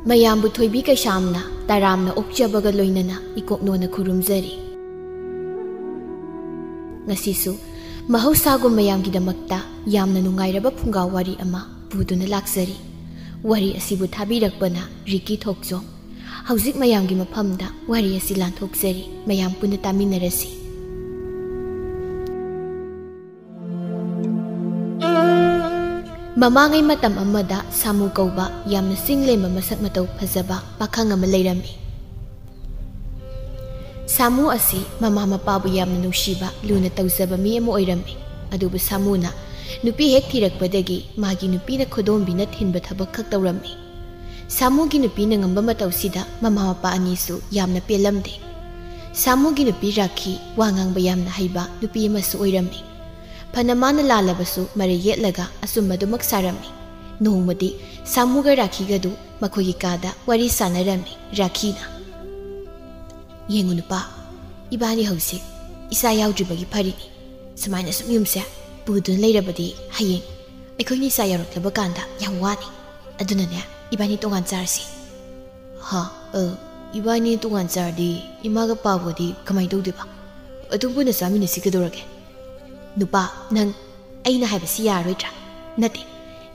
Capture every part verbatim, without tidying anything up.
ꯃꯌꯥꯝꯕꯨ ꯊꯣꯏꯕꯤ ꯀꯩꯁꯥꯝꯅ ꯇꯔꯥꯝꯅ ꯑꯣꯛꯆꯕꯒ ꯂꯣꯏꯅꯅ ꯏꯀꯣꯛꯅꯣꯅ ꯈꯨꯔꯨꯝꯖꯔꯤ꯫ ꯉꯁꯤꯁꯨ ꯃꯍꯧꯁꯥꯒꯨꯝ ꯃꯌꯥꯝꯒꯤꯗꯃꯛꯇ ꯌꯥꯝꯅ ꯅꯨꯡꯉꯥꯏꯔꯕ ꯐꯨꯡꯒꯥ ꯋꯥꯔꯤ ꯑꯃ ꯄꯨꯗꯨꯅ ꯂꯥꯛꯆꯔꯤ꯫ ꯋꯥꯔꯤ ꯑꯁꯤꯕꯨ ꯊꯥꯕꯤꯔꯛꯄꯅ ꯔꯤꯀꯤ ꯊꯣꯛꯆꯣꯝ꯫ ꯍꯧꯖꯤꯛ ꯃꯌꯥꯝꯒꯤ ꯃꯐꯝꯗ ꯋꯥꯔꯤ ꯑꯁꯤ ꯂꯥꯟꯊꯣꯛꯆꯔꯤ꯫ ꯃꯌꯥꯝ ꯄꯨꯟꯅ ꯇꯥꯃꯤꯟꯅꯔꯁꯤ꯫ ꯃꯃꯥꯡꯉꯩ ꯃꯇꯝ ꯑꯃꯗ ꯁꯥꯃꯨ ꯀꯧꯕ ꯌꯥꯝꯅ ꯆꯤꯡ ꯂꯦꯝꯕ ꯃꯁꯛ ꯃꯇꯧ ꯐꯖꯕ ꯄꯥꯈꯪ ꯑꯃ ꯂꯩꯔꯝꯃꯤ꯫ ꯁꯥꯃꯨ ꯑꯁꯤ ꯃꯃꯥ ꯃꯄꯥꯕꯨ ꯌꯥꯝꯅ ꯅꯨꯡꯁꯤꯕ, ꯂꯨꯅ ꯇꯧꯖꯕ ꯃꯤ ꯑꯃ ꯑꯣꯏꯔꯝꯃꯤ꯫ ꯑꯗꯨꯕꯨ ꯁꯥꯃꯨꯅ ꯅꯨꯄꯤ ꯍꯦꯛ ꯊꯤꯔꯛꯄꯗꯒꯤ ꯃꯥꯒꯤ ꯅꯨꯄꯤꯅ ꯈꯨꯗꯣꯝꯕꯤꯅ ꯊꯤꯟꯕ ꯊꯕꯛ ꯈꯛ ꯇꯧꯔꯝꯃꯤ꯫ ꯁꯥꯃꯨꯒꯤ ꯅꯨꯄꯤꯅ ꯉꯝꯕ ꯃꯇꯧꯁꯤꯗ ꯃꯃꯥ ꯃꯄꯥ ꯑꯅꯤꯁꯨ ꯌꯥꯝꯅ ꯄꯦꯜꯂꯝꯗꯦ꯫ ꯁꯥꯃꯨꯒꯤ ꯅꯨꯄꯤ ꯔꯥꯈꯤ ꯋꯥ ꯉꯥꯡꯕ ꯌꯥꯝꯅ ꯍꯩꯕ ꯅꯨꯄꯤ ꯑꯃꯁꯨ ꯑꯣꯏꯔꯝꯃꯤ꯫ ꯐꯅ ꯃꯥꯅ ꯂꯥꯜꯂꯕꯁꯨ ꯃꯔꯩ ꯌꯦꯠꯂꯒ ꯑꯆꯨꯝꯕꯗꯨꯃꯛ ꯁꯥꯔꯝꯃꯤ꯫ ꯅꯣꯡꯃꯗꯤ ꯁꯥꯃꯨꯒ ꯔꯥꯈꯤꯒꯗꯨ ꯃꯈꯣꯏꯒꯤ ꯀꯥꯗ ꯋꯥꯔꯤ ꯁꯥꯟꯅꯔꯝꯃꯤ꯫ ꯔꯥꯈꯤꯅ, "ꯌꯦꯡꯉꯨ ꯅꯨꯄꯥ, ꯏꯕꯥꯅꯤ ꯍꯧꯖꯤꯛ ꯏꯆꯥ ꯌꯥꯎꯗ꯭ꯔꯤꯕꯒꯤ ꯐꯔꯤꯅꯤ꯫ ꯁꯨꯃꯥꯏꯅ ꯁꯨꯝ ꯌꯨꯝꯁꯦ ꯄꯨꯗꯨꯅ ꯂꯩꯔꯕꯗꯤ ꯍꯌꯦꯡ ꯑꯩꯈꯣꯏꯅ ꯏꯆꯥ ꯌꯥꯎꯔꯛꯂꯕ ꯀꯥꯟꯗ ꯌꯥꯝ ꯋꯥꯅꯤ꯫ ꯑꯗꯨꯅꯅꯦ, ꯏꯕꯥꯅꯤ ꯇꯣꯉꯥꯟ ꯆꯥꯔꯁꯤ꯫" "ꯍꯥ? ꯑ, ꯏꯕꯥꯅꯤ ꯇꯣꯉꯥꯟ ꯆꯥꯔꯗꯤ ꯏꯃꯥꯒ ꯄꯥꯕꯗꯤ ꯀꯃꯥꯏꯅ ꯇꯧꯗꯣꯏꯕ? ꯑꯗꯨꯝ ꯄꯨꯟꯅ ꯆꯥꯃꯤꯟꯅꯁꯤ ꯀꯩꯗꯧꯔꯒꯦ?" "ꯅꯨꯄꯥ, ꯅꯪ ꯑꯩꯅ ꯍꯥꯏꯕꯁꯤ ꯌꯥꯔꯔꯣꯏꯗ꯭ꯔꯥ?" "ꯅꯠꯇꯦ,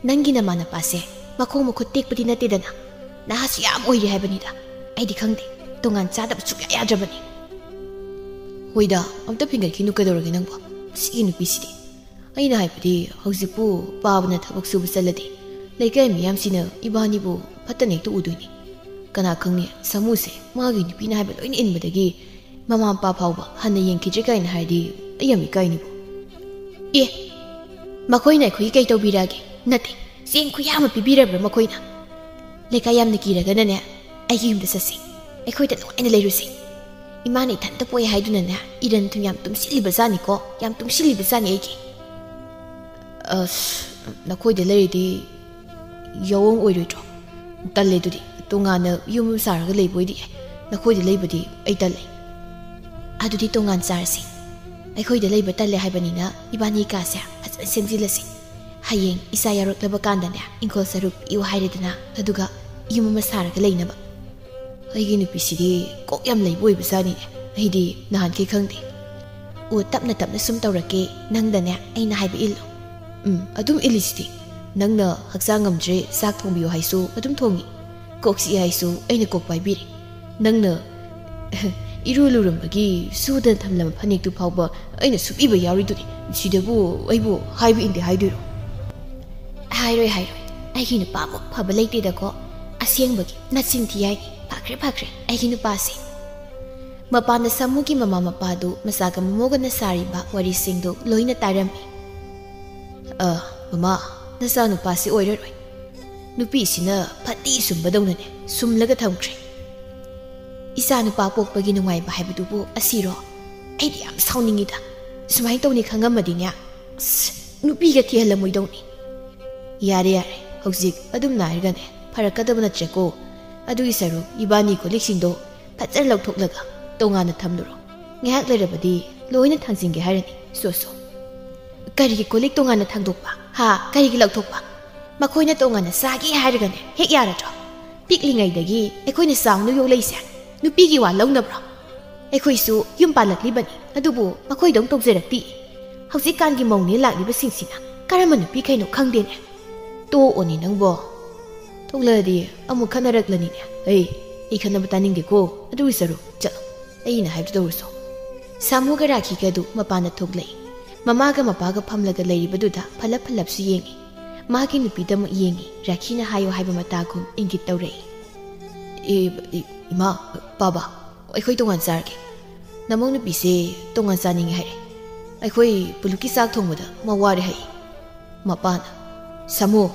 ꯅꯪꯒꯤ ꯅꯃꯥꯟꯅꯄꯥꯁꯦ ꯃꯈꯣꯡ ꯃꯈꯨꯠ ꯇꯦꯛꯄꯗꯤ ꯅꯠꯇꯦꯗꯅ, ꯅꯍꯥꯁꯨ ꯌꯥꯝ ꯑꯣꯏꯔꯤ ꯍꯥꯏꯕꯅꯤꯗ꯫ ꯑꯩꯗꯤ ꯈꯪꯗꯦ, ꯇꯣꯉꯥꯟ ꯆꯥꯗꯕ ꯁꯨꯛꯌꯥ ꯌꯥꯗ꯭ꯔꯕꯅꯤ꯫" "ꯍꯣꯏꯗ, ꯑꯝꯇ ꯐꯤꯡꯒꯠꯈꯤꯅꯨ ꯀꯩꯗꯧꯔꯒꯦ ꯅꯪꯕꯣ? ꯁꯤꯒꯤ ꯅꯨꯄꯤꯁꯤꯗꯤ꯫ ꯑꯩꯅ ꯍꯥꯏꯕꯗꯤ ꯍꯧꯖꯤꯛꯄꯨ ꯄꯥꯕꯅ ꯊꯕꯛ ꯁꯨꯕ ꯆꯠꯂꯗꯤ ꯂꯩꯀꯥꯏ ꯃꯤꯌꯥꯝꯁꯤꯅ ꯏꯕꯥꯅꯤꯕꯨ ꯐꯠꯇꯅ ꯍꯦꯛꯇ ꯎꯗꯣꯏꯅꯤ꯫ ꯀꯅꯥ ꯈꯪꯅꯤ, ꯁꯥꯃꯨꯁꯦ ꯃꯥꯒꯤ ꯅꯨꯄꯤꯅ ꯍꯥꯏꯕ ꯂꯣꯏꯅ ꯏꯟꯕꯗꯒꯤ ꯃꯃꯥ ꯃꯄꯥ ꯐꯥꯎꯕ ꯍꯟꯅ ꯌꯦꯡꯈꯤꯗ꯭ꯔꯦ ꯀꯥꯏꯅ ꯍꯥꯏꯔꯗꯤ ꯑꯩ ꯌꯥꯝ ꯏꯀꯥꯏꯅꯤꯕꯨ꯫" "ꯑꯦ, ꯃꯈꯣꯏꯅ ꯑꯩꯈꯣꯏꯒꯤ ꯀꯩ ꯇꯧꯕꯤꯔꯛꯑꯒꯦ? ꯅꯠꯇꯦ, ꯆꯦꯡ ꯈꯨꯌꯥꯝ ꯑꯃ ꯄꯤꯕꯤꯔꯕ꯭ꯔꯥ ꯃꯈꯣꯏꯅ? ꯂꯩꯀꯥꯏ ꯌꯥꯝꯅ ꯀꯤꯔꯒꯅꯅꯦ, ꯑꯩꯒꯤ ꯌꯨꯝꯗ ꯆꯠꯁꯤ꯫ ꯑꯩꯈꯣꯏꯗ ꯅꯨꯡꯉꯥꯏꯅ ꯂꯩꯔꯨꯁꯤ꯫ ꯏꯃꯥꯅ ꯏꯊꯟꯇ ꯄꯣꯛꯑꯦ ꯍꯥꯏꯗꯨꯅꯅꯦ, ꯏꯔꯟ ꯊꯨꯝ ꯌꯥꯝ ꯇꯨꯝꯁꯤꯜꯂꯤꯕ ꯖꯥꯠꯅꯤꯀꯣ, ꯌꯥꯝ ꯇꯨꯝꯁꯤꯜꯂꯤꯕ ꯖꯥꯠꯅꯤ ꯑꯩꯒꯤ꯫" "ꯑꯁ, ꯅꯈꯣꯏꯗ ꯂꯩꯔꯗꯤ ꯌꯥꯑꯣꯡ ꯑꯣꯏꯔꯣꯏꯗ꯭ꯔꯣ? ꯇꯜꯂꯦ ꯑꯗꯨꯗꯤ꯫ ꯇꯣꯉꯥꯟꯅ ꯌꯨꯝ ꯑꯃ ꯁꯥꯔꯒ ꯂꯩꯕ ꯑꯣꯏꯗꯤ ꯌꯥꯏ꯫ ꯅꯈꯣꯏꯗ ꯂꯩꯕꯗꯤ ꯑꯩ ꯇꯜꯂꯦ꯫" "ꯑꯗꯨꯗꯤ ꯇꯣꯉꯥꯟ ꯆꯥꯔꯁꯤ꯫ ꯑꯩꯈꯣꯏꯗ ꯂꯩꯕ ꯇꯜꯂꯦ ꯍꯥꯏꯕꯅꯤꯅ ꯏꯕꯥꯅꯤ ꯀꯥꯁꯦ ꯐꯖꯅ ꯁꯦꯝꯖꯤꯜꯂꯁꯤ꯫ ꯍꯌꯦꯡ ꯏꯆꯥ ꯌꯥꯎꯔꯛꯂꯕ ꯀꯥꯟꯗꯅꯦ ꯏꯪꯈꯣꯜ ꯁꯔꯨꯛ ꯄꯤꯌꯨ ꯍꯥꯏꯔꯦꯗꯅ, ꯑꯗꯨꯒ ꯌꯨꯝ ꯑꯃ ꯁꯥꯔꯒ ꯂꯩꯅꯕ꯫ ꯑꯩꯒꯤ ꯅꯨꯄꯤꯁꯤꯗꯤ ꯀꯣꯛ ꯌꯥꯝ ꯂꯩꯕ ꯑꯣꯏꯕꯖꯥꯠꯅꯤꯅꯦ꯫ ꯑꯩꯗꯤ ꯅꯍꯥꯟꯈꯩ ꯈꯪꯗꯦ꯫ ꯑꯣ, ꯇꯞꯅ ꯇꯞꯅ ꯁꯨꯝ ꯇꯧꯔꯛꯀꯦ, ꯅꯪꯗꯅꯦ ꯑꯩꯅ ꯍꯥꯏꯕ ꯏꯜꯂꯨ꯫ ꯎꯝ, ꯑꯗꯨꯝ ꯏꯜꯂꯤꯁꯤꯗꯤ꯫ ꯅꯪꯅ ꯍꯛꯆꯥꯡ ꯉꯝꯗ꯭ꯔꯦ, ꯆꯥꯛ ꯊꯣꯡꯕꯤꯌꯨ ꯍꯥꯏꯁꯨ ꯑꯗꯨꯝ ꯊꯣꯡꯉꯤ, ꯀꯣꯛ ꯆꯤꯛꯑꯦ ꯍꯥꯏꯁꯨ ꯑꯩꯅ ꯀꯣꯛ ꯄꯥꯏꯕꯤꯔꯤ꯫ ꯅꯪꯅ ꯏꯔꯨ ꯂꯨꯔꯝꯕꯒꯤ ꯁꯨꯗꯅ ꯊꯝꯂꯝꯕ ꯐꯅꯦꯛꯇꯨ ꯐꯥꯎꯕ ꯑꯩꯅ ꯁꯨꯕꯤꯕ ꯌꯥꯎꯔꯤꯗꯨꯅꯤ꯫ ꯁꯤꯗꯕꯨ ꯑꯩꯕꯨ ꯍꯥꯏꯕ ꯏꯟꯗꯦ ꯍꯥꯏꯗꯣꯏꯔꯣ? ꯍꯥꯏꯔꯣꯏ, ꯍꯥꯏꯔꯣꯏ꯫ ꯑꯩꯒꯤ ꯅꯨꯄꯥꯃꯨꯛ ꯐꯕ ꯂꯩꯇꯦꯗꯀꯣ꯫ ꯑꯁꯦꯡꯕꯒꯤ ꯅꯆꯤꯟ ꯊꯤ ꯍꯥꯏꯅꯤ꯫ ꯐꯈ꯭ꯔꯦ, ꯐꯈ꯭ꯔꯦ, ꯑꯩꯒꯤ ꯅꯨꯄꯥꯁꯦ꯫ ꯃꯄꯥꯟꯗ ꯁꯥꯃꯨꯒꯤ ꯃꯃꯥ ꯃꯄꯥꯗꯨ ꯃꯆꯥꯒ ꯃꯃꯧꯒꯅ ꯁꯥꯔꯤꯕ ꯋꯥꯔꯤꯁꯤꯡꯗꯨ ꯂꯣꯏꯅ ꯇꯥꯔꯝꯃꯤ꯫ "ꯑ, ꯃꯃꯥ, ꯅꯆꯥꯅꯨꯄꯥꯁꯤ ꯑꯣꯏꯔꯔꯣꯏ꯫ ꯅꯨꯄꯤꯁꯤꯅ ꯐꯠꯇꯤ ꯁꯨꯝꯕꯗꯧꯅꯅꯦ ꯁꯨꯝꯂꯒ ꯊꯝꯈ꯭ꯔꯦ꯫ ꯏꯆꯥ ꯅꯨꯄꯥ ꯄꯣꯛꯄꯒꯤ ꯅꯨꯡꯉꯥꯏꯕ ꯍꯥꯏꯕꯗꯨꯕꯨ ꯑꯁꯤꯔꯣ? ꯑꯩꯗꯤ ꯌꯥꯝ ꯁꯥꯎꯅꯤꯡꯉꯤꯗ꯫ ꯁꯨꯃꯥꯏꯅ ꯇꯧꯅꯤ ꯈꯪꯉꯝꯃꯗꯤꯅꯦ, ꯑꯁ, ꯅꯨꯄꯤꯒ ꯊꯤꯍꯜꯂꯝꯃꯣꯏꯗꯧꯅꯤ꯫ ꯌꯥꯔꯦ, ꯌꯥꯔꯦ, ꯍꯧꯖꯤꯛ ꯑꯗꯨꯝ ꯅꯥꯏꯔꯒꯅꯦ ꯐꯔꯛꯀꯗꯕ ꯅꯠꯇ꯭ꯔꯦꯀꯣ꯫ ꯑꯗꯨꯒꯤ ꯁꯔꯨꯛ ꯏꯕꯥꯅꯤ ꯀꯣꯜꯂꯤꯛꯁꯤꯡꯗꯣ ꯐꯖꯅ ꯂꯧꯊꯣꯛꯂꯒ ꯇꯣꯉꯥꯟꯅ ꯊꯝꯂꯨꯔꯣ꯫ ꯉꯥꯏꯍꯥꯛ ꯂꯩꯔꯕꯗꯤ ꯂꯣꯏꯅ ꯊꯥꯡꯖꯤꯟꯒꯦ ꯍꯥꯏꯔꯅꯤ꯫ ꯁꯣ, ꯁꯣ꯫ ꯀꯔꯤꯒꯤ ꯀꯣꯜꯂꯤꯛ ꯇꯣꯉꯥꯟꯅ ꯊꯥꯡꯗꯣꯛꯄ? ꯍꯥ? ꯀꯔꯤꯒꯤ ꯂꯧꯊꯣꯛꯄ? ꯃꯈꯣꯏꯅ ꯇꯣꯉꯥꯟꯅ ꯆꯥꯒꯦ ꯍꯥꯏꯔꯒꯅꯦ ꯍꯦꯛ ꯌꯥꯔꯗ꯭ꯔꯣ? ꯄꯤꯛꯂꯤꯉꯩꯗꯒꯤ ꯑꯩꯈꯣꯏꯅ ꯆꯥꯎꯅ ꯌꯣꯛꯂꯛꯏꯁꯦ ꯅꯨꯄꯤꯒꯤ ꯋꯥ ꯂꯧꯅꯕ꯭ꯔꯣ? ꯑꯩꯈꯣꯏꯁꯨ ꯌꯨꯝ ꯄꯥꯜꯂꯛꯂꯤꯕꯅꯤ, ꯑꯗꯨꯕꯨ ꯃꯈꯣꯏꯗꯧ ꯇꯧꯖꯔꯛꯇꯦ꯫ ꯍꯧꯖꯤꯛꯀꯥꯟꯒꯤ ꯃꯧꯅꯦ ꯂꯥꯛꯂꯤꯕꯁꯤꯡꯁꯤꯅ ꯀꯔꯝꯕ ꯅꯨꯄꯤꯈꯩꯅꯣ ꯈꯪꯗꯦꯅꯦ꯫ ꯇꯣꯛꯑꯣꯅꯦ ꯅꯪꯕꯣ꯫ ꯊꯣꯛꯂꯛꯑꯗꯤ ꯑꯃꯨꯛ ꯈꯠꯅꯔꯛꯂꯅꯤꯅꯦ꯫ ꯑꯩ, ꯑꯩ ꯈꯠꯅꯕ ꯇꯥꯅꯤꯡꯗꯦꯀꯣ꯫ ꯑꯗꯨꯒꯤ ꯁꯔꯨꯛ, ꯆꯠꯂꯣ꯫ ꯑꯩꯅ ꯍꯥꯏꯕꯗꯨ ꯇꯧꯔꯨꯁꯣ꯫ ꯁꯥꯃꯨꯒ ꯔꯥꯈꯤꯒ ꯑꯗꯨ ꯃꯄꯥꯟꯗ ꯊꯣꯛꯂꯛꯏ꯫ ꯃꯃꯥꯒ ꯃꯄꯥꯒ ꯐꯝꯂꯒ ꯂꯩꯔꯤꯕꯗꯨꯗ ꯐꯂꯞ ꯐꯂꯞꯁꯨ ꯌꯦꯡꯉꯤ꯫ ꯃꯥꯒꯤ ꯅꯨꯄꯤꯗꯃꯛ ꯌꯦꯡꯉꯤ꯫ ꯔꯥꯈꯤꯅ ꯍꯥꯏꯌꯣ ꯍꯥꯏꯕ ꯃꯇꯥꯒꯨꯝ ꯏꯪꯒꯤꯠ ꯇꯧꯔꯛꯏ꯫ "ꯑꯦ, ꯏ-, ꯏꯃꯥ, ꯄꯥꯕ, ꯑꯩꯈꯣꯏ ꯇꯣꯉꯥꯟ ꯆꯥꯔꯒꯦ꯫ ꯅꯃꯧ ꯅꯨꯄꯤꯁꯦ ꯇꯣꯉꯥꯟ ꯆꯥꯅꯤꯡꯉꯦ ꯍꯥꯏꯔꯦ꯫ ꯑꯩꯈꯣꯏ ꯄꯨꯂꯞꯀꯤ ꯆꯥꯛ ꯊꯣꯡꯕꯗ ꯃꯋꯥꯔꯦ ꯍꯥꯏ꯫" ꯃꯄꯥꯅ, "ꯁꯥꯃꯨ,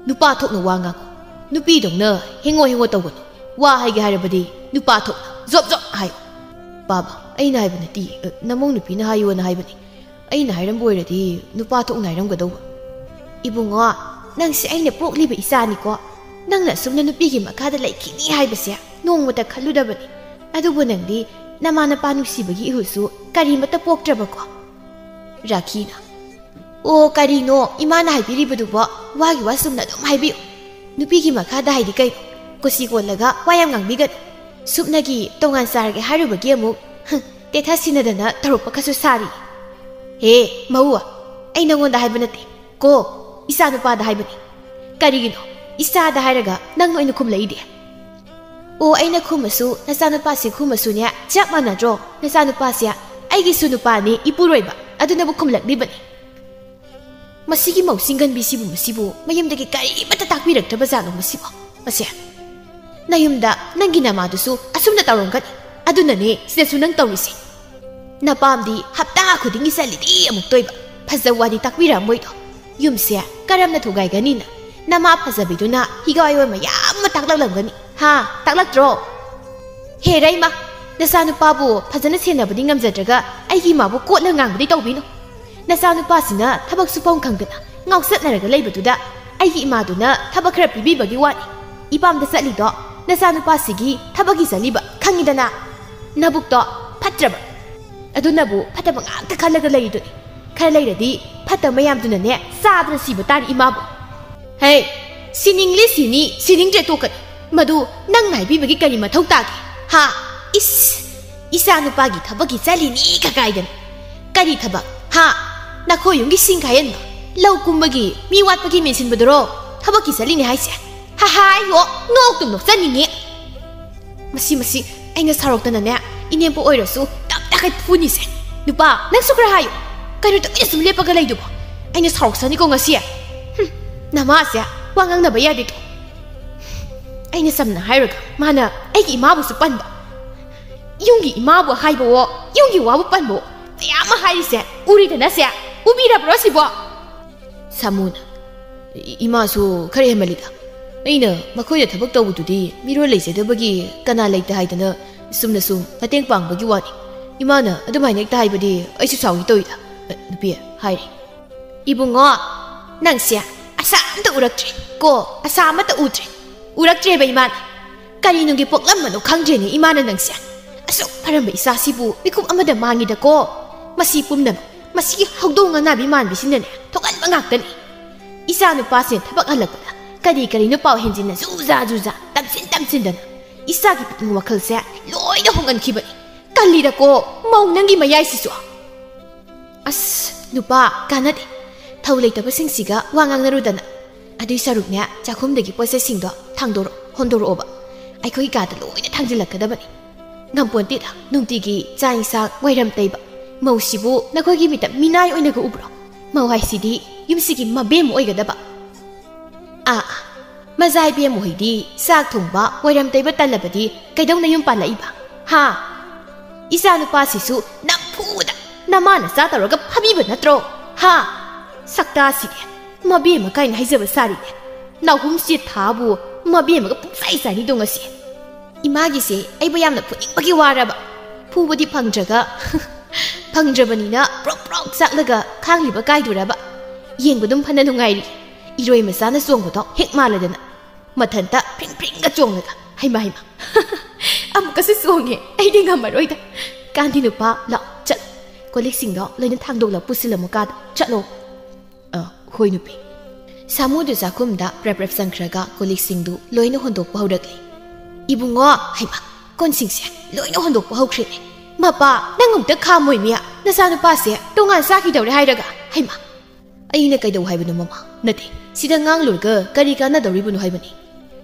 ꯅꯨꯄꯥ ꯊꯣꯛꯅ ꯋꯥ ꯉꯥꯡꯉꯨ꯫ ꯅꯨꯄꯤꯗꯧꯅ ꯍꯦꯡꯉꯣ ꯍꯦꯡꯉꯣ ꯇꯧꯒꯅꯨ꯫ ꯋꯥ ꯍꯥꯏꯒꯦ ꯍꯥꯏꯔꯕꯗꯤ ꯅꯨꯄꯥ ꯊꯣꯛꯅ ꯖꯣꯞ ꯖꯣꯞ ꯍꯥꯏꯌꯨ꯫" "ꯄꯥꯕ, ꯑꯩꯅ ꯍꯥꯏꯕ ꯅꯠꯇꯦ, ꯅꯃꯧ ꯅꯨꯄꯤꯅ ꯍꯥꯏꯌꯣꯅ ꯍꯥꯏꯕꯅꯤ꯫ ꯑꯩꯅ ꯍꯥꯏꯔꯝꯕ ꯑꯣꯏꯔꯗꯤ ꯅꯨꯄꯥ ꯊꯣꯛꯅ ꯍꯥꯏꯔꯝꯒꯗꯧꯕ꯫" "ꯏꯕꯨꯡꯉꯣ, ꯅꯪꯁꯦ ꯑꯩꯅ ꯄꯣꯛꯂꯤꯕ ꯏꯆꯥꯅꯤꯀꯣ꯫ ꯅꯪꯅ ꯑꯁꯨꯝꯅ ꯅꯨꯄꯤꯒꯤ ꯃꯈꯥꯗ ꯂꯩꯈꯤꯅꯤ ꯍꯥꯏꯕꯁꯦ ꯅꯣꯡꯃꯇ ꯈꯜꯂꯨꯗꯕꯅꯤ꯫ ꯑꯗꯨꯕꯨ ꯅꯪꯗꯤ ꯅꯃꯥ ꯅꯄꯥ ꯅꯨꯡꯁꯤꯕꯒꯤ ꯏꯍꯨꯜꯁꯨ ꯀꯔꯤꯃꯠꯇ ꯄꯣꯛꯇ꯭ꯔꯕꯀꯣ?" ꯔꯥꯈꯤꯅ, "ꯑꯣ, ꯀꯔꯤꯅꯣ ꯏꯃꯥꯅ ꯍꯥꯏꯕꯤꯔꯤꯕꯗꯨꯕꯣ? ꯋꯥꯒꯤ ꯋꯥ ꯆꯨꯝꯅ ꯑꯗꯨꯝ ꯍꯥꯏꯕꯤꯌꯨ꯫" ꯅꯨꯄꯤꯒꯤ ꯃꯈꯥꯗ ꯍꯥꯏꯗꯤ ꯀꯩꯅꯣ? ꯀꯨꯁꯤ ꯀꯣꯜꯂꯒ ꯋꯥ ꯌꯥꯝ ꯉꯥꯡꯕꯤꯒꯅꯨ꯫ ꯁꯨꯞꯅꯒꯤ ꯇꯣꯉꯥꯟ ꯆꯥꯔꯒꯦ ꯍꯥꯏꯔꯨꯕꯒꯤ ꯑꯃꯨꯛ, ꯍꯨꯝ, ꯇꯦꯊ ꯁꯤꯟꯅꯗꯅ ꯇꯧꯔꯛꯄ ꯈꯔꯁꯨ ꯁꯥꯔꯤ꯫ ꯍꯦ, ꯃꯧ, ꯑꯩ ꯅꯉꯣꯟꯗ ꯍꯥꯏꯕ ꯅꯠꯇꯦ ꯀꯣ, ꯏꯆꯥ ꯅꯨꯄꯥꯗ ꯍꯥꯏꯕꯅꯤ꯫ ꯀꯔꯤꯒꯤꯅꯣ ꯏꯆꯥꯗ ꯍꯥꯏꯔꯒ ꯅꯪꯅ ꯑꯣꯏꯅ ꯈꯨꯝꯂꯛꯏꯗꯤ? ꯑꯣ, ꯑꯩꯅ ꯈꯨꯝꯃꯁꯨ, ꯅꯆꯥꯅꯨꯄꯥꯁꯤ ꯈꯨꯝꯃꯁꯨꯅꯦ, ꯆꯞ ꯃꯥꯟꯅꯗ꯭ꯔꯣ? ꯅꯆꯥꯅꯨꯄꯥꯁꯦ ꯑꯩꯒꯤꯁꯨ ꯅꯨꯄꯥꯅꯤ, ꯏꯄꯨꯔꯣꯏꯕ, ꯑꯗꯨꯅꯕꯨ ꯈꯨꯝꯂꯛꯂꯤꯕꯅꯤ꯫ ꯃꯁꯤꯒꯤ ꯃꯧ ꯁꯤꯡꯒꯟꯕꯤꯁꯤꯕꯨ, ꯃꯁꯤꯕꯨ ꯃꯌꯨꯝꯗꯒꯤ ꯀꯔꯤꯃꯠꯇ ꯇꯥꯛꯄꯤꯔꯛꯇ꯭ꯔꯕ ꯖꯥꯠꯂꯣ ꯃꯁꯤꯕꯣ? ꯃꯁꯦ, ꯅꯌꯨꯝꯗ ꯅꯪꯒꯤ ꯅꯃꯥꯗꯨꯁꯨ ꯑꯁꯨꯝꯅ ꯇꯧꯔꯝꯒꯅꯤ꯫ ꯑꯗꯨꯅꯅꯦ ꯁꯤꯗꯁꯨ ꯅꯪ ꯇꯧꯔꯤꯁꯦ꯫ ꯅꯄꯥꯝꯗꯤ ꯍꯞꯇꯥ ꯈꯨꯗꯤꯡꯒꯤ ꯆꯠꯂꯤꯗꯤ ꯑꯃꯨꯛꯇꯣꯏꯕ꯫ ꯐꯖ ꯋꯥꯗꯤ ꯇꯥꯛꯄꯤꯔꯛꯑꯝꯃꯣꯏꯗꯣ꯫ ꯌꯨꯝꯁꯦ ꯀꯔꯝꯅ ꯊꯨꯒꯥꯏꯒꯅꯤꯅ ꯅꯃꯥ ꯐꯖꯕꯤꯗꯨꯅ ꯍꯤꯒꯥꯏ ꯑꯣꯏ ꯃꯌꯥꯝ ꯑꯃ ꯇꯥꯛꯂꯛꯂꯝꯒꯅꯤ꯫ ꯍꯥ, ꯇꯥꯛꯂꯛꯇ꯭ꯔꯣ? ꯍꯦ ꯔꯩꯃ, ꯅꯆꯥꯅꯨꯄꯥꯕꯨ ꯐꯖꯅ ꯁꯦꯟꯅꯕꯗꯤ ꯉꯝꯖꯗ꯭ꯔꯒ ꯑꯩꯒꯤ ꯏꯃꯥꯕꯨ ꯀꯣꯠꯂ ꯉꯥꯡꯕꯗꯤ ꯇꯧꯕꯤꯅꯨ꯫ ꯅꯆꯥꯅꯨꯄꯥꯁꯤꯅ ꯊꯕꯛ ꯁꯨꯐꯝ ꯈꯪꯗꯅ ꯉꯥꯎꯆꯠꯅꯔꯒ ꯂꯩꯕꯗꯨꯗ ꯑꯩꯒꯤ ꯏꯃꯥꯗꯨꯅ ꯊꯕꯛ ꯈꯔ ꯄꯤꯕꯤꯕꯒꯤ ꯋꯥꯅꯤ꯫ ꯏꯄꯥꯝꯗ ꯆꯠꯂꯤꯗꯣ ꯅꯆꯥꯅꯨꯄꯥꯁꯤꯒꯤ ꯊꯕꯛꯀꯤ ꯆꯠꯂꯤꯕ, ꯈꯪꯉꯤꯗꯅ? ꯅꯕꯨꯛꯇꯣ ꯐꯠꯇ꯭ꯔꯕ? ꯑꯗꯨꯅꯕꯨ ꯐꯠꯇꯕ ꯉꯥꯛꯇ ꯈꯜꯂꯒ ꯂꯩꯔꯤꯗꯨꯅꯤ꯫ ꯈꯔ ꯂꯩꯔꯗꯤ ꯐꯠꯇꯕ ꯃꯌꯥꯝꯗꯨꯅꯅꯦ ꯆꯥꯗꯅ ꯁꯤꯕ ꯇꯥꯔꯦ ꯏꯃꯥꯕꯨ꯫ ꯍꯦ, ꯁꯤꯅꯤꯡꯂꯤ ꯁꯤꯅꯤ, ꯁꯤꯅꯤꯡꯗ꯭ꯔꯦ ꯇꯣꯛꯀꯅꯤ꯫ ꯃꯗꯨ ꯅꯪꯅ ꯍꯥꯏꯕꯤꯕꯒꯤ ꯀꯔꯤ ꯃꯊꯧ ꯇꯥꯒꯦ? ꯍꯥ? ꯏꯁ, ꯏꯆꯥ ꯅꯨꯄꯥꯒꯤ ꯊꯕꯛꯀꯤ ꯆꯠꯂꯤꯅꯤ ꯀꯀꯥꯏꯗꯅ꯫ ꯀꯔꯤ ꯊꯕꯛ? ꯍꯥ? ꯅꯈꯣꯏ ꯌꯨꯝꯒꯤ ꯁꯤꯡ ꯈꯥꯏꯍꯟꯕ, ꯂꯧ ꯀꯨꯝꯕꯒꯤ, ꯃꯤ ꯋꯥꯠꯄꯒꯤ ꯃꯦꯟꯁꯤꯟꯕꯗꯨꯔꯣ ꯊꯕꯛꯀꯤ ꯆꯠꯂꯤꯅꯤ ꯍꯥꯏꯁꯦ? ꯍꯥ ꯍꯥꯏꯌꯣ, ꯅꯣꯛꯇꯨꯝ ꯅꯣꯛꯆꯅꯤꯡꯉꯤ꯫ ꯃꯁꯤ, ꯃꯁꯤ, ꯑꯩꯅ ꯁꯥꯎꯔꯛꯇꯅꯅꯦ, ꯏꯅꯦꯝꯄꯣꯛ ꯑꯣꯏꯔꯁꯨ ꯇꯞ ꯇꯈꯩ ꯐꯨꯅꯤꯁꯦ꯫ ꯅꯨꯄꯥ, ꯅꯪꯁꯨ ꯈꯔ ꯍꯥꯏꯌꯨ꯫ ꯀꯩꯅꯣ ꯇꯨꯃꯤꯟꯅ ꯁꯨꯝ ꯂꯦꯞꯄꯒ ꯂꯩꯗꯨꯕꯣ? ꯑꯩꯅ ꯁꯥꯎꯔꯛꯁꯅꯤꯀꯣ ꯉꯁꯤ꯫ ꯍꯨꯝ, ꯅꯃꯥꯁꯦ ꯋꯥ ꯉꯥꯡꯅꯕ ꯌꯥꯗꯦꯗꯣ꯫ ꯑꯩꯅ ꯆꯝꯅ ꯍꯥꯏꯔꯒ ꯃꯥꯅ ꯑꯩꯒꯤ ꯏꯃꯥꯕꯨꯁꯨ ꯄꯟꯕ꯫ ꯌꯨꯝꯒꯤ ꯏꯃꯥꯕꯨ ꯍꯥꯏꯕꯋꯣ, ꯌꯨꯝꯒꯤ ꯋꯥꯕꯨ ꯄꯟꯕꯋꯣ, ꯃꯌꯥꯝ ꯑꯃ ꯍꯥꯏꯔꯤꯁꯦ ꯎꯔꯤꯗꯅ ꯁꯦ? ꯎꯕꯤꯔꯕ꯭ꯔꯣ ꯁꯤꯕꯣ? ꯁꯥꯃꯨꯅ, "ꯏ-, ꯏꯃꯥꯁꯨ ꯈꯔ ꯍꯦꯟꯃꯜꯂꯤꯗ꯫ ꯑꯩꯅ ꯃꯈꯣꯏꯗ ꯊꯕꯛ ꯇꯧꯕꯗꯨꯗꯤ ꯃꯤꯔꯣꯜ ꯂꯩꯖꯗꯕꯒꯤ ꯀꯅꯥ ꯂꯩꯇꯦ ꯍꯥꯏꯗꯅ ꯆꯨꯝꯅ ꯁꯨꯝ ꯃꯇꯦꯡ ꯄꯥꯡꯕꯒꯤ ꯋꯥꯅꯤ꯫ ꯏꯃꯥꯅ ꯑꯗꯨꯃꯥꯏꯅ ꯍꯦꯛꯇ ꯍꯥꯏꯕꯗꯤ ꯑꯩꯁꯨ ꯁꯥꯎꯒꯦ ꯇꯧꯏꯗ, ꯑ, ꯅꯨꯄꯤ," ꯍꯥꯏꯔꯤ꯫ ꯏꯕꯨꯡꯉꯣ, ꯅꯪꯁꯦ ꯑꯁꯥ ꯑꯝꯇ ꯎꯔꯛꯇ꯭ꯔꯦ ꯀꯣ, ꯑꯁꯥ ꯑꯃꯠꯇ ꯎꯗ꯭ꯔꯦ, ꯎꯔꯛꯇ꯭ꯔꯦꯕ ꯏꯃꯥꯅ꯫ ꯀꯔꯤꯅꯨꯡꯒꯤ ꯄꯣꯛꯂꯝꯕꯅꯣ ꯈꯪꯗ꯭ꯔꯦꯅꯦ ꯏꯃꯥꯅ ꯅꯪꯁꯦ꯫ ꯑꯁꯨꯛ ꯐꯔꯝꯕ ꯏꯆꯥꯁꯤꯕꯨ ꯃꯤꯀꯨꯞ ꯑꯃꯗ ꯃꯥꯡꯉꯤꯗꯀꯣ꯫ ꯃꯁꯤ ꯄꯨꯝꯅꯃꯛ ꯃꯁꯤꯒꯤ ꯍꯧꯗꯣꯡ ꯑꯅꯥꯕꯤ ꯃꯥꯟꯕꯤꯁꯤꯅꯅꯦ ꯊꯣꯛꯍꯟꯕ ꯉꯥꯛꯇꯅꯤ꯫ ꯏꯆꯥ ꯅꯨꯄꯥꯁꯤꯅ ꯊꯕꯛ ꯍꯜꯂꯛꯄꯗ ꯀꯔꯤ ꯀꯔꯤꯅꯣ ꯄꯥꯎ ꯍꯦꯟꯖꯤꯟꯅ ꯖꯨꯖꯥ ꯖꯨꯖꯥ ꯇꯝꯁꯤꯟ ꯇꯝꯁꯤꯟꯗꯅ ꯏꯆꯥꯒꯤ ꯄꯨꯛꯅꯤꯡ ꯋꯥꯈꯜꯁꯦ ꯂꯣꯏꯅ ꯍꯣꯡꯍꯟꯈꯤꯕꯅꯤ꯫ ꯀꯜꯂꯤꯗꯀꯣ ꯃꯧ ꯅꯪꯒꯤ ꯃꯌꯥꯏꯁꯤꯁꯨ꯫ ꯑꯁ ꯅꯨꯄꯥ, ꯀꯥꯟꯅꯗꯦ꯫ ꯊꯧ ꯂꯩꯇꯕꯁꯤꯡꯁꯤꯒ ꯋꯥ ꯉꯥꯡꯅꯔꯨꯗꯅ꯫ ꯑꯗꯨꯏ ꯁꯔꯨꯛꯅꯦ, ꯆꯥꯛꯈꯨꯝꯗꯒꯤ ꯄꯣꯠꯆꯩꯁꯤꯡꯗꯣ ꯊꯥꯡꯗꯣꯔꯛ ꯍꯣꯟꯗꯣꯔꯛꯑꯣꯕ꯫ ꯑꯩꯈꯣꯏ ꯀꯥꯗ ꯂꯣꯏꯅ ꯊꯥꯡꯖꯤꯜꯂꯛꯀꯗꯕꯅꯤ꯫ ꯉꯝꯄꯣꯟꯇꯦꯗ, ꯅꯨꯡꯇꯤꯒꯤ ꯆꯥꯛ ꯏꯟꯁꯥꯡ, ꯋꯥꯏꯔꯝ ꯇꯩꯕ꯫ ꯃꯧꯁꯤꯕꯨ ꯅꯈꯣꯏꯒꯤ ꯃꯤꯠꯇ ꯃꯤꯅꯥꯏ ꯑꯣꯏꯅꯒ ꯎꯕ꯭ꯔꯣ? ꯃꯧ ꯍꯥꯏꯁꯤꯗꯤ ꯌꯨꯝꯁꯤꯒꯤ ꯃꯕꯦꯝ ꯑꯣꯏꯒꯗꯕ꯫ ꯑꯥ, ꯃꯖꯥ ꯏꯕꯦꯝꯃ ꯍꯣꯏꯗꯤ ꯆꯥꯛ ꯊꯣꯡꯕ, ꯋꯥꯏꯔꯝ ꯇꯩꯕ ꯇꯜꯂꯕꯗꯤ ꯀꯩꯗꯧꯅ ꯌꯨꯝ ꯄꯥꯜꯂꯛꯏꯕ? ꯍꯥ? ꯏꯆꯥ ꯅꯨꯄꯥꯁꯤꯁꯨ ꯅꯝꯐꯨꯗ ꯅꯃꯥꯅ ꯆꯥ ꯇꯧꯔꯒ ꯐꯝꯃꯤꯕ ꯅꯠꯇ꯭ꯔꯣ? ꯍꯥ? ꯁꯛꯇꯥꯁꯤꯗꯤ ꯃꯕꯦꯝꯃ ꯀꯥꯏꯅ ꯍꯥꯏꯖꯕ ꯁꯥꯔꯤꯅꯦ꯫ ꯅꯥꯍꯨꯝꯁꯦ ꯊꯥꯕꯨ ꯃꯕꯦꯝꯃꯒ ꯄꯨꯡꯆꯥꯏ ꯆꯥꯏꯅꯤꯗꯣ ꯉꯁꯤ꯫ ꯏꯃꯥꯒꯤꯁꯦ ꯑꯩꯕꯨ ꯌꯥꯝꯅ ꯐꯨꯅꯤꯡꯕꯒꯤ ꯋꯥꯔꯕ? ꯐꯨꯕꯗꯤ ꯐꯪꯗ꯭ꯔꯒ, ꯐꯪꯗ꯭ꯔꯕꯅꯤꯅ ꯄ꯭ꯔꯣꯛ ꯄ꯭ꯔꯣꯛ ꯆꯥꯛꯂꯒ ꯈꯥꯡꯂꯤꯕ ꯀꯥꯏꯗꯣꯔꯕ? ꯌꯦꯡꯕ ꯑꯗꯨꯝ ꯐꯅ ꯅꯨꯡꯉꯥꯏꯔꯤ꯫ ꯏꯔꯣꯏ ꯃꯆꯥꯅ ꯆꯣꯡꯕꯗꯣ ꯍꯦꯛ ꯃꯥꯜꯂꯗꯅ꯫ ꯃꯊꯟꯇ ꯐ꯭ꯔꯤꯡ ꯐ꯭ꯔꯤꯡꯒ ꯆꯣꯡꯂꯒ, ꯍꯩꯃꯥ ꯍꯩꯃꯥ꯫ ꯑꯃꯨꯛꯀꯁꯨ ꯆꯣꯡꯉꯦ, ꯑꯩꯗꯤ ꯉꯝꯃꯔꯣꯏꯗ꯫ ꯀꯥꯟꯗꯤ ꯅꯨꯄꯥ, ꯂꯥꯛ, ꯆꯠ꯫ ꯀꯣꯜ ꯂꯤꯛꯁꯤꯡꯗꯣ ꯂꯣꯏꯅ ꯊꯥꯡꯗꯣꯛꯂ ꯄꯨꯁꯤꯜꯂꯝꯃꯨ ꯀꯥꯗ, ꯆꯠꯂꯣ꯫ ꯑ, ꯍꯣꯏ ꯅꯨꯄꯤ꯫ ꯁꯥꯃꯨꯗꯨ ꯆꯥꯛꯈꯨꯝꯗ ꯄ꯭ꯔꯞ ꯄ꯭ꯔꯞ ꯆꯪꯈ꯭ꯔꯒ ꯀꯣꯜ ꯂꯤꯛꯁꯤꯡꯗꯨ ꯂꯣꯏꯅ ꯍꯣꯟꯗꯣꯛꯄ ꯍꯧꯔꯛꯂꯤ꯫ ꯏꯕꯨꯡꯉꯣ, ꯍꯩꯃꯥ, ꯀꯣꯟꯁꯤꯡꯁꯦ ꯂꯣꯏꯅ ꯍꯣꯟꯗꯣꯛꯄ ꯍꯧꯈ꯭ꯔꯦꯅꯦ꯫ ꯃꯄꯥ, ꯅꯪ ꯑꯃꯨꯛꯇ ꯈꯥꯝꯃꯣꯏ ꯃꯤꯌꯥ, ꯅꯆꯥꯅꯨꯄꯥꯁꯦ ꯇꯣꯉꯥꯟ ꯆꯥꯈꯤꯗꯧꯔꯦ ꯍꯥꯏꯔꯒ, ꯍꯩꯃꯥ꯫ ꯑꯩꯅ ꯀꯩꯗꯧ ꯍꯥꯏꯕꯅꯣ ꯃꯃꯥ? ꯅꯠꯇꯦ, ꯁꯤꯗ ꯉꯥꯡꯂꯨꯔꯒ ꯀꯔꯤ ꯀꯥꯟꯅꯗꯧꯔꯤꯕꯅꯣ ꯍꯥꯏꯕꯅꯤ꯫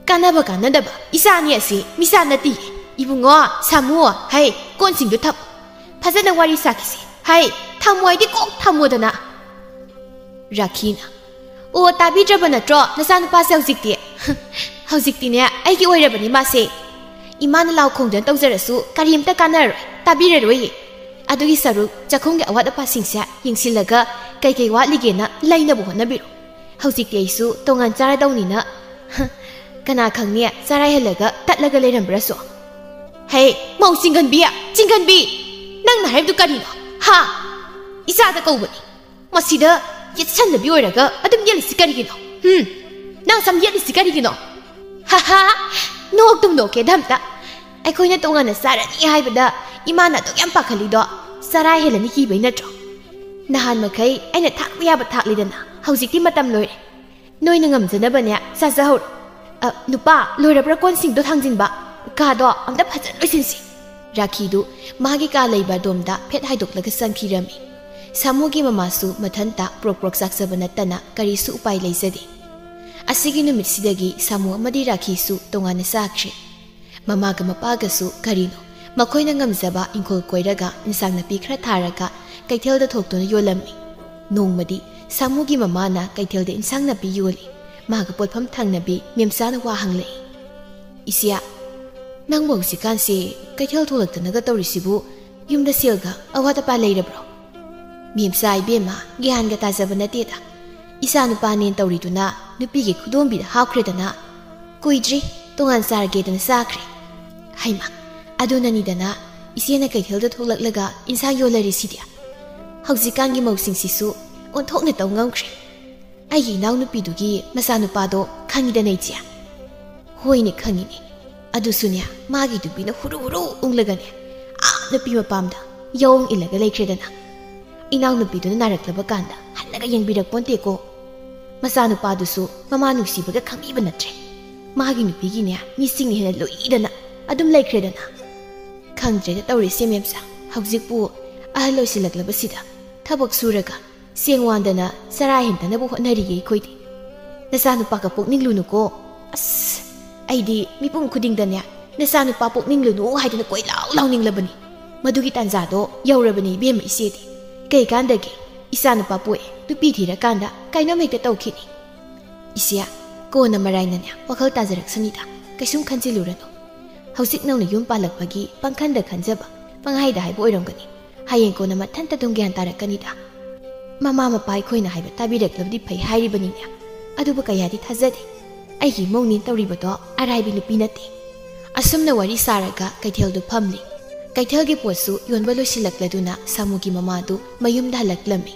ꯀꯥꯟꯅꯕ ꯀꯥꯟꯅꯗꯕ, ꯏꯆꯥꯅꯤ ꯑꯁꯤ, ꯃꯤꯆꯥ ꯅꯠꯇꯤꯌꯦ꯫ ꯏꯕꯨꯡꯉꯣ, ꯁꯥꯃꯨ, ꯍꯩ, ꯀꯣꯟꯁꯤꯡꯗꯨ ꯊꯝꯃꯨ꯫ ꯐꯖꯅ ꯋꯥꯔꯤ ꯁꯥꯈꯤꯁꯤ꯫ ꯍꯩ, ꯊꯝꯃꯨ ꯍꯥꯏꯗꯤ ꯀꯣꯛ ꯊꯝꯃꯨꯗꯅ꯫ ꯔꯥꯈꯤꯅ, ꯑꯣ, ꯇꯥꯕꯤꯗ꯭ꯔꯕ ꯅꯠꯇ꯭ꯔꯣ ꯅꯆꯥꯅꯨꯄꯥꯁꯦ ꯍꯧꯖꯤꯛꯇꯤ? ꯍꯧꯖꯤꯛꯇꯤꯅꯦ, ꯑꯩꯒꯤ ꯑꯣꯏꯔꯕꯅꯤ ꯃꯥꯁꯦ꯫ ꯏꯃꯥꯅ ꯂꯥꯎ ꯈꯣꯡꯗꯅ ꯇꯧꯖꯔꯁꯨ ꯀꯔꯤꯝꯇ ꯀꯥꯟꯅꯔꯔꯣꯏ, ꯇꯥꯕꯤꯔꯔꯣꯏꯌꯦ꯫ ꯑꯗꯨꯒꯤ ꯁꯔꯨꯛ ꯆꯥꯛꯈꯨꯝꯒꯤ ꯑꯋꯥꯠ ꯑꯄꯥꯁꯤꯡꯁꯦ ꯌꯦꯡꯁꯤꯜꯂꯒ ꯀꯩꯀꯩ ꯋꯥꯠꯂꯤꯒꯦꯅ ꯂꯩꯅꯕ ꯍꯣꯠꯅꯕꯤꯔꯣ꯫ ꯍꯧꯖꯤꯛꯇꯤ ꯑꯩꯁꯨ ꯇꯣꯉꯥꯟ ꯆꯥꯔꯗꯧꯅꯤꯅ, ꯀꯅꯥ ꯈꯪꯅꯤ ꯆꯔꯥ ꯍꯦꯜꯂꯒ ꯇꯠꯂꯒ ꯂꯩꯔꯝꯕ꯭ꯔꯁꯨ꯫ ꯍꯦ, ꯃꯧ ꯆꯤꯡꯒꯟꯕꯤ, ꯆꯤꯡꯒꯟꯕꯤ! ꯅꯪꯅ ꯍꯥꯏꯕꯗꯨ ꯀꯔꯤꯅꯣ? ꯍꯥ? ꯏꯆꯥꯗ ꯀꯧꯕꯅꯤ꯫ ꯃꯁꯤꯗ ꯌꯦꯠꯁꯟꯅꯕꯤ ꯑꯣꯏꯔꯒ ꯑꯗꯨꯝ ꯌꯦꯠꯂꯤꯁꯤ ꯀꯔꯤꯒꯤꯅꯣ? ꯍꯨꯝ? ꯅꯪ ꯁꯝ ꯌꯦꯠꯂꯤꯁꯤ ꯀꯔꯤꯒꯤꯅꯣ? ꯍꯥ ꯍꯥ! ꯅꯣꯛꯇꯨꯝ ꯅꯣꯛꯀꯦꯗ ꯑꯝꯇ꯫ ꯑꯩꯈꯣꯏꯅ ꯇꯣꯉꯥꯟꯅ ꯆꯥꯔꯅꯤ ꯍꯥꯏꯕꯗ ꯏꯃꯥꯅ ꯑꯗꯨꯛ ꯌꯥꯝ ꯄꯥꯈꯠꯂꯤꯗꯣ ꯆꯔꯥ ꯍꯦꯜꯂꯅꯤ ꯀꯤꯕꯩ ꯅꯠꯇ꯭ꯔꯣ? ꯅꯍꯥꯟ ꯃꯈꯩ ꯑꯩꯅ ꯊꯥꯛꯄ ꯌꯥꯕ ꯊꯥꯛꯂꯤꯗꯅ, ꯍꯧꯖꯤꯛꯇꯤ ꯃꯇꯝ ꯂꯣꯏꯔꯦ꯫ ꯅꯣꯏꯅ ꯉꯝꯖꯅꯕꯅꯦ ꯆꯥꯖꯍꯧꯔꯣ꯫ ꯑ, ꯅꯨꯄꯥ, ꯂꯣꯏꯔꯕ꯭ꯔꯥ ꯀꯣꯟꯁꯤꯡꯗꯣ ꯊꯥꯡꯖꯤꯟꯕ? ꯀꯥꯗꯣ ꯑꯝꯇ ꯐꯖꯅ ꯂꯣꯏꯁꯤꯟꯁꯤ꯫ ꯔꯥꯈꯤꯗꯨ ꯃꯥꯒꯤ ꯀꯥ ꯂꯩꯕ ꯑꯗꯣꯝꯗ ꯐꯦꯠ ꯍꯥꯏꯗꯣꯛꯂꯒ ꯆꯪꯈꯤꯔꯝꯃꯤ꯫ ꯁꯥꯃꯨꯒꯤ ꯃꯃꯥꯁꯨ ꯃꯊꯟꯇ ꯄ꯭ꯔꯣꯛ ꯄ꯭ꯔꯣꯛ ꯆꯥꯛꯆꯕ ꯅꯠꯇꯅ ꯀꯔꯤꯁꯨ ꯎꯄꯥꯏ ꯂꯩꯖꯗꯦ꯫ ꯑꯁꯤꯒꯤ ꯅꯨꯃꯤꯠꯁꯤꯗꯒꯤ ꯁꯥꯃꯨ ꯑꯃꯗꯤ ꯔꯥꯈꯤꯁꯨ ꯇꯣꯉꯥꯟꯅ ꯆꯥꯈ꯭ꯔꯦ꯫ ꯃꯃꯥꯒ ꯃꯄꯥꯒꯁꯨ ꯀꯔꯤꯅꯣ, ꯃꯈꯣꯏꯅ ꯉꯝꯖꯕ ꯏꯪꯈꯣꯜ ꯀꯣꯏꯔꯒ ꯏꯟꯁꯥꯡ ꯅꯥꯄꯤ ꯈꯔ ꯊꯥꯔꯒ ꯀꯩꯊꯦꯜꯗ ꯊꯣꯛꯇꯨꯅ ꯌꯣꯜꯂꯝꯃꯤ꯫ ꯅꯣꯡꯃꯗꯤ ꯁꯥꯃꯨꯒꯤ ꯃꯃꯥꯅ ꯀꯩꯊꯦꯜꯗ ꯏꯟꯁꯥꯡ ꯅꯥꯄꯤ ꯌꯣꯜꯂꯤ꯫ ꯃꯥꯒ ꯄꯣꯠꯐꯝ ꯊꯪꯅꯕꯤ ꯃꯦꯝꯆꯥꯅ ꯋꯥ ꯍꯪꯂꯛꯏ꯫ "ꯏꯆꯦ, ꯅꯪꯕꯨ ꯍꯧꯖꯤꯛꯀꯥꯟꯁꯤ ꯀꯩꯊꯦꯜ ꯊꯣꯛꯂꯛꯇꯅꯒ ꯇꯧꯔꯤꯁꯤꯕꯨ ꯌꯨꯝꯗ ꯁꯦꯜꯒ ꯑꯋꯥꯠ ꯑꯄꯥ ꯂꯩꯔꯕ꯭ꯔꯣ?" "ꯃꯦꯝꯆꯥ ꯏꯕꯦꯝꯃ, ꯒ꯭ꯌꯥꯟꯒ ꯇꯥꯖꯕ ꯅꯠꯇꯦꯗ꯫ ꯏꯆꯥ ꯅꯨꯄꯥꯅꯦꯅ ꯇꯧꯔꯤꯗꯨꯅ ꯅꯨꯄꯤꯒꯤ ꯈꯨꯗꯣꯝꯕꯤꯗ ꯍꯥꯞꯈ꯭ꯔꯦꯗꯅ꯫ ꯀꯨꯏꯗ꯭ꯔꯤ, ꯇꯣꯉꯥꯟ ꯆꯥꯔꯒꯦꯗꯅ ꯆꯥꯈ꯭ꯔꯦ꯫ ꯍꯩꯃ, ꯑꯗꯨꯅꯅꯤꯗꯅ ꯏꯆꯦꯅ ꯀꯩꯊꯦꯜꯗ ꯊꯣꯛꯂꯛꯂꯒ ꯏꯟꯁꯥꯡ ꯌꯣꯜꯂꯔꯤꯁꯤꯗꯤ꯫ ꯍꯧꯖꯤꯛꯀꯥꯟꯒꯤ ꯃꯧꯁꯤꯡꯁꯤꯁꯨ ꯑꯣꯟꯊꯣꯛꯅ ꯇꯧ ꯉꯝꯈ꯭ꯔꯦ꯫ ꯑꯩꯒꯤ ꯏꯅꯥꯎꯅꯨꯄꯤꯗꯨꯒꯤ ꯃꯆꯥꯅꯨꯄꯥꯗꯣ ꯈꯪꯉꯤꯗꯅ, ꯏꯆꯦ?" "ꯍꯣꯏꯅꯦ, ꯈꯪꯉꯤꯅꯦ꯫ ꯑꯗꯨꯁꯨꯅꯦ, ꯃꯥꯒꯤ ꯅꯨꯄꯤꯅ ꯍꯨꯔꯨ ꯍꯨꯔꯨ ꯎꯪꯂꯒꯅꯦ, ꯑꯥ ꯅꯨꯄꯤ ꯃꯄꯥꯝꯗ ꯌꯥꯑꯣꯡ ꯏꯜꯂꯒ ꯂꯩꯈ꯭ꯔꯦꯗꯅ꯫ ꯏꯅꯥꯎꯅꯨꯄꯤꯗꯨꯅ ꯅꯥꯔꯛꯂꯕ ꯀꯥꯟꯗ ꯍꯟꯅꯒ ꯌꯦꯡꯕꯤꯔꯛꯄꯣꯟꯇꯦꯀꯣ꯫ ꯃꯆꯥꯅꯨꯄꯥꯗꯨꯁꯨ ꯃꯃꯥ ꯅꯨꯡꯁꯤꯕꯒ ꯈꯪꯕꯤꯕ ꯅꯠꯇ꯭ꯔꯦ꯫ ꯃꯥꯒꯤ ꯅꯨꯄꯤꯒꯤꯅꯦ ꯃꯤꯁꯤꯡꯅ ꯍꯦꯟꯅ ꯂꯨꯏꯗꯅ ꯑꯗꯨꯝ ꯂꯩꯈ꯭ꯔꯦꯗꯅ꯫ ꯈꯪꯗ꯭ꯔꯦꯗ ꯇꯧꯔꯤꯁꯦ, ꯃꯦꯝꯆꯥ꯫ ꯍꯧꯖꯤꯛꯄꯨ ꯑꯍꯜ ꯑꯣꯏꯁꯤꯜꯂꯛꯂꯕꯁꯤꯗ ꯊꯕꯛ ꯁꯨꯔꯒ ꯆꯦꯡ ꯋꯥꯟꯗꯅ ꯆꯔꯥ ꯍꯦꯟꯗꯅꯕ ꯍꯣꯠꯅꯔꯤꯌꯦ ꯑꯩꯈꯣꯏꯗꯤ꯫ ꯅꯆꯥꯅꯨꯄꯥꯒ ꯄꯣꯛꯅꯤꯡꯂꯨꯅꯨꯀꯣ꯫ ꯑꯁ, ꯑꯩꯗꯤ ꯃꯤꯄꯨꯝ ꯈꯨꯗꯤꯡꯗꯅꯦ ꯅꯆꯥꯅꯨꯄꯥ ꯄꯣꯛꯅꯤꯡꯂꯨꯅꯨ ꯍꯥꯏꯗꯅ ꯀꯣꯏꯂꯥꯎ ꯂꯥꯎꯅꯤꯡꯂꯕꯅꯤ꯫ ꯃꯗꯨꯒꯤ ꯇꯥꯟꯖꯥꯗꯣ ꯌꯧꯔꯕꯅꯤ ꯏꯕꯦꯝꯃ ꯏꯆꯦꯗꯤ꯫ ꯀꯩ ꯀꯥꯟꯗꯒꯦ? ꯏꯆꯥꯅꯨꯄꯥ ꯄꯣꯛꯑꯦ, ꯅꯨꯄꯤ ꯊꯤꯔꯀꯥꯟꯗ ꯀꯩꯅꯣꯝ ꯍꯦꯛꯇ ꯇꯧꯈꯤꯅꯤ꯫ ꯏꯆꯦ, ꯀꯣꯟꯅ ꯃꯔꯥꯏꯅꯅꯦ ꯋꯥꯈꯜ ꯇꯥꯖꯔꯛꯁꯅꯤꯗ, ꯀꯩꯁꯨꯝ ꯈꯟꯖꯤꯜꯂꯨꯔꯅꯨ꯫ ꯍꯧꯖꯤꯛ ꯅꯧꯅ ꯌꯨꯝ ꯄꯥꯜꯂꯛꯄꯒꯤ ꯄꯪꯈꯟꯗ ꯈꯟꯖꯕ, ꯄꯪꯍꯥꯏꯗ ꯍꯥꯏꯕ ꯑꯣꯏꯔꯝꯒꯅꯤ꯫ ꯍꯌꯦꯡ ꯀꯣꯟꯅ ꯃꯊꯟꯇ ꯑꯗꯨꯝ ꯒ꯭ꯌꯥꯟ ꯇꯥꯔꯛꯀꯅꯤꯗ꯫ ꯃꯃꯥ ꯃꯄꯥ ꯑꯩꯈꯣꯏꯅ ꯍꯥꯏꯕ ꯇꯥꯕꯤꯔꯛꯂꯕꯗꯤ ꯐꯩ ꯍꯥꯏꯔꯤꯕꯅꯤꯅꯦ꯫ ꯑꯗꯨꯕꯨ ꯀꯌꯥꯗꯤ ꯊꯥꯖꯗꯦ꯫ ꯑꯩꯒꯤ ꯏꯃꯧꯅꯦ ꯇꯧꯔꯤꯕꯗꯣ ꯑꯔꯥꯏꯕꯤ ꯅꯨꯄꯤ ꯅꯠꯇꯦ꯫ ꯑꯁꯨꯝꯅ ꯋꯥꯔꯤ ꯁꯥꯔꯒ ꯀꯩꯊꯦꯜꯗꯨ ꯐꯝꯂꯤ꯫ ꯀꯩꯊꯦꯜꯒꯤ ꯄꯣꯠꯁꯨ ꯌꯣꯟꯕ ꯂꯣꯏꯁꯤꯜꯂꯛꯂꯗꯨꯅ ꯁꯥꯃꯨꯒꯤ ꯃꯃꯥꯗꯨ ꯃꯌꯨꯝꯗ ꯍꯜꯂꯛꯂꯝꯃꯤ꯫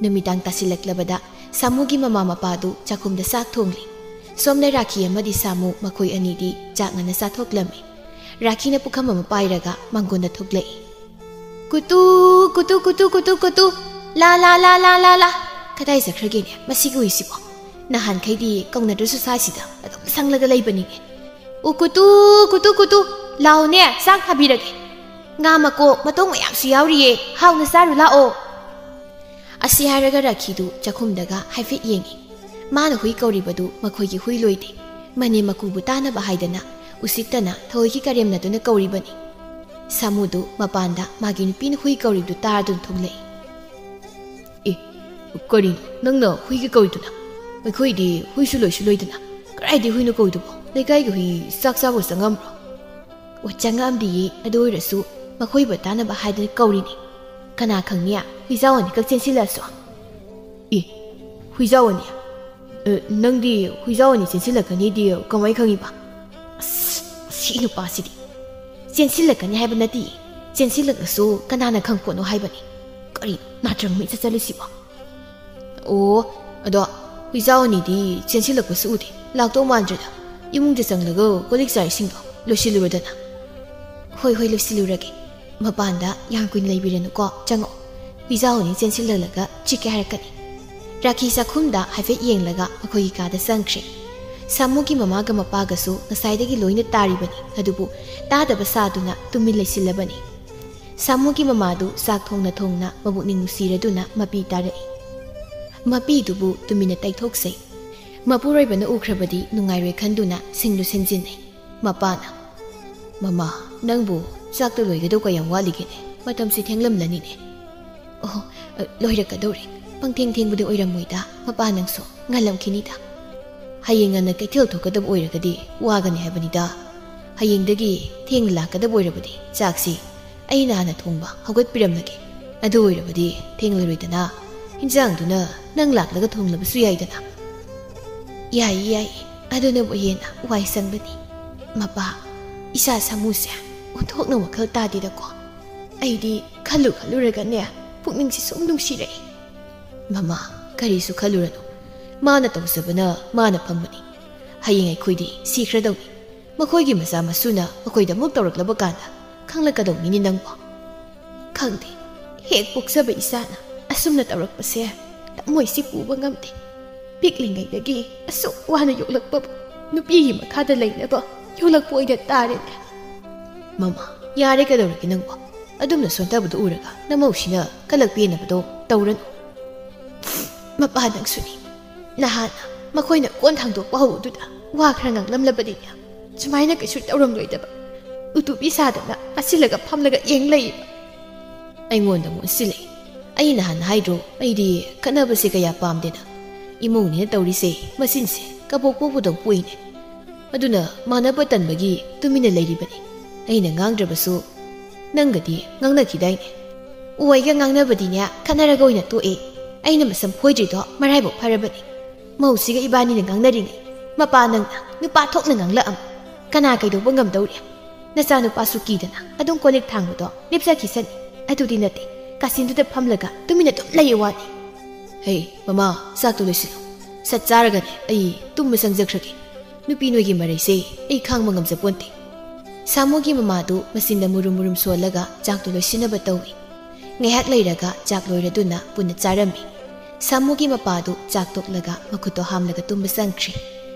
ꯅꯨꯃꯤꯗꯥꯡ ꯇꯥꯁꯤꯜꯂꯛꯂꯕꯗ ꯁꯥꯃꯨꯒꯤ ꯃꯃꯥ ꯃꯄꯥꯗꯨ ꯆꯥꯛꯈꯨꯝꯗ ꯆꯥꯛ ꯊꯣꯡꯂꯤ꯫ ꯁꯣꯝꯗ ꯔꯥꯈꯤ ꯑꯃꯗꯤ ꯁꯥꯃꯨ ꯃꯈꯣꯏ ꯑꯅꯤꯗꯤ ꯆꯥꯛ ꯉꯟꯅ ꯆꯥꯊꯣꯛꯂꯝꯃꯤ꯫ ꯔꯥꯈꯤꯅ ꯄꯨꯈꯝ ꯑꯃ ꯄꯥꯏꯔꯒ ꯃꯥꯡꯒꯣꯟꯗ ꯊꯣꯛꯂꯛꯏ꯫ "ꯀꯨꯇꯨ, ꯀꯨꯇꯨ, ꯀꯨꯇꯨ, ꯀꯨꯇꯨ, ꯀꯨꯇꯨ, ꯂꯥ, ꯂꯥ, ꯂꯥ, ꯂꯥ, ꯂꯥ, ꯂꯥ꯫ ꯀꯗꯥꯏ ꯆꯠꯈ꯭ꯔꯒꯦꯅꯦ ꯃꯁꯤꯒꯤ ꯍꯨꯏꯁꯤꯕꯣ? ꯅꯍꯥꯟꯈꯩꯗꯤ ꯀꯧꯅꯗ꯭ꯔꯁꯨ ꯁ꯭ꯋꯥꯏꯁꯤꯗ ꯑꯗꯨꯝ ꯁꯪꯂꯒ ꯂꯩꯕꯅꯤꯅꯦ꯫ "ꯎ ꯀꯨꯇꯨ, ꯀꯨꯇꯨ, ꯀꯨꯇꯨ, ꯂꯥꯛꯑꯣꯅꯦ, ꯆꯥꯛ ꯊꯥꯕꯤꯔꯒꯦ꯫ ꯉꯥ ꯃꯀꯣꯛ ꯃꯇꯣꯡ ꯃꯌꯥꯝꯁꯨ ꯌꯥꯎꯔꯤꯌꯦ, ꯍꯥꯎꯅ ꯆꯥꯔꯨ ꯂꯥꯛꯑꯣ"꯫ ꯑꯁꯤ ꯍꯥꯏꯔꯒ ꯔꯥꯈꯤꯗꯨ ꯆꯥꯛꯈꯨꯝꯗꯒ ꯍꯥꯏꯐꯦꯠ ꯌꯦꯡꯉꯤ꯫ ꯃꯥꯅ ꯍꯨꯏ ꯀꯧꯔꯤꯕꯗꯨ ꯃꯈꯣꯏꯒꯤ ꯍꯨꯏ ꯂꯣꯏꯗꯦ꯫ ꯃꯅꯦꯝ ꯃꯀꯨꯕꯨ ꯇꯥꯅꯕ ꯍꯥꯏꯗꯅ ꯎꯁꯤꯠꯇꯅ ꯊꯑꯣꯏꯒꯤ ꯀꯔꯦꯝꯅꯗꯨꯅ ꯀꯧꯔꯤꯕꯅꯤ꯫ ꯁꯥꯃꯨꯗꯨ ꯃꯄꯥꯟꯗ ꯃꯥꯒꯤ ꯅꯨꯄꯤꯅ ꯍꯨꯏ ꯀꯧꯔꯤꯕꯗꯨ ꯇꯥꯗꯨꯅ ꯊꯣꯛꯂꯛꯏ꯫ "ꯑꯦ, ꯀꯔꯤꯅꯣ ꯅꯪꯅ ꯍꯨꯏꯒ ꯀꯧꯔꯤꯗꯨꯅ? ꯑꯩꯈꯣꯏꯗꯤ ꯍꯨꯏꯁꯨ ꯂꯣꯏꯁꯨ ꯂꯣꯏꯗꯅ ꯀꯗꯥꯏꯗꯒꯤ ꯍꯨꯏꯅꯣ ꯀꯧꯔꯤꯗꯨꯕꯣ? ꯂꯩꯀꯥꯏꯒꯤ ꯍꯨꯏ ꯆꯥꯛ ꯆꯥꯕ ꯆꯪꯉꯝꯕ꯭ꯔꯣ?" "ꯑꯣ, ꯆꯪꯉꯛꯑꯝꯗꯤꯌꯦ, ꯑꯗꯨ ꯑꯣꯏꯔꯁꯨ ꯃꯈꯣꯏꯕꯨ ꯇꯥꯅꯕ ꯍꯥꯏꯗꯅ ꯀꯧꯔꯤꯅꯤ꯫ ꯀꯅꯥ ꯈꯪꯅꯤ, ꯍꯨꯏꯖꯥꯎ ꯑꯅꯤꯈꯛ ꯆꯦꯟꯁꯤꯜꯂꯛꯑꯁꯨ?" "ꯑꯦ, ꯍꯨꯏꯖꯥꯎ ꯑꯅꯤ? ꯑꯦ, ꯅꯪꯗꯤ ꯍꯨꯏꯖꯥꯎ ꯑꯅꯤ ꯆꯦꯟꯁꯤꯜꯂꯛꯀꯅꯤꯗꯤ ꯀꯃꯥꯏ ꯈꯪꯉꯤꯕ?" "ꯑꯁ, ꯁꯤ ꯅꯨꯄꯥꯁꯤꯗꯤ꯫ ꯆꯦꯟꯁꯤꯜꯂꯛꯀꯅꯤ ꯍꯥꯏꯕ ꯅꯠꯇꯦ, ꯆꯦꯟꯁꯤꯜꯂꯛꯂꯁꯨ ꯀꯅꯥꯅ ꯈꯪꯄꯣꯠꯅꯣ ꯍꯥꯏꯕꯅꯤ꯫ ꯀꯔꯤ ꯅꯥꯇ꯭ꯔꯪ ꯃꯩ ꯆꯠꯆꯜꯂꯤꯁꯤꯕꯣ?" "ꯑꯣ, ꯑꯗꯣ ꯍꯨꯏꯖꯥꯎ ꯑꯅꯤꯗꯤ ꯆꯦꯟꯁꯤꯜꯂꯛꯄꯁꯨ ꯎꯗꯦ꯫ ꯂꯥꯛꯇꯧ ꯃꯥꯟꯗ꯭ꯔꯦꯗ꯫ ꯏꯃꯨꯡꯗ ꯆꯪꯂꯒ ꯀꯣꯜ ꯂꯤꯛ ꯆꯥ ꯏꯁꯤꯡꯗꯣ ꯂꯣꯏꯁꯤꯜꯂꯨꯔꯗꯅ꯫" "ꯍꯣꯏ, ꯍꯣꯏ, ꯂꯣꯏꯁꯤꯜꯂꯨꯔꯒꯦ꯫ ꯃꯄꯥꯟꯗ ꯌꯥꯝ ꯀꯨꯏꯅ ꯂꯩꯕꯤꯔꯅꯨꯀꯣ, ꯆꯪꯉꯛꯑꯣ꯫ ꯍꯨꯏꯖꯥꯎ ꯑꯅꯤ ꯆꯦꯟꯁꯤꯜꯍꯜꯂꯒ ꯆꯤꯛꯀꯦ ꯍꯥꯏꯔꯛꯀꯅꯤ꯫" ꯔꯥꯈꯤ ꯆꯥꯛꯈꯨꯝꯗ ꯍꯥꯏꯐꯦꯠ ꯌꯦꯡꯂꯒ ꯃꯈꯣꯏꯒꯤ ꯀꯥꯗ ꯆꯪꯈ꯭ꯔꯦ꯫ ꯁꯥꯃꯨꯒꯤ ꯃꯃꯥꯒ ꯃꯄꯥꯒꯁꯨ ꯉꯁꯥꯏꯗꯒꯤ ꯂꯣꯏꯅ ꯇꯥꯔꯤꯕꯅꯤ, ꯑꯗꯨꯕꯨ ꯇꯥꯗꯕ ꯁꯥꯗꯨꯅ ꯇꯨꯃꯤꯟ ꯂꯩꯁꯤꯜꯂꯕꯅꯤ꯫ ꯁꯥꯃꯨꯒꯤ ꯃꯃꯥꯗꯨ ꯆꯥꯛ ꯊꯣꯡꯅ ꯊꯣꯡꯅ ꯃꯕꯨꯛꯅꯤꯡ ꯅꯨꯡꯁꯤꯔꯗꯨꯅ ꯃꯄꯤ ꯇꯥꯔꯛꯏ꯫ ꯃꯄꯤꯗꯨꯕꯨ ꯇꯨꯃꯤꯟꯅ ꯇꯩꯊꯣꯛꯆꯩ꯫ ꯃꯄꯨꯔꯣꯏꯕꯅ ꯎꯈ꯭ꯔꯕꯗꯤ ꯅꯨꯡꯉꯥꯏꯔꯣꯏ ꯈꯟꯗꯨꯅ ꯁꯤꯡꯗꯨ ꯁꯦꯝꯖꯤꯟꯅꯩ꯫ ꯃꯄꯥꯅ, "ꯃꯃꯥ, ꯅꯪꯕꯨ ꯆꯥꯛꯇ ꯂꯣꯏꯒꯗꯧ ꯀꯌꯥꯝ ꯋꯥꯠꯂꯤꯒꯦꯅꯦ? ꯃꯇꯝꯁꯤ ꯊꯦꯡꯂꯝꯂꯅꯤꯅꯦ꯫" "ꯑꯣ, ꯑ, ꯂꯣꯏꯔꯛꯀꯗꯧꯔꯦ꯫ ꯄꯪꯊꯦꯡ ꯊꯦꯡꯕꯗꯤ ꯑꯣꯏꯔꯝꯃꯣꯏꯗ, ꯃꯄꯥ ꯅꯪꯁꯨ ꯉꯜꯂꯝꯈꯤꯅꯤꯗ꯫" "ꯍꯌꯦꯡ ꯉꯟꯅ ꯀꯩꯊꯦꯜ ꯊꯣꯛꯀꯗꯕ ꯑꯣꯏꯔꯒꯗꯤ ꯋꯥꯒꯅꯤ ꯍꯥꯏꯕꯅꯤꯗ꯫ ꯍꯌꯦꯡꯗꯒꯤ ꯊꯦꯡꯅ ꯂꯥꯛꯀꯗꯕ ꯑꯣꯏꯔꯕꯗꯤ ꯆꯥꯛꯁꯤ ꯑꯩꯅ ꯍꯥꯟꯅ ꯊꯣꯡꯕ ꯍꯧꯒꯠꯄꯤꯔꯝꯂꯒꯦ꯫ ꯑꯗꯨ ꯑꯣꯏꯔꯕꯗꯤ ꯊꯦꯡꯂꯔꯣꯏꯗꯅ, ꯏꯟꯖꯥꯡꯗꯨꯅ ꯅꯪ ꯂꯥꯛꯂꯒ ꯊꯣꯡꯂꯕꯁꯨ ꯌꯥꯏꯗꯅ꯫" "ꯌꯥꯏꯌꯦ, ꯌꯥꯏꯌꯦ, ꯑꯗꯨꯅꯕꯨ ꯍꯦꯟꯅ ꯋꯥꯏ ꯁꯪꯕꯅꯤ꯫ ꯃꯄꯥ, ꯏꯆꯥ ꯁꯥꯃꯨꯁꯦ ꯑꯣꯟꯊꯣꯛꯅ ꯋꯥꯈꯜ ꯇꯥꯗꯦꯗꯀꯣ꯫ ꯑꯩꯗꯤ ꯈꯜꯂꯨ ꯈꯜꯂꯨꯔꯒꯅꯦ, ꯄꯨꯛꯅꯤꯡꯁꯤ ꯁꯨꯝ ꯅꯨꯡꯁꯤꯔꯛꯏ꯫" "ꯃꯃꯥ, ꯀꯔꯤꯁꯨ ꯈꯜꯂꯨꯔꯅꯨ꯫ ꯃꯥꯅ ꯇꯧꯖꯕꯅ ꯃꯥꯅ ꯐꯪꯕꯅꯤ꯫ ꯍꯌꯦꯡ ꯑꯩꯈꯣꯏꯗꯤ ꯁꯤꯈ꯭ꯔꯗꯧꯅꯤ꯫ ꯃꯈꯣꯏꯒꯤ ꯃꯆꯥ ꯃꯁꯨꯅ ꯃꯈꯣꯏꯗ ꯑꯃꯨꯛ ꯇꯧꯔꯛꯂꯕ ꯀꯥꯟꯗ ꯈꯪꯂꯛꯀꯗꯧꯅꯤꯅꯦ ꯅꯪꯕꯣ꯫" "ꯈꯪꯗꯦ, ꯍꯦꯛ ꯄꯣꯛꯆꯕ ꯏꯆꯥꯅ ꯑꯁꯨꯝꯅ ꯇꯧꯔꯛꯄꯁꯦ ꯊꯃꯣꯏꯁꯤ ꯄꯨꯕ ꯉꯝꯗꯦ꯫ ꯄꯤꯛꯂꯤꯉꯩꯗꯒꯤ ꯑꯁꯨꯛ ꯋꯥꯅ ꯌꯣꯛꯂꯛꯄꯕꯨ ꯅꯨꯄꯤꯒꯤ ꯃꯈꯥꯗ ꯂꯩꯅꯕ ꯌꯣꯛꯂꯛꯄ ꯑꯣꯏꯅ ꯇꯥꯔꯦꯅꯦ꯫ ꯃꯃꯥ, ꯌꯥꯔꯦ, ꯀꯩꯗꯧꯔꯒꯦ ꯅꯪꯕꯣ? ꯑꯗꯨꯝꯅ ꯁꯣꯟꯊꯕꯗꯨ ꯎꯔꯒ ꯅꯃꯧꯁꯤꯅ ꯀꯂꯛ ꯄꯦꯟꯅꯕꯗꯣ ꯇꯧꯔꯅꯨ꯫ ꯃꯄꯥ, ꯅꯪꯁꯨꯅꯤ꯫ ꯅꯍꯥꯟ ꯃꯈꯣꯏꯅ ꯀꯣꯟ ꯊꯥꯡꯗꯣꯛꯄ ꯍꯧꯕꯗꯨꯗ ꯋꯥ ꯈꯔ ꯉꯥꯡꯂꯝꯂꯕꯗꯤꯅꯦ, ꯁꯨꯃꯥꯏꯅ ꯀꯩꯁꯨ ꯇꯧꯔꯝꯂꯣꯏꯗꯕ꯫ ꯎꯇꯨꯕꯤ ꯁꯥꯗꯅ ꯑꯁꯤꯜꯂꯒ ꯐꯝꯂꯒ ꯌꯦꯡ ꯂꯩꯌꯦꯕ꯫ ꯑꯩꯉꯣꯟꯗ ꯑꯃꯨꯛ ꯑꯣꯟꯁꯤꯜꯂꯛꯏ꯫ ꯑꯩ ꯅꯍꯥꯟ ꯍꯥꯏꯗ꯭ꯔꯣ, ꯑꯩꯗꯤ ꯈꯠꯅꯕꯁꯦ ꯀꯌꯥ ꯄꯥꯝꯗꯦꯅ꯫ ꯏꯃꯧꯅꯤꯅ ꯇꯧꯔꯤꯁꯦ ꯃꯆꯤꯟꯁꯦ ꯀꯕꯣꯛ ꯄꯣꯛꯄꯗꯧ ꯄꯣꯛꯏꯅꯦ꯫ ꯑꯗꯨꯅ ꯃꯥꯟꯅꯕ ꯇꯟꯕꯒꯤ ꯇꯨꯃꯤꯟꯅ ꯂꯩꯔꯤꯕꯅꯤ꯫ ꯑꯩꯅ ꯉꯥꯡꯗ꯭ꯔꯕꯁꯨ ꯅꯪꯒꯗꯤ ꯉꯥꯡꯅꯈꯤꯗꯥꯏꯅꯦ? ꯑꯣꯏꯒ ꯉꯥꯡꯅꯕꯗꯤꯅꯦ, ꯈꯠꯅꯔꯒ ꯑꯣꯏꯅ ꯇꯣꯛꯑꯦ꯫ ꯑꯩꯅ ꯃꯁꯝ ꯐꯣꯏꯗ꯭ꯔꯤꯗꯣ ꯃꯔꯥꯏꯕꯛ ꯐꯔꯕꯅꯤ꯫ ꯃꯧꯁꯤꯒ ꯏꯕꯥꯅꯤꯅ ꯉꯥꯡꯅꯔꯤꯉꯩ ꯃꯄꯥ ꯅꯪꯅ ꯅꯨꯄꯥ ꯊꯣꯛꯅ ꯉꯥꯡꯂꯛꯑꯝ꯫ ꯀꯅꯥ ꯀꯩꯗꯧꯕ ꯉꯝꯗꯧꯔꯤ? ꯅꯆꯥꯅꯨꯄꯥꯁꯨ ꯀꯤꯗꯅ ꯑꯗꯨꯝ ꯀꯣꯜ ꯂꯤꯛ ꯊꯥꯡꯕꯗꯣ ꯂꯦꯞꯆꯈꯤꯁꯅꯤ꯫ ꯑꯗꯨꯗꯤ ꯅꯠꯇꯦ, ꯀꯥꯆꯤꯟꯗꯨꯗ ꯐꯝꯂꯒ ꯇꯨꯃꯤꯟꯅ ꯑꯗꯨꯝ ꯂꯩꯌꯨ ꯋꯥꯅꯤ꯫ ꯍꯩ, ꯃꯃꯥ, ꯆꯥꯛꯇꯣ ꯂꯣꯏꯁꯤꯜꯂꯨ꯫ ꯁꯠ ꯆꯥꯔꯒꯅꯦ ꯑꯩ ꯇꯨꯝꯕ ꯆꯪꯖꯈ꯭ꯔꯒꯦ꯫ ꯅꯨꯄꯤ ꯅꯣꯏꯒꯤ ꯃꯔꯩꯁꯦ ꯑꯩ ꯈꯥꯡꯕ ꯉꯝꯖꯄꯣꯟꯇꯦ꯫ ꯁꯥꯃꯨꯒꯤ ꯃꯃꯥꯗꯨ ꯃꯆꯤꯟꯗ ꯃꯨꯔꯨꯝ ꯃꯨꯔꯨꯝ ꯁꯣꯜꯂꯒ ꯆꯥꯛꯇꯨ ꯂꯣꯏꯁꯤꯟꯅꯕ ꯇꯧꯏ꯫ ꯉꯥꯏꯍꯥꯛ ꯂꯩꯔꯒ ꯆꯥꯛ ꯂꯣꯏꯔꯗꯨꯅ ꯄꯨꯟꯅ ꯆꯥꯔꯝꯃꯤ꯫ ꯁꯥꯃꯨꯒꯤ ꯃꯄꯥꯗꯨ ꯆꯥꯛ ꯇꯣꯛꯂꯒ ꯃꯈꯨꯠꯇꯣ ꯍꯥꯝꯂꯒ ꯇꯨꯝꯕ ꯆꯪꯈ꯭ꯔꯦ꯫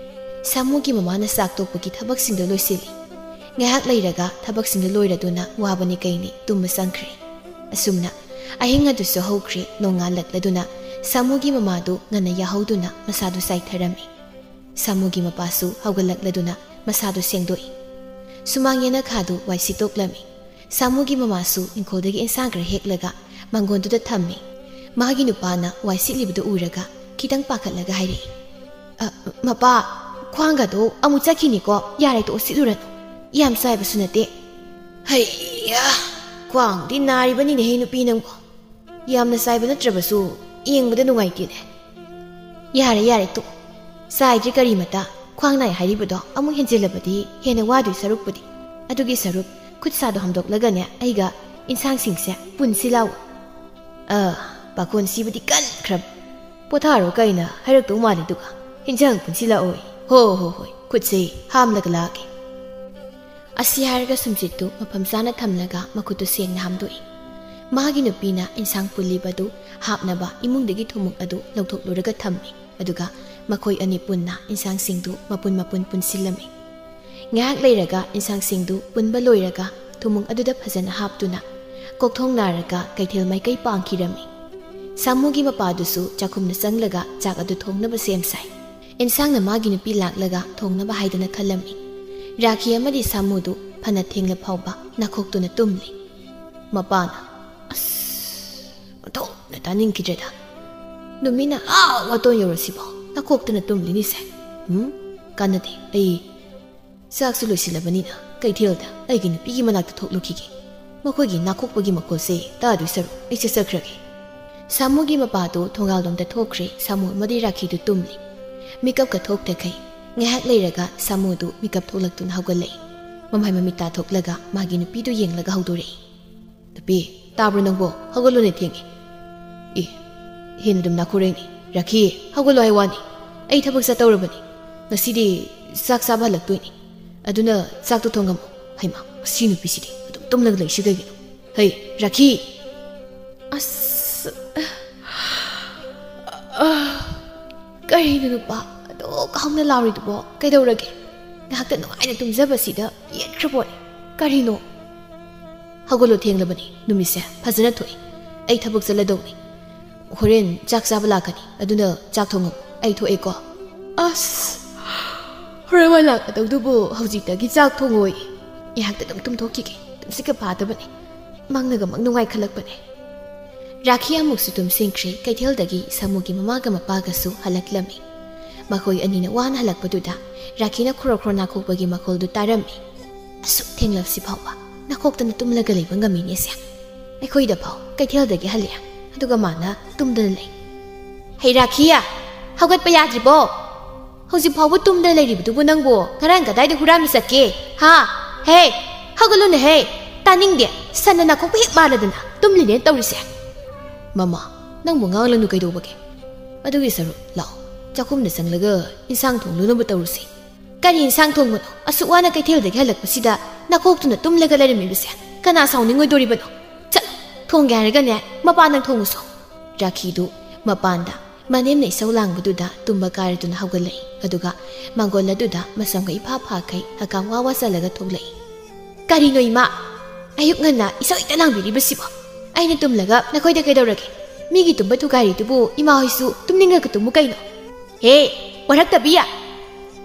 ꯁꯥꯃꯨꯒꯤ ꯃꯃꯥꯅ ꯆꯥꯛ ꯇꯣꯛꯄꯒꯤ ꯊꯕꯛꯁꯤꯡꯗꯣ ꯂꯣꯏꯁꯤꯜꯂꯤ꯫ ꯉꯥꯏꯍꯥꯛ ꯂꯩꯔꯒ ꯊꯕꯛꯁꯤꯡꯗꯣ ꯂꯣꯏꯔꯗꯨꯅ ꯋꯥꯕꯅꯤ ꯀꯩꯅꯤ ꯇꯨꯝꯕ ꯆꯪꯈ꯭ꯔꯦ꯫ ꯑꯁꯨꯝꯅ ꯑꯍꯤꯡ ꯑꯗꯨꯁꯨ ꯍꯧꯈ꯭ꯔꯦ꯫ ꯅꯣꯡꯉꯥꯜꯂꯛꯂꯗꯨꯅ ꯁꯥꯃꯨꯒꯤ ꯃꯃꯥꯗꯨ ꯉꯟꯅ ꯌꯥꯍꯧꯗꯨꯅ ꯃꯁꯥꯗꯨ ꯆꯥꯏꯊꯔꯝꯃꯤ꯫ ꯁꯥꯃꯨꯒꯤ ꯃꯄꯥꯁꯨ ꯍꯧꯒꯠꯂꯛꯂꯗꯨꯅ ꯃꯁꯥꯗꯨ ꯁꯦꯡꯗꯣꯛꯏ꯫ ꯁꯨꯃꯥꯡ ꯌꯦꯅꯈꯥꯗꯨ ꯋꯥꯏ ꯁꯤꯠꯇꯣꯛꯂꯝꯃꯤ꯫ ꯁꯥꯃꯨꯒꯤ ꯃꯃꯥꯁꯨ ꯏꯪꯈꯣꯜꯗꯒꯤ ꯏꯟꯁꯥꯡ ꯈꯔ ꯍꯦꯛꯂꯒ ꯃꯥꯡꯒꯣꯟꯗꯨꯗ ꯊꯝꯃꯤ꯫ ꯃꯥꯒꯤ ꯅꯨꯄꯥꯅ ꯋꯥꯏ ꯁꯤꯠꯂꯤꯕꯗꯨ ꯎꯔꯒ ꯈꯤꯇꯪ ꯄꯥꯈꯠꯂꯒ ꯍꯥꯏꯔꯛꯏ, "ꯑ, ꯃꯄꯥ, ꯈ꯭ꯋꯥꯡꯒꯗꯣ ꯑꯃꯨꯛ ꯆꯠꯈꯤꯅꯤꯀꯣ, ꯌꯥꯔꯦ, ꯇꯣꯛꯑꯣ, ꯁꯤꯠꯂꯨꯔꯅꯨ꯫ ꯌꯥꯝ ꯆꯥꯏꯕꯁꯨ ꯅꯠꯇꯦ꯫" "ꯍꯩꯌꯥ, ꯈ꯭ꯋꯥꯡꯗꯤ ꯅꯥꯔꯤꯕꯅꯤꯅꯦꯍꯦ ꯅꯨꯄꯤ ꯅꯪꯕꯨ꯫ ꯌꯥꯝꯅ ꯆꯥꯏꯕ ꯅꯠꯇ꯭ꯔꯕꯁꯨ ꯌꯦꯡꯕꯗ ꯅꯨꯡꯉꯥꯏꯇꯦꯅꯦ꯫" "ꯌꯥꯔꯦ, ꯌꯥꯔꯦ, ꯇꯣꯛꯑꯣ꯫ ꯆꯥꯏꯗ꯭ꯔꯤ ꯀꯔꯤꯃꯇ꯫ ꯈ꯭ꯋꯥꯡ ꯅꯥꯏ ꯍꯥꯏꯔꯤꯕꯗꯣ ꯑꯃꯨꯛ ꯍꯦꯟꯖꯤꯜꯂꯕꯗꯤ ꯍꯦꯟꯅ ꯋꯥꯗꯣꯏ ꯁꯔꯨꯛꯄꯨꯗꯤ꯫ ꯑꯗꯨꯒꯤ ꯁꯔꯨꯛ ꯈꯨꯠ ꯁꯥꯗꯣ ꯍꯥꯝꯗꯣꯛꯂꯒꯅꯦ ꯑꯩꯒ ꯏꯟꯁꯥꯡꯁꯤꯡꯁꯦ ꯄꯨꯟꯁꯤ ꯂꯥꯛꯑꯣ꯫" "ꯑ, ꯄꯥꯈꯣꯟ ꯁꯤꯕꯨꯗꯤ ꯀꯟꯈ꯭ꯔꯕ꯫ ꯄꯣꯊꯥꯔꯣ ꯀꯥꯏꯅ ꯍꯥꯏꯔꯛꯇꯧ ꯃꯥꯜꯂꯤꯗꯨꯒ ꯏꯟꯁꯥꯡ ꯄꯨꯟꯁꯤ ꯂꯥꯛꯑꯣꯏ꯫ ꯍꯣ, ꯍꯣ, ꯍꯣꯏ, ꯈꯨꯠꯁꯦ ꯍꯥꯝꯂꯒ ꯂꯥꯛꯑꯒꯦ꯫" ꯑꯁꯤ ꯍꯥꯏꯔꯒ ꯁꯨꯝꯆꯤꯠꯇꯨ ꯃꯐꯝ ꯆꯥꯅ ꯊꯝꯂꯒ ꯃꯈꯨꯠꯇꯨ ꯁꯦꯡꯅ ꯍꯥꯝꯗꯣꯛꯏ꯫ ꯃꯥꯒꯤ ꯅꯨꯄꯤꯅ ꯏꯟꯁꯥꯡ ꯄꯨꯜꯂꯤꯕꯗꯨ ꯍꯥꯞꯅꯕ ꯏꯃꯨꯡꯗꯒꯤ ꯊꯨꯝꯃꯣꯛ ꯑꯗꯨ ꯂꯧꯊꯣꯛꯂꯨꯔꯒ ꯊꯝꯃꯤ꯫ ꯑꯗꯨꯒ ꯃꯈꯣꯏ ꯑꯅꯤ ꯄꯨꯟꯅ ꯏꯟꯁꯥꯡꯁꯤꯡꯗꯨ ꯃꯄꯨꯟ ꯃꯄꯨꯟ ꯄꯨꯟꯁꯤꯜꯂꯝꯃꯤ꯫ ꯉꯥꯏꯍꯥꯛ ꯂꯩꯔꯒ ꯏꯟꯁꯥꯡꯁꯤꯡꯗꯨ ꯄꯨꯟꯕ ꯂꯣꯏꯔꯒ ꯊꯨꯝꯃꯣꯡ ꯑꯗꯨꯗ ꯐꯖꯅ ꯍꯥꯞꯇꯨꯅ ꯀꯣꯛꯊꯣꯡ ꯅꯥꯔꯒ ꯀꯩꯊꯦꯜ ꯃꯥꯏꯀꯩ ꯄꯥꯡꯈꯤꯔꯝꯃꯤ꯫ ꯁꯥꯃꯨꯒꯤ ꯃꯄꯥꯗꯨꯁꯨ ꯆꯥꯛꯈꯨꯝꯗ ꯆꯪꯂꯒ ꯆꯥꯛ ꯑꯗꯨ ꯊꯣꯡꯅꯕ ꯁꯦꯝ ꯁꯥꯏ꯫ ꯏꯟꯁꯥꯡꯅ ꯃꯥꯒꯤ ꯅꯨꯄꯤ ꯂꯥꯛꯂꯒ ꯊꯣꯡꯅꯕ ꯍꯥꯏꯗꯅ ꯈꯜꯂꯝꯃꯤ꯫ ꯔꯥꯈꯤ ꯑꯃꯗꯤ ꯁꯥꯃꯨꯗꯨ ꯐꯅ ꯊꯦꯡꯂ ꯐꯥꯎꯕ ꯅꯥꯈꯣꯛꯇꯨꯅ ꯇꯨꯝꯂꯤ꯫ ꯃꯄꯥꯅ, "ꯑꯁ, ꯑꯣꯟꯊꯣꯛꯅ ꯇꯥꯅꯤꯡꯈꯤꯗ꯭ꯔꯦꯗ꯫ ꯅꯨꯃꯤꯠꯅ ꯑꯥ ꯋꯥꯇꯣꯟ ꯌꯧꯔꯁꯤꯐꯥꯎ ꯅꯥꯈꯣꯛꯇꯅ ꯇꯨꯝꯂꯤꯅꯤꯁꯦ꯫ ꯎꯝ, ꯀꯥꯟꯅꯗꯦ꯫ ꯑꯩ ꯆꯥꯛꯁꯨ ꯂꯣꯏꯁꯤꯜꯂꯕꯅꯤꯅ ꯀꯩꯊꯦꯜꯗ ꯑꯩꯒꯤ ꯅꯨꯄꯤꯒꯤ ꯃꯅꯥꯛꯇ ꯊꯣꯛꯂꯨꯈꯤꯒꯦ꯫ ꯃꯈꯣꯏꯒꯤ ꯅꯥꯈꯣꯛꯄꯒꯤ ꯃꯈꯣꯜꯁꯦ ꯇꯥꯗꯣꯏ ꯁꯔꯨꯛ ꯑꯩ ꯆꯠꯆꯈ꯭ꯔꯒꯦ"꯫ ꯁꯥꯃꯨꯒꯤ ꯃꯄꯥꯗꯨ ꯊꯣꯡꯒꯥꯜꯂꯣꯝꯗ ꯊꯣꯛꯈ꯭ꯔꯦ꯫ ꯁꯥꯃꯨ ꯑꯃꯗꯤ ꯔꯥꯈꯤꯗꯨ ꯇꯨꯝꯂꯤ꯫ ꯃꯤꯀꯞꯀ ꯊꯣꯛꯇꯈꯩ ꯉꯥꯏꯍꯥꯛ ꯂꯩꯔꯒ ꯁꯥꯃꯨꯗꯨ ꯃꯤꯀꯞ ꯊꯣꯛꯂꯛꯇꯨꯅ ꯍꯧꯒꯠꯂꯛꯏ꯫ ꯃꯃꯥꯏ ꯃꯃꯤꯠ ꯇꯥꯊꯣꯛꯂꯒ ꯃꯥꯒꯤ ꯅꯨꯄꯤꯗꯨ ꯌꯦꯡꯂꯒ ꯍꯧꯗꯣꯔꯛꯏ꯫ "ꯅꯨꯄꯤ, ꯇꯥꯕ꯭ꯔꯣ ꯅꯪꯕꯣ? ꯍꯧꯒꯠꯂꯨꯅꯦ, ꯊꯦꯡꯉꯦ꯫ ꯑꯦ, ꯍꯦꯟꯅ ꯑꯗꯨꯝ ꯅꯥꯈꯣꯔꯛꯏꯅꯦ꯫ ꯔꯥꯈꯤ, ꯍꯧꯒꯠꯂꯣ ꯍꯥꯏ ꯋꯥꯅꯤ꯫ ꯑꯩ ꯊꯕꯛ ꯆꯠꯇꯧꯔꯕꯅꯤ꯫ ꯉꯁꯤꯗꯤ ꯆꯥꯛ ꯆꯥꯕ ꯍꯜꯂꯛꯇꯣꯏꯅꯤ꯫ ꯑꯗꯨꯅ ꯆꯥꯛꯇꯣ ꯊꯣꯡꯉꯝꯃꯣ꯫ ꯍꯩꯃꯥ, ꯃꯁꯤ ꯅꯨꯄꯤꯁꯤꯗꯤ ꯑꯗꯨꯝ ꯇꯨꯝꯂꯒ ꯂꯩꯁꯤ ꯀꯩꯒꯤꯅꯣ? ꯍꯩ, ꯔꯥꯈꯤ!" ꯑꯁ, ꯑ, ꯀꯔꯤꯅꯣ ꯅꯨꯄꯥ ꯑꯗꯨꯛ ꯍꯧꯅ ꯂꯥꯎꯔꯤꯗꯨꯕꯣ? ꯀꯩꯗꯧꯔꯒꯦ? ꯉꯥꯏꯍꯥꯛꯇ ꯅꯨꯡꯉꯥꯏꯅ ꯇꯨꯝꯖꯕꯁꯤꯗ ꯌꯦꯠꯈ꯭ꯔꯄꯣꯠꯅꯤ꯫ ꯀꯔꯤꯅꯣ? "ꯍꯧꯒꯠꯂꯣ, ꯊꯦꯡꯂꯕꯅꯤ, ꯅꯨꯃꯤꯠꯁꯦ ꯐꯖꯅ ꯊꯣꯛꯏ꯫ ꯑꯩ ꯊꯕꯛ ꯆꯠꯂꯗꯧꯅꯤ꯫ ꯍꯣꯔꯦꯟ ꯆꯥꯛ ꯆꯥꯕ ꯂꯥꯛꯀꯅꯤ, ꯑꯗꯨꯅ ꯆꯥꯛ ꯊꯣꯡꯉꯝꯃꯨ꯫ ꯑꯩ ꯊꯣꯛꯑꯦꯀꯣ"꯫ ꯑꯁ, ꯍꯣꯔꯦꯟ ꯋꯥꯏ ꯂꯥꯛꯀꯗꯧꯗꯨꯕꯨ ꯍꯧꯖꯤꯛꯇꯒꯤ ꯆꯥꯛ ꯊꯣꯡꯉꯣꯏ꯫ ꯉꯥꯏꯍꯥꯛꯇ ꯑꯗꯨꯝ ꯇꯨꯝꯊꯣꯛꯈꯤꯒꯦ, ꯇꯨꯝꯁꯤꯠꯀ ꯐꯥꯗꯕꯅꯤ꯫ ꯃꯪꯅꯒ ꯃꯪ ꯅꯨꯡꯉꯥꯏꯈꯠꯂꯛꯄꯅꯦ꯫ ꯔꯥꯈꯤ ꯑꯃꯨꯛꯁꯨ ꯇꯨꯝꯁꯤꯟꯈ꯭ꯔꯦ꯫ ꯀꯩꯊꯦꯜꯗꯒꯤ ꯁꯥꯃꯨꯒꯤ ꯃꯃꯥꯒ ꯃꯄꯥꯒꯁꯨ ꯍꯜꯂꯛꯂꯝꯃꯤ꯫ ꯃꯈꯣꯏ ꯑꯅꯤꯅ ꯋꯥꯅ ꯍꯜꯂꯛꯄꯗꯨꯗ ꯔꯥꯈꯤꯅ ꯈꯣꯔꯣ ꯈꯣꯔꯣ ꯅꯥꯈꯣꯛꯄꯒꯤ ꯃꯈꯣꯜꯗꯨ ꯇꯥꯔꯝꯃꯤ꯫ "ꯑꯁꯨꯛ ꯊꯦꯡꯂꯕꯁꯤ ꯐꯥꯎꯕ ꯅꯥꯈꯣꯛꯇꯅ ꯇꯨꯝꯂꯒ ꯂꯩꯕ ꯉꯝꯃꯤꯅꯦꯁꯦ꯫ ꯑꯩꯈꯣꯏꯗ ꯐꯥꯎ ꯀꯩꯊꯦꯜꯗꯒꯤ ꯍꯜꯂꯛꯑꯦ, ꯑꯗꯨꯒ ꯃꯥꯅ ꯇꯨꯝꯗꯅ ꯂꯩ꯫ ꯍꯩ ꯔꯥꯈꯤꯌꯥ, ꯍꯧꯒꯠꯄ ꯌꯥꯗ꯭ꯔꯤꯕꯣ? ꯍꯧꯖꯤꯛ ꯐꯥꯎꯕ ꯇꯨꯝꯗꯅ ꯂꯩꯔꯤꯕꯗꯨꯕꯨ ꯅꯪꯕꯨ ꯉꯔꯥꯡ ꯀꯗꯥꯏꯗ ꯍꯨꯔꯥꯟꯕ ꯆꯠꯀꯦ? ꯍꯥ? ꯍꯦ, ꯍꯧꯒꯠꯂꯨꯅꯦꯍꯦ! ꯇꯥꯅꯤꯡꯗꯦ꯫ ꯁꯟꯅ ꯅꯥꯈꯣꯛꯄ ꯍꯦꯛ ꯃꯥꯜꯂꯗꯅ ꯇꯨꯝꯂꯤꯅꯦꯅ ꯇꯧꯔꯤꯁꯦ"꯫ "ꯃꯃꯥ, ꯅꯪꯕꯨ ꯉꯥꯡꯂꯅꯨ ꯀꯩꯗꯧꯕꯒꯦ? ꯑꯗꯨꯒꯤ ꯁꯔꯨꯛ ꯂꯥꯛꯑꯣ, ꯆꯥꯛꯈꯨꯝꯗ ꯆꯪꯂꯒ ꯏꯟꯁꯥꯡ ꯊꯣꯡꯂꯨꯅꯕ ꯇꯧꯔꯨꯁꯤ"꯫ "ꯀꯔꯤ ꯏꯟꯁꯥꯡ ꯊꯣꯡꯕꯅꯣ? ꯑꯁꯨꯛ ꯋꯥꯅ ꯀꯩꯊꯦꯜꯗꯒꯤ ꯍꯜꯂꯛꯄꯁꯤꯗ ꯅꯥꯈꯣꯛꯇꯨꯅ ꯇꯨꯝꯂꯒ ꯂꯩꯔꯝꯃꯤꯕꯁꯦ ꯀꯅꯥ ꯁꯥꯎꯅꯤꯡꯉꯣꯏꯗꯣꯔꯤꯕꯅꯣ? ꯆꯠꯂꯣ, ꯊꯣꯡꯒꯦ ꯍꯥꯏꯔꯒꯅꯦ, ꯃꯄꯥꯟꯗ ꯊꯣꯡꯉꯨꯁꯣ"꯫ ꯔꯥꯈꯤꯗꯨ ꯃꯄꯥꯟꯗ ꯃꯅꯦꯝꯅ ꯏꯁꯧ ꯂꯥꯡꯕꯗꯨꯗ ꯇꯨꯝꯕ ꯀꯥꯏꯔꯗꯨꯅ ꯍꯧꯒꯠꯂꯛꯏ꯫ ꯑꯗꯨꯒ ꯃꯥꯡꯒꯣꯜ ꯑꯗꯨꯗ ꯃꯁꯝꯒ ꯏꯐꯥ ꯐꯥꯈꯩ ꯍꯀꯥꯝ ꯋꯥ ꯋꯥ ꯆꯜꯂꯒ ꯊꯣꯛꯂꯛꯏ꯫ "ꯀꯔꯤꯅꯣ ꯏꯃꯥ? ꯑꯌꯨꯛ ꯉꯟꯅ ꯏꯁꯧ ꯍꯦꯛꯇ ꯂꯥꯡꯕꯤꯔꯤꯕꯁꯤꯕꯣ? ꯑꯩꯅ ꯇꯨꯝꯂꯒ ꯅꯈꯣꯏꯗ ꯀꯩꯗꯧꯔꯒꯦ? ꯃꯤꯒꯤ ꯇꯨꯝꯕ ꯊꯨꯒꯥꯏꯔꯤꯗꯨꯕꯨ ꯏꯃꯥ ꯍꯣꯏꯁꯨ ꯇꯨꯝꯅꯤꯡꯉꯒ ꯇꯨꯝꯃꯨ ꯀꯩꯅꯣ?" "ꯍꯦ, ꯋꯥꯔꯛꯇꯕꯤ!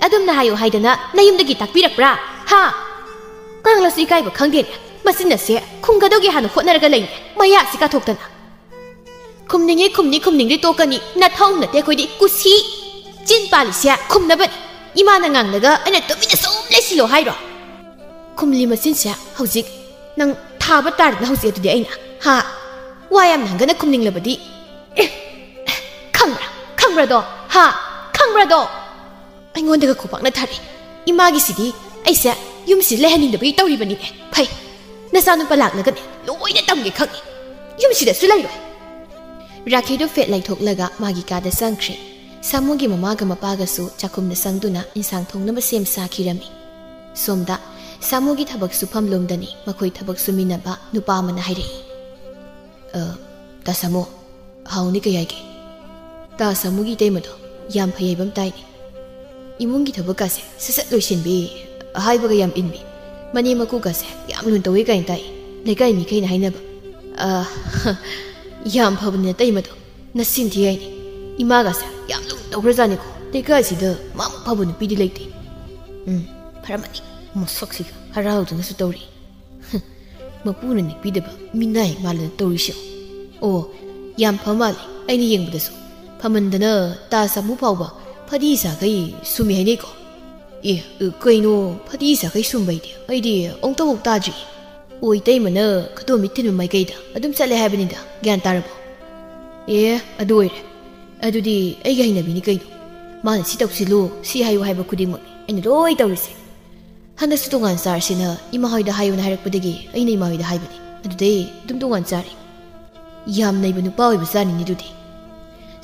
ꯑꯗꯨꯝꯅ ꯍꯥꯏꯌꯨ ꯍꯥꯏꯗꯅ ꯅꯌꯨꯝꯗꯒꯤ ꯇꯥꯛꯄꯤꯔꯛꯄ꯭ꯔꯥ? ꯍꯥ? ꯉꯥꯡꯂꯁꯨ ꯏꯀꯥꯏꯕ ꯈꯪꯗꯦꯅꯦ꯫ ꯃꯆꯤꯟ ꯑꯁꯦ ꯈꯨꯝꯒꯗꯧꯒꯦ ꯍꯥꯟꯅ ꯍꯣꯠꯅꯔꯒ ꯂꯩꯅꯦ, ꯃꯌꯥꯁꯤ ꯀꯥꯊꯣꯛꯇꯅ꯫ ꯈꯨꯝꯅꯤꯡꯉꯤ, ꯈꯨꯝꯅꯤ, ꯈꯨꯝꯅꯤꯡꯗꯦ ꯇꯣꯛꯀꯅꯤ꯫ ꯅꯊꯧ ꯅꯠꯇꯦ ꯑꯩꯈꯣꯏꯗꯤ, ꯀꯨꯁꯤ꯫ ꯆꯤꯟ ꯄꯥꯜꯂꯤꯁꯦ ꯈꯨꯝꯅꯕꯅꯤ꯫ ꯏꯃꯥꯅ ꯉꯥꯡꯂꯒ ꯑꯩꯅ ꯇꯨꯃꯤꯟꯅ ꯁꯨꯝ ꯂꯩꯁꯤꯜꯂꯣ ꯍꯥꯏꯔꯣ?" "ꯈꯨꯝꯂꯤ ꯃꯆꯤꯟꯁꯦ ꯍꯧꯖꯤꯛ ꯅꯪ ꯊꯥꯕ ꯇꯥꯔꯦꯗꯅ ꯍꯧꯖꯤꯛ ꯑꯗꯨꯗꯤ ꯑꯩꯅ, ꯍꯥ? ꯋꯥ ꯌꯥꯝ ꯉꯥꯡꯒꯅ ꯈꯨꯝꯅꯤꯡꯂꯕꯗꯤ꯫ ꯑꯦ, ꯈꯪꯕ꯭ꯔꯥ? ꯈꯪꯕ꯭ꯔꯥꯗꯣ? ꯍꯥ? ꯈꯪꯕ꯭ꯔꯥꯗꯣ?" ꯑꯩꯉꯣꯟꯗꯒ ꯈꯨꯄꯥꯛꯅ ꯊꯥꯔꯛꯏ꯫ ꯏꯃꯥꯒꯤꯁꯤꯗꯤ ꯑꯩꯁꯦ ꯌꯨꯝꯁꯤꯗ ꯂꯩꯍꯟꯅꯤꯡꯗꯕꯒꯤ ꯇꯧꯔꯤꯕꯅꯤꯅꯦ꯫ ꯐꯩ, ꯅꯆꯥꯅꯨꯄꯥ ꯂꯥꯛꯂꯒꯅꯦ ꯂꯣꯏꯅ ꯇꯝꯒꯦ ꯈꯪꯉꯤ꯫ ꯌꯨꯝꯁꯤꯗꯁꯨ ꯂꯩꯔꯣꯏ꯫ ꯔꯥꯈꯤꯗꯨ ꯐꯦꯠ ꯂꯩꯊꯣꯛꯂꯒ ꯃꯥꯒꯤ ꯀꯥꯗ ꯆꯪꯈ꯭ꯔꯦ꯫ ꯁꯥꯃꯨꯒꯤ ꯃꯃꯥꯒ ꯃꯄꯥꯒꯁꯨ ꯆꯥꯛꯈꯨꯝꯗ ꯆꯪꯗꯨꯅ ꯏꯟꯁꯥꯡ ꯊꯣꯡꯅꯕ ꯁꯦꯝ ꯁꯥꯈꯤꯔꯝꯃꯤ꯫ ꯁꯣꯝꯗ ꯁꯥꯃꯨꯒꯤ ꯊꯕꯛ ꯁꯨꯐꯝ ꯂꯣꯝꯗꯅꯤ ꯃꯈꯣꯏ ꯊꯕꯛ ꯁꯨꯃꯤꯟꯅꯕ ꯅꯨꯄꯥ ꯑꯃꯅ ꯍꯥꯏꯔꯛꯏ꯫ "ꯑ, ꯇꯥ ꯁꯥꯃꯨ, ꯍꯥꯎꯅꯤ ꯀꯩ ꯍꯥꯏꯒꯦ? ꯇꯥ ꯁꯥꯃꯨꯒꯤ ꯏꯇꯩꯃꯗꯣ ꯌꯥꯝ ꯐꯩ ꯍꯥꯏꯕ ꯑꯃ ꯇꯥꯏꯅꯦ꯫ ꯏꯃꯨꯡꯒꯤ ꯊꯕꯛꯀꯥꯁꯦ ꯁꯠ ꯁꯠ ꯂꯣꯏꯁꯤꯟꯕꯤ, ꯍꯥꯏꯕꯒ ꯌꯥꯝ ꯏꯟꯕꯤ, ꯃꯅꯦꯝ ꯃꯀꯨꯒꯥꯁꯦ ꯌꯥꯝ ꯂꯨꯅ ꯇꯧꯋꯤ ꯀꯥꯏꯅ ꯇꯥꯏ ꯂꯩꯀꯥꯏ ꯃꯤꯈꯩꯅ ꯍꯥꯏꯅꯕ꯫ ꯑ, ꯌꯥꯝ ꯐꯕꯅꯤ ꯅꯇꯩꯃꯗꯣ, ꯅꯆꯤꯟ ꯊꯤ ꯍꯥꯏꯅꯤ꯫ ꯏꯃꯥꯒꯥꯁꯦ ꯌꯥꯝ ꯂꯨꯅ ꯇꯧꯈ꯭ꯔꯖꯥꯠꯅꯤꯀꯣ꯫ ꯂꯩꯀꯥꯏꯁꯤꯗ ꯃꯥꯃꯨꯛ ꯐꯕ ꯅꯨꯄꯤꯗꯤ ꯂꯩꯇꯦ꯫ ꯎꯝ, ꯐꯔꯝꯃꯅꯤ꯫ ꯃꯁꯛꯁꯤꯒ ꯍꯔꯥꯎꯗꯨꯅꯁꯨ ꯇꯧꯔꯤ꯫ ꯃꯄꯨꯅ ꯅꯦꯛꯄꯤꯗꯕ ꯃꯤꯅꯥꯏ ꯃꯥꯜꯂꯅ ꯇꯧꯔꯤꯁꯦ꯫ ꯑꯣ, ꯌꯥꯝ ꯐ ꯃꯥꯜꯂꯦ꯫ ꯑꯩꯅ ꯌꯦꯡꯕꯗꯁꯨ ꯐꯃꯟꯗꯅ ꯇꯥ ꯁꯥꯃꯨ ꯐꯥꯎꯕ ꯐꯗꯤ ꯁꯥꯈꯩ ꯁꯨꯝꯃꯤ ꯍꯥꯏꯅꯩꯀꯣ꯫ ꯑꯦ, ꯀꯩꯅꯣ, ꯐꯗꯤ ꯁꯥꯈꯩ ꯁꯨꯝꯕ ꯍꯥꯏꯗꯤ? ꯑꯩꯗꯤ ꯑꯃꯨꯛꯇꯐꯥꯎ ꯇꯥꯗ꯭ꯔꯤ꯫ ꯑꯣ, ꯏꯇꯩꯃꯅ ꯈꯨꯗꯣꯝꯕꯤ ꯊꯤꯟꯕ ꯃꯥꯏꯀꯩꯗ ꯑꯗꯨꯝ ꯆꯠꯂꯦ ꯍꯥꯏꯕꯅꯤꯗ, ꯒ꯭ꯌꯥꯟ ꯇꯥꯔꯕꯣ? ꯑꯦ, ꯑꯗꯨ ꯑꯣꯏꯔꯦ꯫ ꯑꯗꯨꯗꯤ ꯑꯩꯒꯤ ꯍꯩꯅꯕꯤꯅꯤ ꯀꯩꯅꯣ꯫ ꯃꯥꯅ ꯁꯤ ꯇꯧꯁꯤꯜꯂꯨ, ꯁꯤ ꯍꯥꯏꯌꯨ ꯍꯥꯏꯕ ꯈꯨꯗꯤꯡꯃꯛꯅꯤ ꯑꯩꯅ ꯂꯣꯏ ꯇꯧꯔꯤꯁꯦ꯫ ꯍꯟꯗꯛꯁꯨ ꯇꯣꯉꯥꯟ ꯆꯥꯔꯁꯤꯅ ꯏꯃꯥ ꯍꯣꯏꯗ ꯍꯥꯏꯌꯨꯅ ꯍꯥꯏꯔꯛꯄꯗꯒꯤ ꯑꯩꯅ ꯏꯃꯥ ꯍꯣꯏꯗ ꯍꯥꯏꯕꯅꯤ꯫ ꯑꯗꯨꯗꯩ ꯑꯗꯨꯝ ꯇꯣꯉꯥꯟ ꯆꯥꯔꯦ꯫ ꯌꯥꯝ ꯅꯩꯕ ꯅꯨꯄꯥ ꯑꯣꯏꯕ ꯖꯥꯠꯅꯤꯅꯦ ꯑꯗꯨꯗꯤ꯫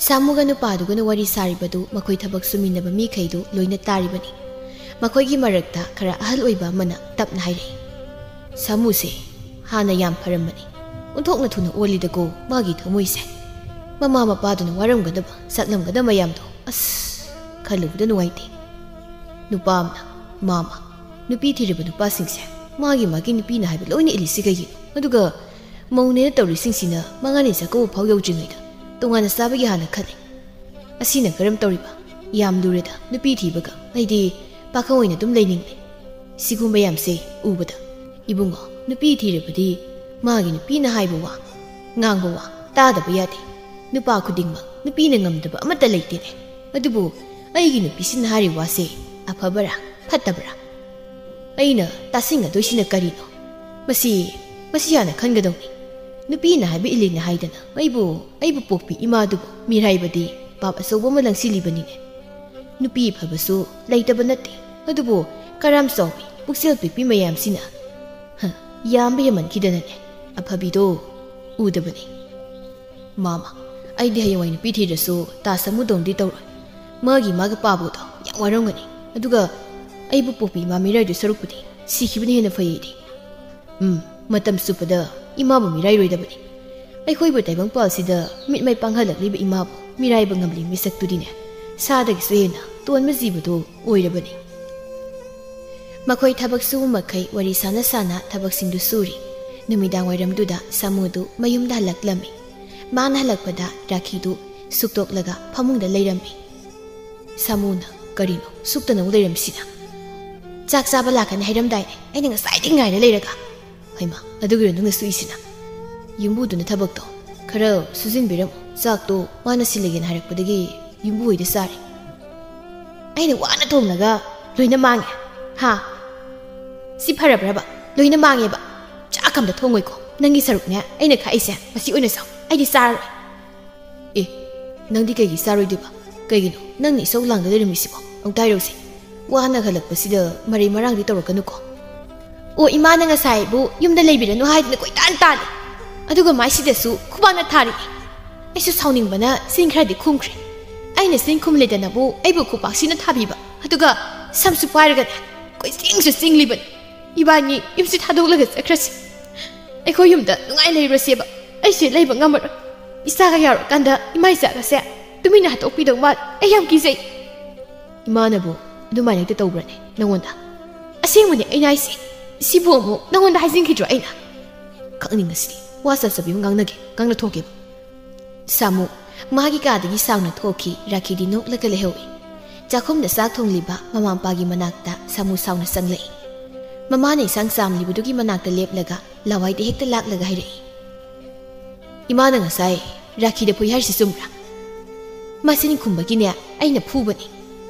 ꯁꯥꯃꯨꯒ ꯅꯨꯄꯥꯗꯨꯒꯅ ꯋꯥꯔꯤ ꯁꯥꯔꯤꯕꯗꯨ ꯃꯈꯣꯏ ꯊꯕꯛ ꯁꯨꯃꯤꯟꯅꯕ ꯃꯤꯈꯩꯗꯨ ꯂꯣꯏꯅ ꯇꯥꯔꯤꯕꯅꯤ꯫ ꯃꯈꯣꯏꯒꯤ ꯃꯔꯛꯇ ꯈꯔ ꯑꯍꯜ ꯑꯣꯏꯕ ꯑꯃꯅ ꯇꯞꯅ ꯍꯥꯏꯔꯛꯏ꯫ "ꯁꯥꯃꯨꯁꯦ ꯍꯥꯟꯅ ꯌꯥꯝ ꯐꯔꯝꯕꯅꯤ꯫ ꯑꯣꯟꯊꯣꯛꯅ ꯊꯨꯅ ꯑꯣꯜꯂꯤꯗꯀꯣ ꯃꯥꯒꯤ ꯊꯃꯣꯏꯁꯦ꯫ ꯃꯃꯥ ꯃꯄꯥꯗꯨꯅ ꯋꯥꯔꯝꯒꯗꯕ, ꯆꯥꯛꯂꯝꯒꯗꯕ ꯃꯌꯥꯝꯗꯣ ꯑꯁ, ꯈꯜꯂꯨꯕꯗ ꯅꯨꯡꯉꯥꯏꯇꯦ꯫ ꯅꯨꯄꯥ ꯑꯃꯅ, "ꯃꯥꯃ, ꯅꯨꯄꯤ ꯊꯤꯔꯕ ꯅꯨꯄꯥꯁꯤꯡꯁꯦ ꯃꯥꯒꯤ ꯃꯥꯒꯤ ꯅꯨꯄꯤꯅ ꯍꯥꯏꯕ ꯂꯣꯏꯅ ꯏꯜꯂꯤꯁꯤ ꯀꯩꯒꯤꯅꯣ? ꯑꯗꯨꯒ ꯃꯧꯅꯦꯅ ꯇꯧꯔꯤꯁꯤꯡꯁꯤꯅ ꯃꯉꯥꯅꯤ ꯆꯥꯛꯀꯧꯕ ꯐꯥꯎ ꯌꯧꯗ꯭ꯔꯤꯉꯩꯗ ꯇꯣꯉꯥꯟꯅ ꯆꯥꯕꯒꯤ ꯍꯥꯟꯅ ꯈꯜꯂꯦ꯫ ꯑꯁꯤꯅ ꯀꯔꯝ ꯇꯧꯔꯤꯕ? ꯌꯥꯝ ꯂꯨꯔꯦꯗ ꯅꯨꯄꯤ ꯊꯤꯕꯒ꯫ ꯑꯩꯗꯤ ꯄꯥꯈꯪ ꯑꯣꯏꯅ ꯑꯗꯨꯝ ꯂꯩꯅꯤꯡꯂꯦ꯫ ꯁꯤꯒꯨꯝꯕ ꯌꯥꯝꯁꯦ ꯎꯕꯗ꯫ ꯏꯕꯨꯡꯉꯣ, ꯅꯨꯄꯤ ꯊꯤꯔꯕꯗꯤ ꯃꯥꯒꯤ ꯅꯨꯄꯤꯅ ꯍꯥꯏꯕ ꯋꯥ, ꯉꯥꯡꯕ ꯋꯥ ꯇꯥꯗꯕ ꯌꯥꯗꯦ꯫ ꯅꯨꯄꯥ ꯈꯨꯗꯤꯡꯃꯛ ꯅꯨꯄꯤꯅ ꯉꯝꯗꯕ ꯑꯃꯠꯇ ꯂꯩꯇꯦꯅꯦ꯫ ꯑꯗꯨꯕꯨ ꯑꯩꯒꯤ ꯅꯨꯄꯤꯁꯤꯅ ꯍꯥꯏꯔꯤꯕ ꯋꯥꯁꯦ ꯑꯐꯕꯔꯥ, ꯐꯠꯇꯕꯔꯥ? ꯑꯩꯅ ꯇꯥꯁꯤꯟꯒꯗꯣꯏꯁꯤꯅ ꯀꯔꯤꯅꯣ? ꯃꯁꯤ, ꯃꯁꯤ ꯍꯥꯟꯅ ꯈꯟꯒꯗꯧꯅꯤ꯫ ꯅꯨꯄꯤꯅ ꯍꯥꯏꯕ ꯏꯜꯂꯤꯅ ꯍꯥꯏꯗꯅ ꯑꯩꯕꯨ, ꯑꯩꯕꯨ ꯄꯣꯛꯄꯤ ꯏꯃꯥꯗꯨꯕꯨ ꯃꯤꯔꯥꯏꯕꯗꯤ ꯄꯥꯞ ꯑꯆꯧꯕ ꯑꯃ ꯂꯪꯁꯤꯜꯂꯤꯕꯅꯤꯅꯦ꯫ ꯅꯨꯄꯤ ꯐꯕꯁꯨ ꯂꯩꯇꯕ ꯅꯠꯇꯦ, ꯑꯗꯨꯕꯨ ꯀꯔꯥꯝ ꯆꯥꯎꯕꯤ ꯄꯨꯛꯆꯦꯜ ꯄꯤꯛꯄꯤ ꯃꯌꯥꯝꯁꯤꯅ, ꯍ, ꯌꯥꯝꯕ ꯍꯦꯟꯃꯟꯈꯤꯗꯅꯅꯦ, ꯑꯐꯕꯤꯗꯣ ꯎꯗꯕꯅꯤ꯫ ꯃꯥꯃ, ꯑꯩꯗꯤ ꯍꯌꯦꯡꯋꯥꯏ ꯅꯨꯄꯤ ꯊꯤꯔꯁꯨ ꯇꯥ ꯁꯥꯃꯨꯗꯧꯅꯗꯤ ꯇꯧꯔꯣꯏ꯫ ꯃꯥꯒꯤ ꯃꯥꯒ ꯄꯥꯕꯗꯣ ꯌꯥꯝ ꯋꯥꯔꯝꯒꯅꯤ꯫ ꯑꯗꯨꯒ ꯑꯩꯕꯨ ꯄꯣꯛꯄꯤ ꯏꯃꯥ ꯃꯤꯔꯥꯏꯗꯨ ꯁꯔꯨꯛꯄꯨꯗꯤ ꯁꯤꯈꯤꯕꯅ ꯍꯦꯟꯅ ꯐꯩ ꯑꯩꯗꯤ꯫ ꯎꯝ, ꯃꯇꯝ ꯆꯨꯞꯄꯗ ꯏꯃꯥꯕꯨ ꯃꯤꯔꯥꯏꯔꯣꯏꯗꯕꯅꯤ꯫ ꯑꯩꯈꯣꯏꯕꯨ ꯇꯥꯏꯕꯪꯄꯥꯜꯁꯤꯗ ꯃꯤꯠꯃꯥꯏ ꯄꯥꯡꯍꯜꯂꯛꯂꯤꯕ ꯏꯃꯥꯕꯨ ꯃꯤꯔꯥꯏꯕ ꯉꯝꯂꯤ ꯃꯤꯁꯛꯇꯨꯗꯤꯅꯦ, ꯁꯥꯗꯒꯤꯁꯨ ꯍꯦꯟꯅ ꯇꯣꯟꯕ ꯖꯤꯕꯗꯨ ꯑꯣꯏꯔꯕꯅꯤ꯫ ꯃꯈꯣꯏ ꯊꯕꯛ ꯁꯨꯕ ꯃꯈꯩ ꯋꯥꯔꯤ ꯁꯥꯟꯅ ꯁꯥꯟꯅ ꯊꯕꯛꯁꯤꯡꯗꯨ ꯁꯨꯔꯤ꯫ ꯅꯨꯃꯤꯗꯥꯡ ꯋꯥꯏꯔꯝꯗꯨꯗ ꯁꯥꯃꯨꯗꯨ ꯃꯌꯨꯝꯗ ꯍꯜꯂꯛꯂꯝꯃꯤ꯫ ꯃꯥꯅ ꯍꯜꯂꯛꯄꯗ ꯔꯥꯈꯤꯗꯨ ꯁꯨꯛꯇꯣꯛꯂꯒ ꯐꯃꯨꯡꯗ ꯂꯩꯔꯝꯃꯤ꯫ ꯁꯥꯃꯨꯅ, "ꯀꯔꯤꯅꯣ ꯁꯨꯛꯇꯅ ꯑꯃꯨꯛ ꯂꯩꯔꯝꯃꯤꯁꯤꯅ? ꯆꯥꯛ ꯆꯥꯕ ꯂꯥꯛꯀꯅꯤ ꯍꯥꯏꯔꯝꯗꯥꯏꯅꯦ, ꯑꯩꯅ ꯉꯁꯥꯏꯗꯒꯤ ꯉꯥꯏꯔ ꯂꯩꯔꯒ?" "ꯍꯩꯃꯥ, ꯑꯗꯨꯒꯤꯔꯣ ꯅꯪꯅ ꯁꯨꯛꯏꯁꯤꯅ? ꯌꯨꯝꯕꯨꯗꯨꯅ ꯊꯕꯛꯇꯣ ꯈꯔ ꯁꯨꯖꯤꯟꯕꯤꯔꯝꯃꯣ꯫ ꯆꯥꯛꯇꯣ ꯃꯥꯅ ꯁꯤꯜꯂꯒꯦꯅ ꯍꯥꯏꯔꯛꯄꯗꯒꯤ ꯌꯨꯝꯕꯨ ꯍꯣꯏꯗ ꯆꯥꯔꯦ꯫ ꯑꯩꯅ ꯋꯥꯅ ꯊꯣꯡꯂꯒ ꯂꯣꯏꯅ ꯃꯥꯡꯉꯦ꯫ ꯍꯥ? ꯁꯤ ꯐꯔꯕ꯭ꯔꯕ? ꯂꯣꯏꯅ ꯃꯥꯡꯉꯦꯕ꯫ ꯆꯥꯛ ꯑꯝꯇ ꯊꯣꯡꯉꯣꯏꯀꯣ꯫ ꯅꯪꯒꯤ ꯁꯔꯨꯛꯅꯦ ꯑꯩꯅ ꯈꯥꯛꯏꯁꯦ, ꯃꯁꯤ ꯑꯣꯏꯅ ꯆꯥꯎ꯫ ꯑꯩꯗꯤ ꯆꯥꯔꯔꯣꯏ꯫ ꯑꯦ, ꯅꯪꯗꯤ ꯀꯩꯒꯤ ꯆꯥꯔꯣꯏꯗꯣꯏꯕ? ꯀꯩꯒꯤꯅꯣ ꯅꯪꯅ ꯏꯁꯧ ꯂꯥꯡꯗ ꯂꯩꯔꯝꯃꯤꯁꯤꯕꯣ? ꯑꯃꯨꯛꯇ ꯍꯥꯏꯔꯛꯎꯁꯦ꯫ ꯋꯥꯅ ꯍꯜꯂꯛꯄꯁꯤꯗ ꯃꯔꯩ ꯃꯔꯥꯡꯗꯤ ꯇꯧꯔꯛꯀꯅꯨꯀꯣ꯫ ꯑꯣ, ꯏꯃꯥꯅ ꯉꯁꯥꯏꯕꯨ ꯌꯨꯝꯗ ꯂꯩꯕꯤꯔꯅꯨ ꯍꯥꯏꯗꯅ ꯀꯣꯏꯇꯥꯟ ꯇꯥꯜꯂꯤ꯫ ꯑꯗꯨꯒ ꯃꯥꯏꯁꯤꯗꯁꯨ ꯈꯨꯕꯥꯛꯅ ꯊꯥꯔꯛꯏ꯫ ꯑꯩꯁꯨ ꯁꯥꯎꯅꯤꯡꯕꯅ ꯆꯤꯟ ꯈꯔꯗꯤ ꯈꯨꯝꯈ꯭ꯔꯦ꯫ ꯑꯩꯅ ꯆꯤꯟ ꯈꯨꯝꯂꯦꯗꯅꯕꯨ ꯑꯩꯕꯨ ꯈꯨꯄꯥꯛꯁꯤꯅ ꯊꯥꯕꯤꯕ꯫ ꯑꯗꯨꯒ ꯁꯝꯁꯨ ꯄꯥꯏꯔꯒꯅꯦ, ꯀꯣꯏꯆꯤꯡꯁꯨ ꯆꯤꯡꯂꯤꯕꯅꯤ꯫ ꯏꯕꯥꯅꯤ ꯌꯨꯝꯁꯤ ꯊꯥꯗꯣꯛꯂꯒ ꯆꯠꯈ꯭ꯔꯁꯤ꯫ ꯑꯩꯈꯣꯏ ꯌꯨꯝꯗ ꯅꯨꯡꯉꯥꯏ ꯂꯩꯔꯨꯔꯁꯦꯕ꯫ ꯑꯩꯁꯦ ꯂꯩꯕ ꯉꯝꯃꯔꯣꯏ꯫ ꯏꯆꯥꯒ ꯌꯥꯎꯔꯀꯥꯟꯗ ꯏꯃꯥ ꯏꯆꯥꯒꯁꯦ ꯇꯨꯃꯤꯟꯅ ꯍꯥꯠꯇꯣꯛꯄꯤꯗꯧ ꯃꯥꯜꯂꯦ꯫ ꯑꯩ ꯌꯥꯝ ꯀꯤꯖꯩ꯫ ꯏꯃꯥꯅꯕꯨ ꯑꯗꯨꯃꯥꯏꯅ ꯍꯦꯛꯇ ꯇꯧꯕ꯭ꯔꯅꯦ ꯅꯪꯉꯣꯟꯗ? ꯑꯁꯦꯡꯕꯅꯦ ꯑꯩꯅ ꯍꯥꯏꯁꯦ꯫ ꯁꯤꯕꯨ ꯑꯃꯨꯛ ꯅꯪꯉꯣꯟꯗ ꯍꯥꯏꯖꯤꯟꯈꯤꯗ꯭ꯔꯣ ꯑꯩꯅ? ꯈꯪꯅꯤꯡꯉꯁꯤꯗꯤ ꯋꯥ ꯆꯠꯆꯕꯤ ꯑꯃ ꯉꯥꯡꯅꯒꯦ, ꯉꯥꯡꯅ ꯊꯣꯛꯀꯦꯕ꯫ ꯁꯥꯃꯨ ꯃꯥꯒꯤ ꯀꯥꯗꯒꯤ ꯁꯥꯎꯅ ꯊꯣꯛꯈꯤ꯫ ꯔꯥꯈꯤꯗꯤ ꯅꯣꯛꯂꯒ ꯂꯩꯍꯧꯏ꯫ ꯆꯥꯛꯈꯨꯝꯗ ꯆꯥꯛ ꯊꯣꯡꯂꯤꯕ ꯃꯃꯥ ꯃꯄꯥꯒꯤ ꯃꯅꯥꯛꯇ ꯁꯥꯃꯨ ꯁꯥꯎꯅ ꯆꯪꯂꯛꯏ꯫ ꯃꯃꯥꯅ ꯏꯟꯁꯥꯡ ꯆꯥꯝꯂꯤꯕꯗꯨꯒꯤ ꯃꯅꯥꯛꯇ ꯂꯦꯞꯂꯒ ꯂꯋꯥꯏꯗ ꯍꯦꯛꯇ ꯂꯥꯛꯂꯒ ꯍꯥꯏꯔꯛꯏ, "ꯏꯃꯥꯅ ꯉꯁꯥꯏ ꯔꯥꯈꯤꯗ ꯐꯨꯏ ꯍꯥꯏꯔꯤꯁꯤ ꯆꯨꯝꯕ꯭ꯔꯥ?" "ꯃꯆꯤꯟ ꯈꯨꯝꯕꯒꯤꯅꯦ ꯑꯩꯅ ꯐꯨꯕꯅꯤ꯫"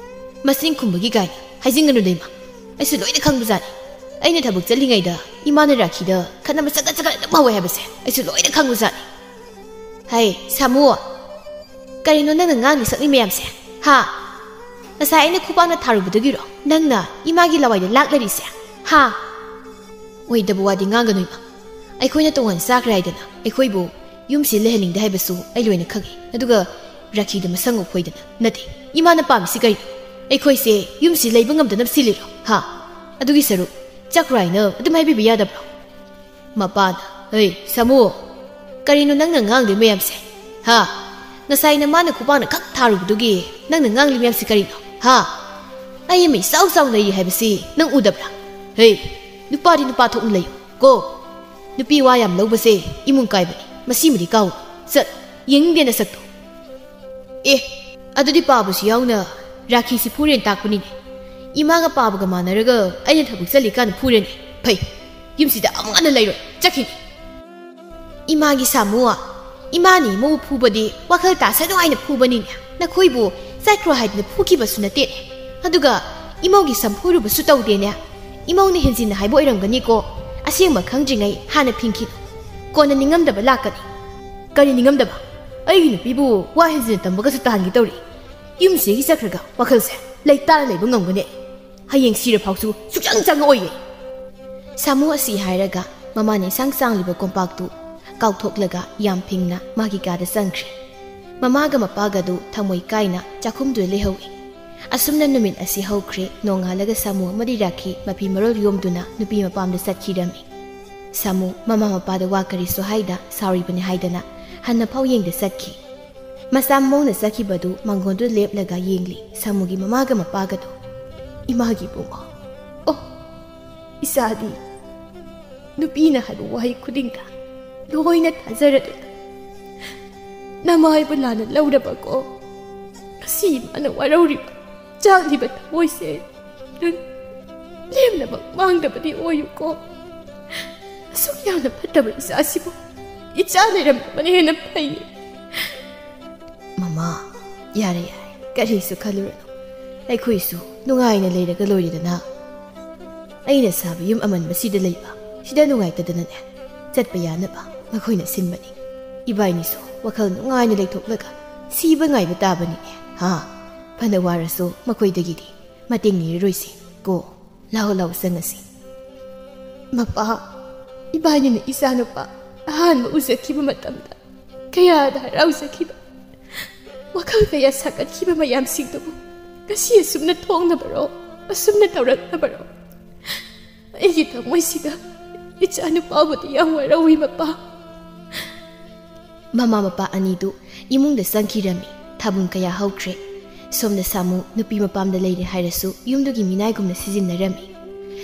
"ꯃꯆꯤꯟ ꯈꯨꯝꯕꯒꯤ ꯀꯥꯏꯅ ꯍꯥꯏꯖꯤꯟꯒꯅꯨꯗ ꯏꯃꯥ꯫ ꯑꯩꯁꯨ ꯂꯣꯏꯅ ꯈꯪꯕꯖꯥꯠꯅꯤ꯫ ꯑꯩꯅ ꯊꯕꯛ ꯆꯠꯂꯤꯉꯩꯗ ꯏꯃꯥꯅ ꯔꯥꯈꯤꯗ ꯈꯠꯅꯕ ꯆꯀꯠ ꯆꯀꯠ ꯑꯗꯨꯝ ꯍꯧꯋꯦ ꯍꯥꯏꯕꯁꯦ ꯑꯩꯁꯨ ꯂꯣꯏꯅ ꯈꯪꯕꯖꯥꯠꯅꯤ꯫" "ꯍꯩ ꯁꯥꯃꯨ, ꯀꯔꯤꯅꯣ ꯅꯪꯅ ꯉꯥꯡꯂꯤ ꯁꯛꯂꯤ ꯃꯌꯥꯝꯁꯦ? ꯍꯥ? ꯉꯁꯥꯏ ꯑꯩꯅ ꯈꯨꯄꯥꯛꯅ ꯊꯥꯔꯨꯕꯗꯨꯒꯤꯔꯣ ꯅꯪꯅ ꯏꯃꯥꯒꯤ ꯂꯋꯥꯏꯗ ꯂꯥꯛꯂꯔꯤꯁꯦ? ꯍꯥ?" "ꯑꯣꯏꯗꯕ ꯋꯥꯗꯤ ꯉꯥꯡꯒꯅꯨ ꯏꯃꯥ꯫ ꯑꯩꯈꯣꯏꯅ ꯇꯣꯉꯥꯟ ꯆꯥꯈ꯭ꯔꯦ ꯍꯥꯏꯗꯅ ꯑꯩꯈꯣꯏꯕꯨ ꯌꯨꯝꯁꯤ ꯂꯩꯍꯟꯅꯤꯡꯗꯦ ꯍꯥꯏꯕꯁꯨ ꯑꯩ ꯂꯣꯏꯅ ꯈꯪꯏ꯫ ꯑꯗꯨꯒ ꯔꯥꯈꯤꯗ ꯃꯁꯪ ꯑꯣꯛ ꯐꯣꯏꯗꯅ ꯅꯠꯇꯦ꯫ ꯏꯃꯥꯅ ꯄꯥꯝꯃꯤꯁꯤ ꯀꯔꯤꯅꯣ? ꯑꯩꯈꯣꯏꯁꯦ ꯌꯨꯝꯁꯤ ꯂꯩꯕ ꯉꯝꯗꯅꯕ ꯁꯤꯜꯂꯤꯔꯣ? ꯍꯥ? ꯑꯗꯨꯒꯤ ꯁꯔꯨꯛ ꯆꯠꯈ꯭ꯔꯣ ꯍꯥꯏꯅ ꯑꯗꯨꯝ ꯍꯥꯏꯕꯤꯕ ꯌꯥꯗꯕ꯭ꯔꯣ?" ꯃꯄꯥꯅ, "ꯍꯩ ꯁꯥꯃꯨ, ꯀꯔꯤꯅꯣ ꯅꯪꯅ ꯉꯥꯡꯂꯤ ꯃꯌꯥꯝꯁꯦ? ꯍꯥ? ꯉꯁꯥꯏ ꯅꯃꯥꯅ ꯈꯨꯄꯥꯛꯅ ꯈꯛ ꯊꯥꯔꯨꯕꯗꯨꯒꯤ ꯅꯪꯅ ꯉꯥꯡꯂꯤ ꯃꯌꯥꯝꯁꯤ ꯀꯔꯤꯅꯣ? ꯍꯥ? ꯑꯩ ꯑꯃ ꯏꯆꯥꯎ ꯆꯥꯎ ꯂꯩꯔꯤ ꯍꯥꯏꯕꯁꯤ ꯅꯪ ꯎꯗꯕ꯭ꯔꯥ? ꯍꯩ, ꯅꯨꯄꯥꯗꯤ ꯅꯨꯄꯥ ꯊꯣꯛꯅ ꯂꯩꯌꯨ ꯀꯣ꯫ ꯅꯨꯄꯤ ꯋꯥ ꯌꯥꯝ ꯂꯧꯕꯁꯦ ꯏꯃꯨꯡ ꯀꯥꯏꯕꯅꯤ꯫ ꯃꯁꯤꯃꯗꯤ ꯀꯥꯎ꯫ ꯆꯠ, ꯌꯦꯡꯅꯤꯡꯗꯦ ꯅꯁꯛꯇꯣ꯫" "ꯑꯦ, ꯑꯗꯨꯗꯤ ꯄꯥꯕꯁꯨ ꯌꯥꯎꯅ ꯔꯥꯈꯤꯁꯤ ꯐꯨꯔꯦꯅ ꯇꯥꯛꯄꯅꯤꯅꯦ꯫ ꯏꯃꯥꯒ ꯄꯥꯕꯒ ꯃꯥꯟꯅꯔꯒ ꯑꯩꯅ ꯊꯕꯛ ꯆꯠꯂꯤꯀꯥꯟꯗ ꯐꯨꯔꯦꯅꯦ꯫ ꯐꯩ, ꯌꯨꯝꯁꯤꯗ ꯑꯃꯨꯛ ꯍꯟꯅ ꯂꯩꯔꯣꯏ, ꯆꯠꯈꯤꯅꯤ꯫" "ꯏꯃꯥꯒꯤ ꯁꯥꯃꯨ, ꯏꯃꯥꯅ ꯏꯃꯧ ꯐꯨꯕꯗꯤ ꯋꯥꯈꯜ ꯇꯥꯁꯅꯨ ꯍꯥꯏꯅ ꯐꯨꯕꯅꯤꯅꯦ꯫ ꯅꯈꯣꯏꯕꯨ ꯆꯠꯈ꯭ꯔꯣ ꯍꯥꯏꯗꯅ ꯐꯨꯈꯤꯕꯁꯨ ꯅꯠꯇꯦꯅꯦ꯫ ꯑꯗꯨꯒ ꯏꯃꯧꯒꯤ ꯁꯝ ꯐꯣꯏꯔꯨꯕꯁꯨ ꯇꯧꯗꯦꯅꯦ꯫ ꯏꯃꯧꯅ ꯍꯦꯟꯖꯤꯟꯅ ꯍꯥꯏꯕ ꯑꯣꯏꯔꯝꯒꯅꯤꯀꯣ꯫ ꯑꯁꯦꯡꯕ ꯈꯪꯗ꯭ꯔꯤꯉꯩ ꯍꯥꯟꯅ ꯐꯤꯡꯈꯤꯅꯨ꯫ ꯀꯣꯟꯅ ꯅꯤꯡꯉꯝꯗꯕ ꯂꯥꯛꯀꯅꯤ꯫" "ꯀꯔꯤ ꯅꯤꯡꯉꯝꯗꯕ? ꯑꯩꯒꯤ ꯅꯨꯄꯤꯕꯨ ꯋꯥ ꯍꯦꯟꯖꯤꯟꯅ ꯇꯝꯕꯒꯁꯨ ꯇꯥꯍꯟꯒꯦ ꯇꯧꯔꯤ꯫ ꯌꯨꯝꯁꯤꯗꯒꯤ ꯆꯠꯈ꯭ꯔꯒ ꯋꯥꯈꯜꯁꯦ ꯂꯩꯇꯥꯅ ꯂꯩꯕ ꯉꯝꯒꯅꯤ꯫ ꯍꯌꯦꯡ ꯁꯤꯔ ꯐꯥꯎꯁꯨ ꯁꯨꯛꯆꯪ ꯆꯪꯉꯛꯑꯣꯏꯌꯦ꯫" ꯁꯥꯃꯨ ꯑꯁꯤ ꯍꯥꯏꯔꯒ ꯃꯃꯥꯅ ꯏꯟꯁꯥꯡ ꯆꯥꯡꯂꯤꯕ ꯀꯣꯝꯄꯥꯛꯇꯨ ꯀꯥꯎꯊꯣꯛꯂꯒ ꯌꯥꯝ ꯐꯤꯡꯅ ꯃꯥꯒꯤ ꯀꯥꯗ ꯆꯪꯈ꯭ꯔꯦ꯫ ꯃꯃꯥꯒ ꯃꯄꯥꯒꯗꯨ ꯊꯃꯣꯏ ꯀꯥꯏꯅ ꯆꯥꯛꯈꯨꯝꯗꯨꯗ ꯂꯩꯍꯧꯏ꯫ ꯑꯁꯨꯝꯅ ꯅꯨꯃꯤꯠ ꯑꯁꯤ ꯍꯧꯈ꯭ꯔꯦ꯫ ꯅꯣꯡꯉꯥꯜꯂꯒ ꯁꯥꯃꯨ ꯑꯃꯗꯤ ꯔꯥꯈꯤ ꯃꯐꯤ ꯃꯔꯣꯜ ꯌꯣꯝꯗꯨꯅ ꯅꯨꯄꯤ ꯃꯄꯥꯝꯗ ꯆꯠꯈꯤꯔꯝꯃꯤ꯫ ꯁꯥꯃꯨ ꯃꯃꯥ ꯃꯄꯥꯗ ꯋꯥ ꯀꯔꯤꯁꯨ ꯍꯥꯏꯗ ꯁꯥꯎꯔꯤꯕꯅꯤ ꯍꯥꯏꯗꯅ ꯍꯟꯅ ꯐꯥꯎ ꯌꯦꯡꯗ ꯆꯠꯈꯤ꯫ ꯃꯆꯥ ꯃꯃꯧꯅ ꯆꯠꯈꯤꯕꯗꯨ ꯃꯥꯡꯒꯣꯟꯗꯨꯗ ꯂꯦꯞꯂꯒ ꯌꯦꯡꯂꯤ ꯁꯥꯃꯨꯒꯤ ꯃꯃꯥꯒ ꯃꯄꯥꯒꯗꯣ꯫ "ꯏꯃꯥꯒꯤ ꯏꯕꯨꯡꯉꯣ, ꯑꯣ, ꯏꯆꯥꯗꯤ ꯅꯨꯄꯤꯅ ꯍꯥꯏꯕ ꯋꯥꯍꯩ ꯈꯨꯗꯤꯡꯗ ꯂꯣꯏꯅ ꯊꯥꯖꯔꯗꯨꯅ ꯅꯃꯥ ꯍꯥꯏꯕ ꯂꯥꯟꯅ ꯂꯧꯔꯕꯀꯣ꯫ ꯉꯁꯤ ꯏꯃꯥꯅ ꯋꯥꯔꯧꯔꯤꯕ, ꯆꯥꯛꯂꯤꯕ ꯊꯃꯣꯏꯁꯦ ꯅꯪ ꯂꯦꯝꯅꯃꯛ ꯃꯥꯡꯗꯕꯗꯤ ꯑꯣꯏꯌꯨꯀꯣ꯫ ꯑꯁꯨꯛ ꯌꯥꯝꯅ ꯐꯠꯇꯕ ꯏꯆꯥꯁꯤꯕꯨ ꯏꯆꯥ ꯂꯩꯔꯝꯕꯅ ꯍꯦꯟꯅ ꯐꯩ꯫" "ꯃꯃꯥ, ꯌꯥꯔꯦ, ꯌꯥꯔꯦ, ꯀꯔꯤꯁꯨ ꯈꯜꯂꯨꯔꯅꯨ꯫ ꯑꯩꯈꯣꯏꯁꯨ ꯅꯨꯡꯉꯥꯏꯅ ꯂꯩꯔꯒ ꯂꯣꯏꯔꯦꯗꯅ꯫ ꯑꯩꯅ ꯁꯥꯕ ꯌꯨꯝ ꯑꯃꯟꯕꯁꯤꯗ ꯂꯩꯕ, ꯁꯤꯗ ꯅꯨꯡꯉꯥꯏꯇꯗꯅꯅꯦ, ꯆꯠꯄ ꯌꯥꯅꯕ ꯃꯈꯣꯏꯅ ꯁꯤꯟꯕꯅꯤ꯫ ꯏꯕꯥꯏꯅꯤꯁꯨ ꯋꯥꯈꯜ ꯅꯨꯡꯉꯥꯏꯅ ꯂꯩꯊꯣꯛꯂꯒ ꯁꯤꯕ ꯉꯥꯏꯕ ꯇꯥꯕꯅꯤꯅꯦ, ꯍꯥ? ꯐꯅ ꯋꯥꯔꯁꯨ ꯃꯈꯣꯏꯗꯒꯤꯗꯤ ꯃꯇꯦꯡ ꯅꯤꯔꯔꯣꯏꯁꯤ ꯀꯣ꯫ ꯂꯥꯛꯑꯣ, ꯂꯥꯛꯑꯣ, ꯆꯪꯉꯁꯤ꯫" "ꯃꯄꯥ, ꯏꯕꯥꯏꯅꯤꯅ ꯏꯆꯥꯅꯨꯄꯥ ꯑꯍꯥꯟꯕ ꯎꯖꯈꯤꯕ ꯃꯇꯝꯗ ꯀꯌꯥꯗ ꯍꯔꯥꯎꯖꯈꯤꯕ, ꯋꯥꯈꯜ ꯀꯌꯥ ꯁꯥꯒꯠꯈꯤꯕ ꯃꯌꯥꯝꯁꯤꯡꯗꯨꯕꯨ ꯉꯁꯤ ꯑꯁꯨꯝꯅ ꯊꯣꯛꯅꯕꯔꯣ, ꯑꯁꯨꯝꯅ ꯇꯧꯔꯛꯅꯕꯔꯣ? ꯑꯩꯒꯤ ꯊꯃꯣꯏꯁꯤꯒ ꯏꯆꯥꯅꯨꯄꯥꯕꯨꯗꯤ ꯌꯥꯝ ꯋꯥꯔꯧꯏ, ꯃꯄꯥ꯫" ꯃꯃꯥ ꯃꯄꯥ ꯑꯅꯤꯗꯨ ꯏꯃꯨꯡꯗ ꯆꯪꯈꯤꯔꯝꯃꯤ꯫ ꯊꯥꯕꯨꯡ ꯀꯌꯥ ꯍꯧꯈ꯭ꯔꯦ꯫ ꯁꯣꯝꯗ ꯁꯥꯃꯨ ꯅꯨꯄꯤ ꯃꯄꯥꯝꯗ ꯂꯩꯔꯦ ꯍꯥꯏꯔꯁꯨ ꯌꯨꯝꯗꯨꯒꯤ ꯃꯤꯅꯥꯏꯒꯨꯝꯅ ꯁꯤꯖꯤꯟꯅꯔꯝꯃꯤ꯫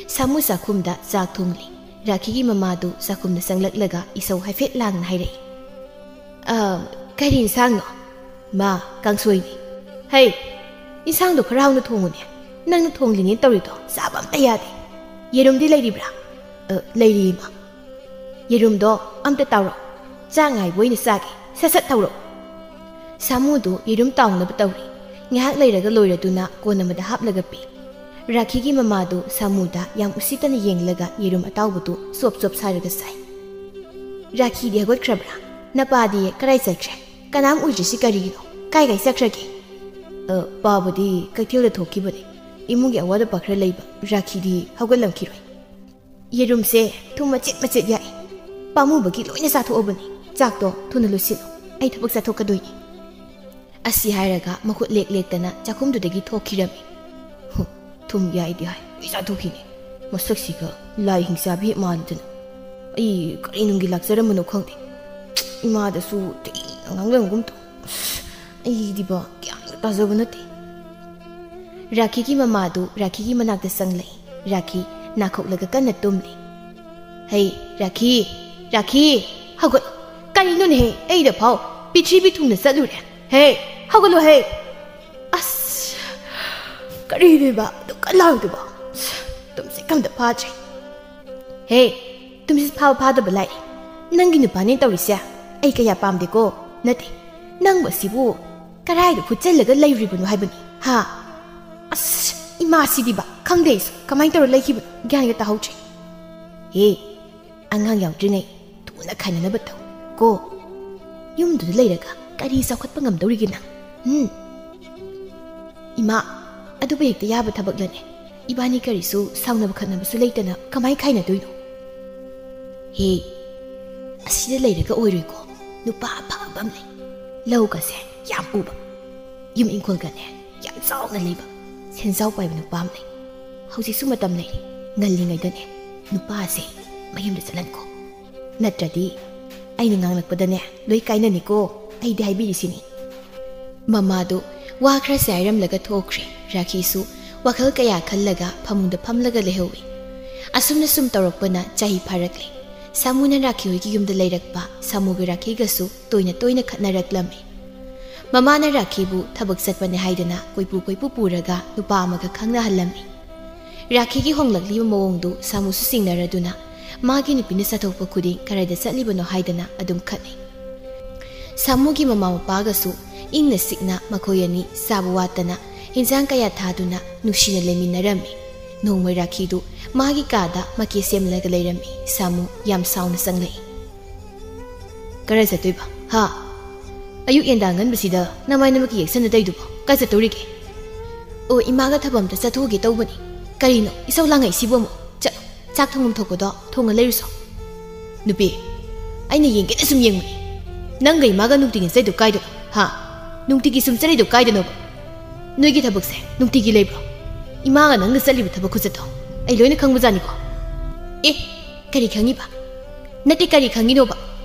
ꯁꯥꯃꯨ ꯆꯥꯛꯈꯨꯝꯗ ꯆꯥꯛ ꯊꯣꯡꯂꯤ꯫ ꯔꯥꯈꯤꯒꯤ ꯃꯃꯥꯗꯨ ꯆꯥꯛꯈꯨꯝꯗ ꯆꯪꯂꯛꯂꯒ ꯏꯁꯧ ꯍꯥꯏꯐꯦꯠ ꯂꯥꯡꯅ ꯍꯥꯏꯔꯛꯏ꯫ "ꯑ, ꯀꯔꯤ ꯏꯟꯁꯥꯡꯅꯣ?" "ꯃꯥ, ꯀꯥꯡꯁꯣꯏꯅꯤ꯫" "ꯍꯩ, ꯏꯟꯁꯥꯡꯗꯣ ꯈꯔ ꯍꯥꯎꯅ ꯊꯣꯡꯉꯨꯅꯦ꯫ ꯅꯪꯅ ꯊꯣꯡꯂꯤꯅꯦ ꯇꯧꯔꯤꯗꯣ ꯆꯥꯕ ꯑꯝꯇ ꯌꯥꯗꯦ꯫ ꯌꯦꯔꯨꯝꯗꯤ ꯂꯩꯔꯤꯕ꯭ꯔꯥ?" "ꯑ, ꯂꯩꯔꯤ, ꯏꯃꯥ꯫" "ꯌꯦꯔꯨꯝꯗꯣ ꯑꯝꯇ ꯇꯥꯎꯔꯣ꯫ ꯆꯥꯛ ꯉꯥꯏꯕ ꯑꯣꯏꯅ ꯆꯥꯒꯦ꯫ ꯁꯠ ꯁꯠ ꯇꯧꯔꯣ꯫" ꯁꯥꯃꯨꯗꯨ ꯌꯦꯔꯨꯝ ꯇꯥꯎꯅꯕ ꯇꯧꯔꯤ꯫ ꯉꯥꯏꯍꯥꯛ ꯂꯩꯔꯒ ꯂꯣꯏꯔꯗꯨꯅ ꯀꯣꯟ ꯑꯃꯗ ꯍꯥꯞꯂꯒ ꯄꯤ꯫ ꯔꯥꯈꯤꯒꯤ ꯃꯃꯥꯗꯨ ꯁꯥꯃꯨꯗ ꯌꯥꯝ ꯎꯁꯤꯠꯇꯅ ꯌꯦꯡꯂꯒ ꯌꯦꯔꯨꯝ ꯑꯇꯥꯎꯕꯗꯨ ꯆꯣꯞ ꯆꯣꯞ ꯁꯥꯏꯔꯒ ꯆꯥꯏ꯫ "ꯔꯥꯈꯤꯗꯤ ꯍꯧꯒꯠꯈ꯭ꯔꯕ꯭ꯔꯥ? ꯅꯄꯥꯗꯤ ꯀꯗꯥꯏ ꯆꯠꯈ꯭ꯔꯦ? ꯀꯅꯥꯝ ꯎꯗ꯭ꯔꯤꯁꯤ ꯀꯔꯤꯒꯤꯅꯣ? ꯀꯥꯏ ꯀꯥꯏ ꯆꯠꯈ꯭ꯔꯒꯦ?" "ꯑ, ꯄꯥꯕꯨꯗꯤ ꯀꯩꯊꯦꯜꯗ ꯊꯣꯛꯈꯤꯕꯅꯦ꯫ ꯏꯃꯨꯡꯒꯤ ꯑꯋꯥꯠ ꯑꯄꯥ ꯈꯔ ꯂꯩꯕ꯫ ꯔꯥꯈꯤꯗꯤ ꯍꯧꯒꯠꯂꯝꯈꯤꯔꯣꯏ꯫" "ꯌꯦꯔꯨꯝꯁꯦ ꯊꯨꯝ ꯃꯆꯦꯠ ꯃꯆꯦꯠ ꯌꯥꯛꯏ꯫ ꯄꯥꯝꯃꯨꯕꯒꯤ ꯂꯣꯏꯅ ꯆꯥꯊꯣꯛꯑꯕꯅꯤ꯫ ꯆꯥꯛꯇꯣ ꯊꯨꯅ ꯂꯣꯏꯁꯤꯜꯂꯨ꯫ ꯑꯩ ꯊꯕꯛ ꯆꯠꯊꯣꯛꯀꯗꯣꯏꯅꯤ꯫" ꯑꯁꯤ ꯍꯥꯏꯔꯒ ꯃꯈꯨꯠ ꯂꯦꯛ ꯂꯦꯛꯇꯅ ꯆꯥꯛꯈꯨꯝꯗꯨꯗꯒꯤ ꯊꯣꯛꯈꯤꯔꯝꯃꯤ꯫ "ꯍꯨ, ꯊꯨꯝ ꯌꯥꯛꯏꯗꯤ ꯍꯥꯏ, ꯂꯣꯏ ꯆꯥꯊꯣꯛꯈꯤꯅꯦ꯫ ꯃꯁꯛꯁꯤꯒ ꯂꯥꯏ ꯍꯤꯡꯆꯥꯕꯤ ꯍꯦꯛ ꯃꯥꯜꯂꯗꯅ꯫ ꯑꯩ ꯀꯔꯤ ꯅꯨꯡꯒꯤ ꯂꯥꯛꯆꯔꯝꯕꯅꯣ ꯈꯪꯗꯦ꯫ ꯏꯃꯥꯗꯁꯨ ꯊꯤꯅ ꯉꯥꯡꯂꯝꯒꯨꯝ ꯇꯧ꯫ ꯑꯩꯗꯤꯕ ꯒ꯭ꯌꯥꯟꯒ ꯇꯥꯖꯕ ꯅꯠꯇꯦ꯫ ꯔꯥꯈꯤꯒꯤ ꯃꯃꯥꯗꯨ ꯔꯥꯈꯤꯒꯤ ꯃꯅꯥꯛꯇ ꯆꯪꯂꯛꯏ꯫ ꯔꯥꯈꯤ ꯅꯥꯈꯣꯛꯂꯒ ꯀꯟꯅ ꯇꯨꯝꯂꯤ꯫ "ꯍꯩ, ꯔꯥꯈꯤ, ꯔꯥꯈꯤ, ꯍꯧꯒꯠ꯫ ꯀꯔꯤꯅꯣꯅꯦꯍꯦ, ꯑꯩꯗ ꯐꯥꯎ ꯄꯤꯊ꯭ꯔꯤꯕꯤ ꯊꯨꯡꯅ ꯆꯠꯂꯨꯔꯦ꯫ ꯍꯦ, ꯍꯧꯒꯠꯂꯣ ꯍꯦ꯫ ꯑꯁ, ꯀꯔꯤꯅꯣꯕ ꯑꯗꯨꯛ ꯀꯟꯅ ꯂꯥꯎꯔꯤꯗꯨꯕꯣ? ꯇꯨꯝꯁꯤꯠ ꯑꯝꯇ ꯐꯥꯗ꯭ꯔꯦ꯫ ꯍꯦ, ꯇꯨꯝꯁꯤꯠ ꯐꯥꯕ ꯐꯥꯗꯕ ꯂꯥꯏꯔꯤ꯫ ꯅꯪꯒꯤ ꯅꯨꯄꯥꯅꯦ ꯇꯧꯔꯤꯁꯦ꯫ ꯑꯩ ꯀꯌꯥ ꯄꯥꯝꯗꯦꯀꯣ꯫ ꯅꯠꯇꯦ, ꯅꯪꯕꯨ ꯑꯁꯤꯕꯨ ꯀꯔꯥꯏꯗ ꯍꯨꯠꯆꯜꯂꯒ ꯂꯩꯔꯨꯔꯤꯕꯅꯣ ꯍꯥꯏꯕꯅꯤ, ꯍꯥ?" ꯑꯁ, ꯏꯃꯥꯁꯤꯗꯤꯕ, ꯈꯪꯗꯦ ꯑꯩꯁꯨ ꯀꯃꯥꯏꯅ ꯇꯧꯔ ꯂꯩꯈꯤꯕꯅꯣ, ꯒ꯭ꯌꯥꯟꯒ ꯇꯥꯍꯧꯗ꯭ꯔꯦ꯫ ꯍꯦ, ꯑꯉꯥꯡ ꯌꯥꯎꯗ꯭ꯔꯤꯉꯩ ꯊꯨꯅ ꯈꯥꯏꯅꯅꯕ ꯇꯧ ꯀꯣ꯫ ꯌꯨꯝꯗꯨꯗ ꯂꯩꯔꯒ ꯀꯔꯤ ꯆꯥꯎꯈꯠꯄ ꯉꯝꯗꯧꯔꯤꯒꯦ ꯅꯪ? ꯎꯝ? ꯏꯃꯥ, ꯑꯗꯨꯕꯨ ꯍꯦꯛꯇ ꯌꯥꯕ ꯊꯕꯛꯂꯅꯦ? ꯏꯕꯥꯅꯤ ꯀꯔꯤꯁꯨ ꯁꯥꯎꯅꯕ ꯈꯠꯅꯕꯁꯨ ꯂꯩꯇꯅ ꯀꯃꯥꯏ ꯈꯥꯏꯅꯗꯣꯏꯅꯣ? ꯍꯦ, ꯑꯁꯤꯗ ꯂꯩꯔꯒ ꯑꯣꯏꯔꯣꯏꯀꯣ꯫ ꯅꯨꯄꯥ ꯑꯐꯕ ꯑꯃ ꯂꯩ꯫ ꯂꯧꯒꯁꯦ ꯌꯥꯝ ꯎꯕ꯫ ꯌꯨꯝ ꯏꯪꯈꯣꯜꯒꯅꯦ ꯌꯥꯝ ꯆꯥꯎꯅ ꯂꯩꯕ꯫ ꯁꯦꯟꯖꯥꯎ ꯄꯥꯏꯕ ꯅꯨꯄꯥ ꯑꯃ ꯂꯩ꯫ ꯍꯧꯖꯤꯛꯁꯨ ꯃꯇꯝ ꯂꯩꯔꯤ꯫ ꯉꯜꯂꯤꯉꯩꯗꯅꯦ ꯅꯨꯄꯥꯁꯦ ꯃꯌꯨꯝꯗ ꯆꯠꯍꯟꯈꯣ꯫ ꯅꯠꯇ꯭ꯔꯗꯤ ꯑꯩꯅ ꯉꯥꯡꯂꯛꯄꯗꯅꯦ ꯂꯣꯏ ꯀꯥꯏꯅꯅꯤꯀꯣ꯫ ꯑꯩꯗꯤ ꯍꯥꯏꯕꯤꯔꯤꯁꯤꯅꯤ꯫ ꯃꯃꯥꯗꯨ ꯋꯥ ꯈꯔ ꯆꯥꯏꯔꯝꯂꯒ ꯊꯣꯛꯈ꯭ꯔꯦ꯫ ꯔꯥꯈꯤꯁꯨ ꯋꯥꯈꯜ ꯀꯌꯥ ꯈꯜꯂꯒ ꯐꯃꯨꯡꯗ ꯐꯝꯂꯒ ꯂꯩꯍꯧꯏ꯫ ꯑꯁꯨꯝꯅ ꯁꯨꯝ ꯇꯧꯔꯛꯄꯅ ꯆꯍꯤ ꯐꯥꯔꯛꯂꯦ꯫ ꯁꯥꯃꯨꯅ ꯔꯥꯈꯤ ꯍꯣꯏꯒꯤ ꯌꯨꯝꯗ ꯂꯩꯔꯛꯄ ꯁꯥꯃꯨꯒ ꯔꯥꯈꯤꯒꯁꯨ ꯇꯣꯏꯅ ꯇꯣꯏꯅ ꯈꯠꯅꯔꯛꯂꯝꯃꯤ꯫ ꯃꯃꯥꯅ ꯔꯥꯈꯤꯕꯨ ꯊꯕꯛ ꯆꯠꯄꯅꯦ ꯍꯥꯏꯗꯅ ꯀꯣꯏꯄꯨ ꯀꯣꯏꯄꯨ ꯄꯨꯔꯒ ꯅꯨꯄꯥ ꯑꯃꯒ ꯈꯪꯅꯍꯜꯂꯝꯃꯤ꯫ ꯔꯥꯈꯤꯒꯤ ꯍꯣꯡꯂꯛꯂꯤꯕ ꯃꯑꯣꯡꯗꯨ ꯁꯥꯃꯨꯁꯨ ꯆꯤꯡꯅꯔꯗꯨꯅ ꯃꯥꯒꯤ ꯅꯨꯄꯤꯅ ꯆꯠꯊꯣꯛꯄ ꯈꯨꯗꯤꯡ ꯀꯗꯥꯏꯗ ꯆꯠꯂꯤꯕꯅꯣ ꯍꯥꯏꯗꯅ ꯑꯗꯨꯝ ꯈꯠꯅꯩ꯫ ꯁꯥꯃꯨꯒꯤ ꯃꯃꯥ ꯃꯄꯥꯒꯁꯨ ꯏꯪꯅ ꯆꯤꯛꯅ ꯃꯈꯣꯏ ꯑꯅꯤ ꯆꯥꯕ ꯋꯥꯠꯇꯅ ꯏꯟꯁꯥꯡ ꯀꯌꯥ ꯊꯥꯗꯨꯅ ꯅꯨꯡꯁꯤꯅ ꯂꯩꯃꯤꯟꯅꯔꯝꯃꯤ꯫ ꯅꯣꯡꯃ ꯔꯥꯈꯤꯗꯨ ꯃꯥꯒꯤ ꯀꯥꯗ ꯃꯀꯦ ꯁꯦꯝꯂꯒ ꯂꯩꯔꯝꯃꯤ꯫ ꯁꯥꯃꯨ ꯌꯥꯝ ꯁꯥꯎꯅ ꯆꯪꯂꯛꯏ꯫ "ꯀꯔꯥꯏ ꯆꯠꯇꯣꯏꯕ? ꯍꯥ? ꯑꯌꯨꯛ ꯌꯦꯟꯗꯥ ꯉꯟꯕꯁꯤꯗ ꯅꯃꯥꯏ ꯅꯃꯤꯠꯀꯤ ꯌꯦꯛꯁꯟꯅ ꯇꯩꯗꯨꯕꯣ? ꯀꯥꯏ ꯆꯠꯇꯧꯔꯤꯒꯦ?" "ꯑꯣ, ꯏꯃꯥꯒ ꯊꯕꯛ ꯑꯝꯇ ꯆꯠꯊꯣꯛꯎꯒꯦ ꯇꯧꯕꯅꯤ꯫ ꯀꯔꯤꯅꯣ ꯏꯁꯧ ꯂꯥꯡꯉꯛꯏꯁꯤꯕꯨ ꯑꯃꯨꯛ? ꯆꯠꯂꯣ, ꯆꯥꯛ ꯊꯣꯡꯐꯝ ꯊꯣꯛꯄꯗꯣ ꯊꯣꯡꯉ ꯂꯩꯔꯨꯁꯣ꯫" "ꯅꯨꯄꯤ, ꯑꯩꯅ ꯌꯦꯡꯒꯦꯅ ꯁꯨꯝ ꯌꯦꯡꯕꯅꯤ꯫ ꯅꯪꯒ ꯏꯃꯥꯒ ꯅꯨꯡꯇꯤꯒꯤ ꯆꯠꯂꯤꯗꯣ ꯀꯥꯏꯗꯅꯣ? ꯍꯥ? ꯅꯨꯡꯇꯤꯒꯤ ꯁꯨꯝ ꯆꯠꯂꯤꯗꯣ ꯀꯥꯏꯗꯅꯣꯕ? ꯅꯣꯏꯒꯤ ꯊꯕꯛꯁꯦ ꯅꯨꯡꯇꯤꯒꯤ ꯂꯩꯕ꯭ꯔꯣ? ꯏꯃꯥꯒ ꯅꯪꯒ ꯆꯠꯂꯤꯕ ꯊꯕꯛ ꯈꯨꯆꯠꯇꯣ ꯑꯩ ꯂꯣꯏꯅ ꯈꯪꯕꯖꯥꯠꯅꯤꯀꯣ꯫" "ꯑꯦ, ꯀꯔꯤ ꯈꯪꯉꯤꯕ? ꯅꯠꯇꯦ, ꯀꯔꯤ ꯈꯪꯉꯤꯅꯣꯕ?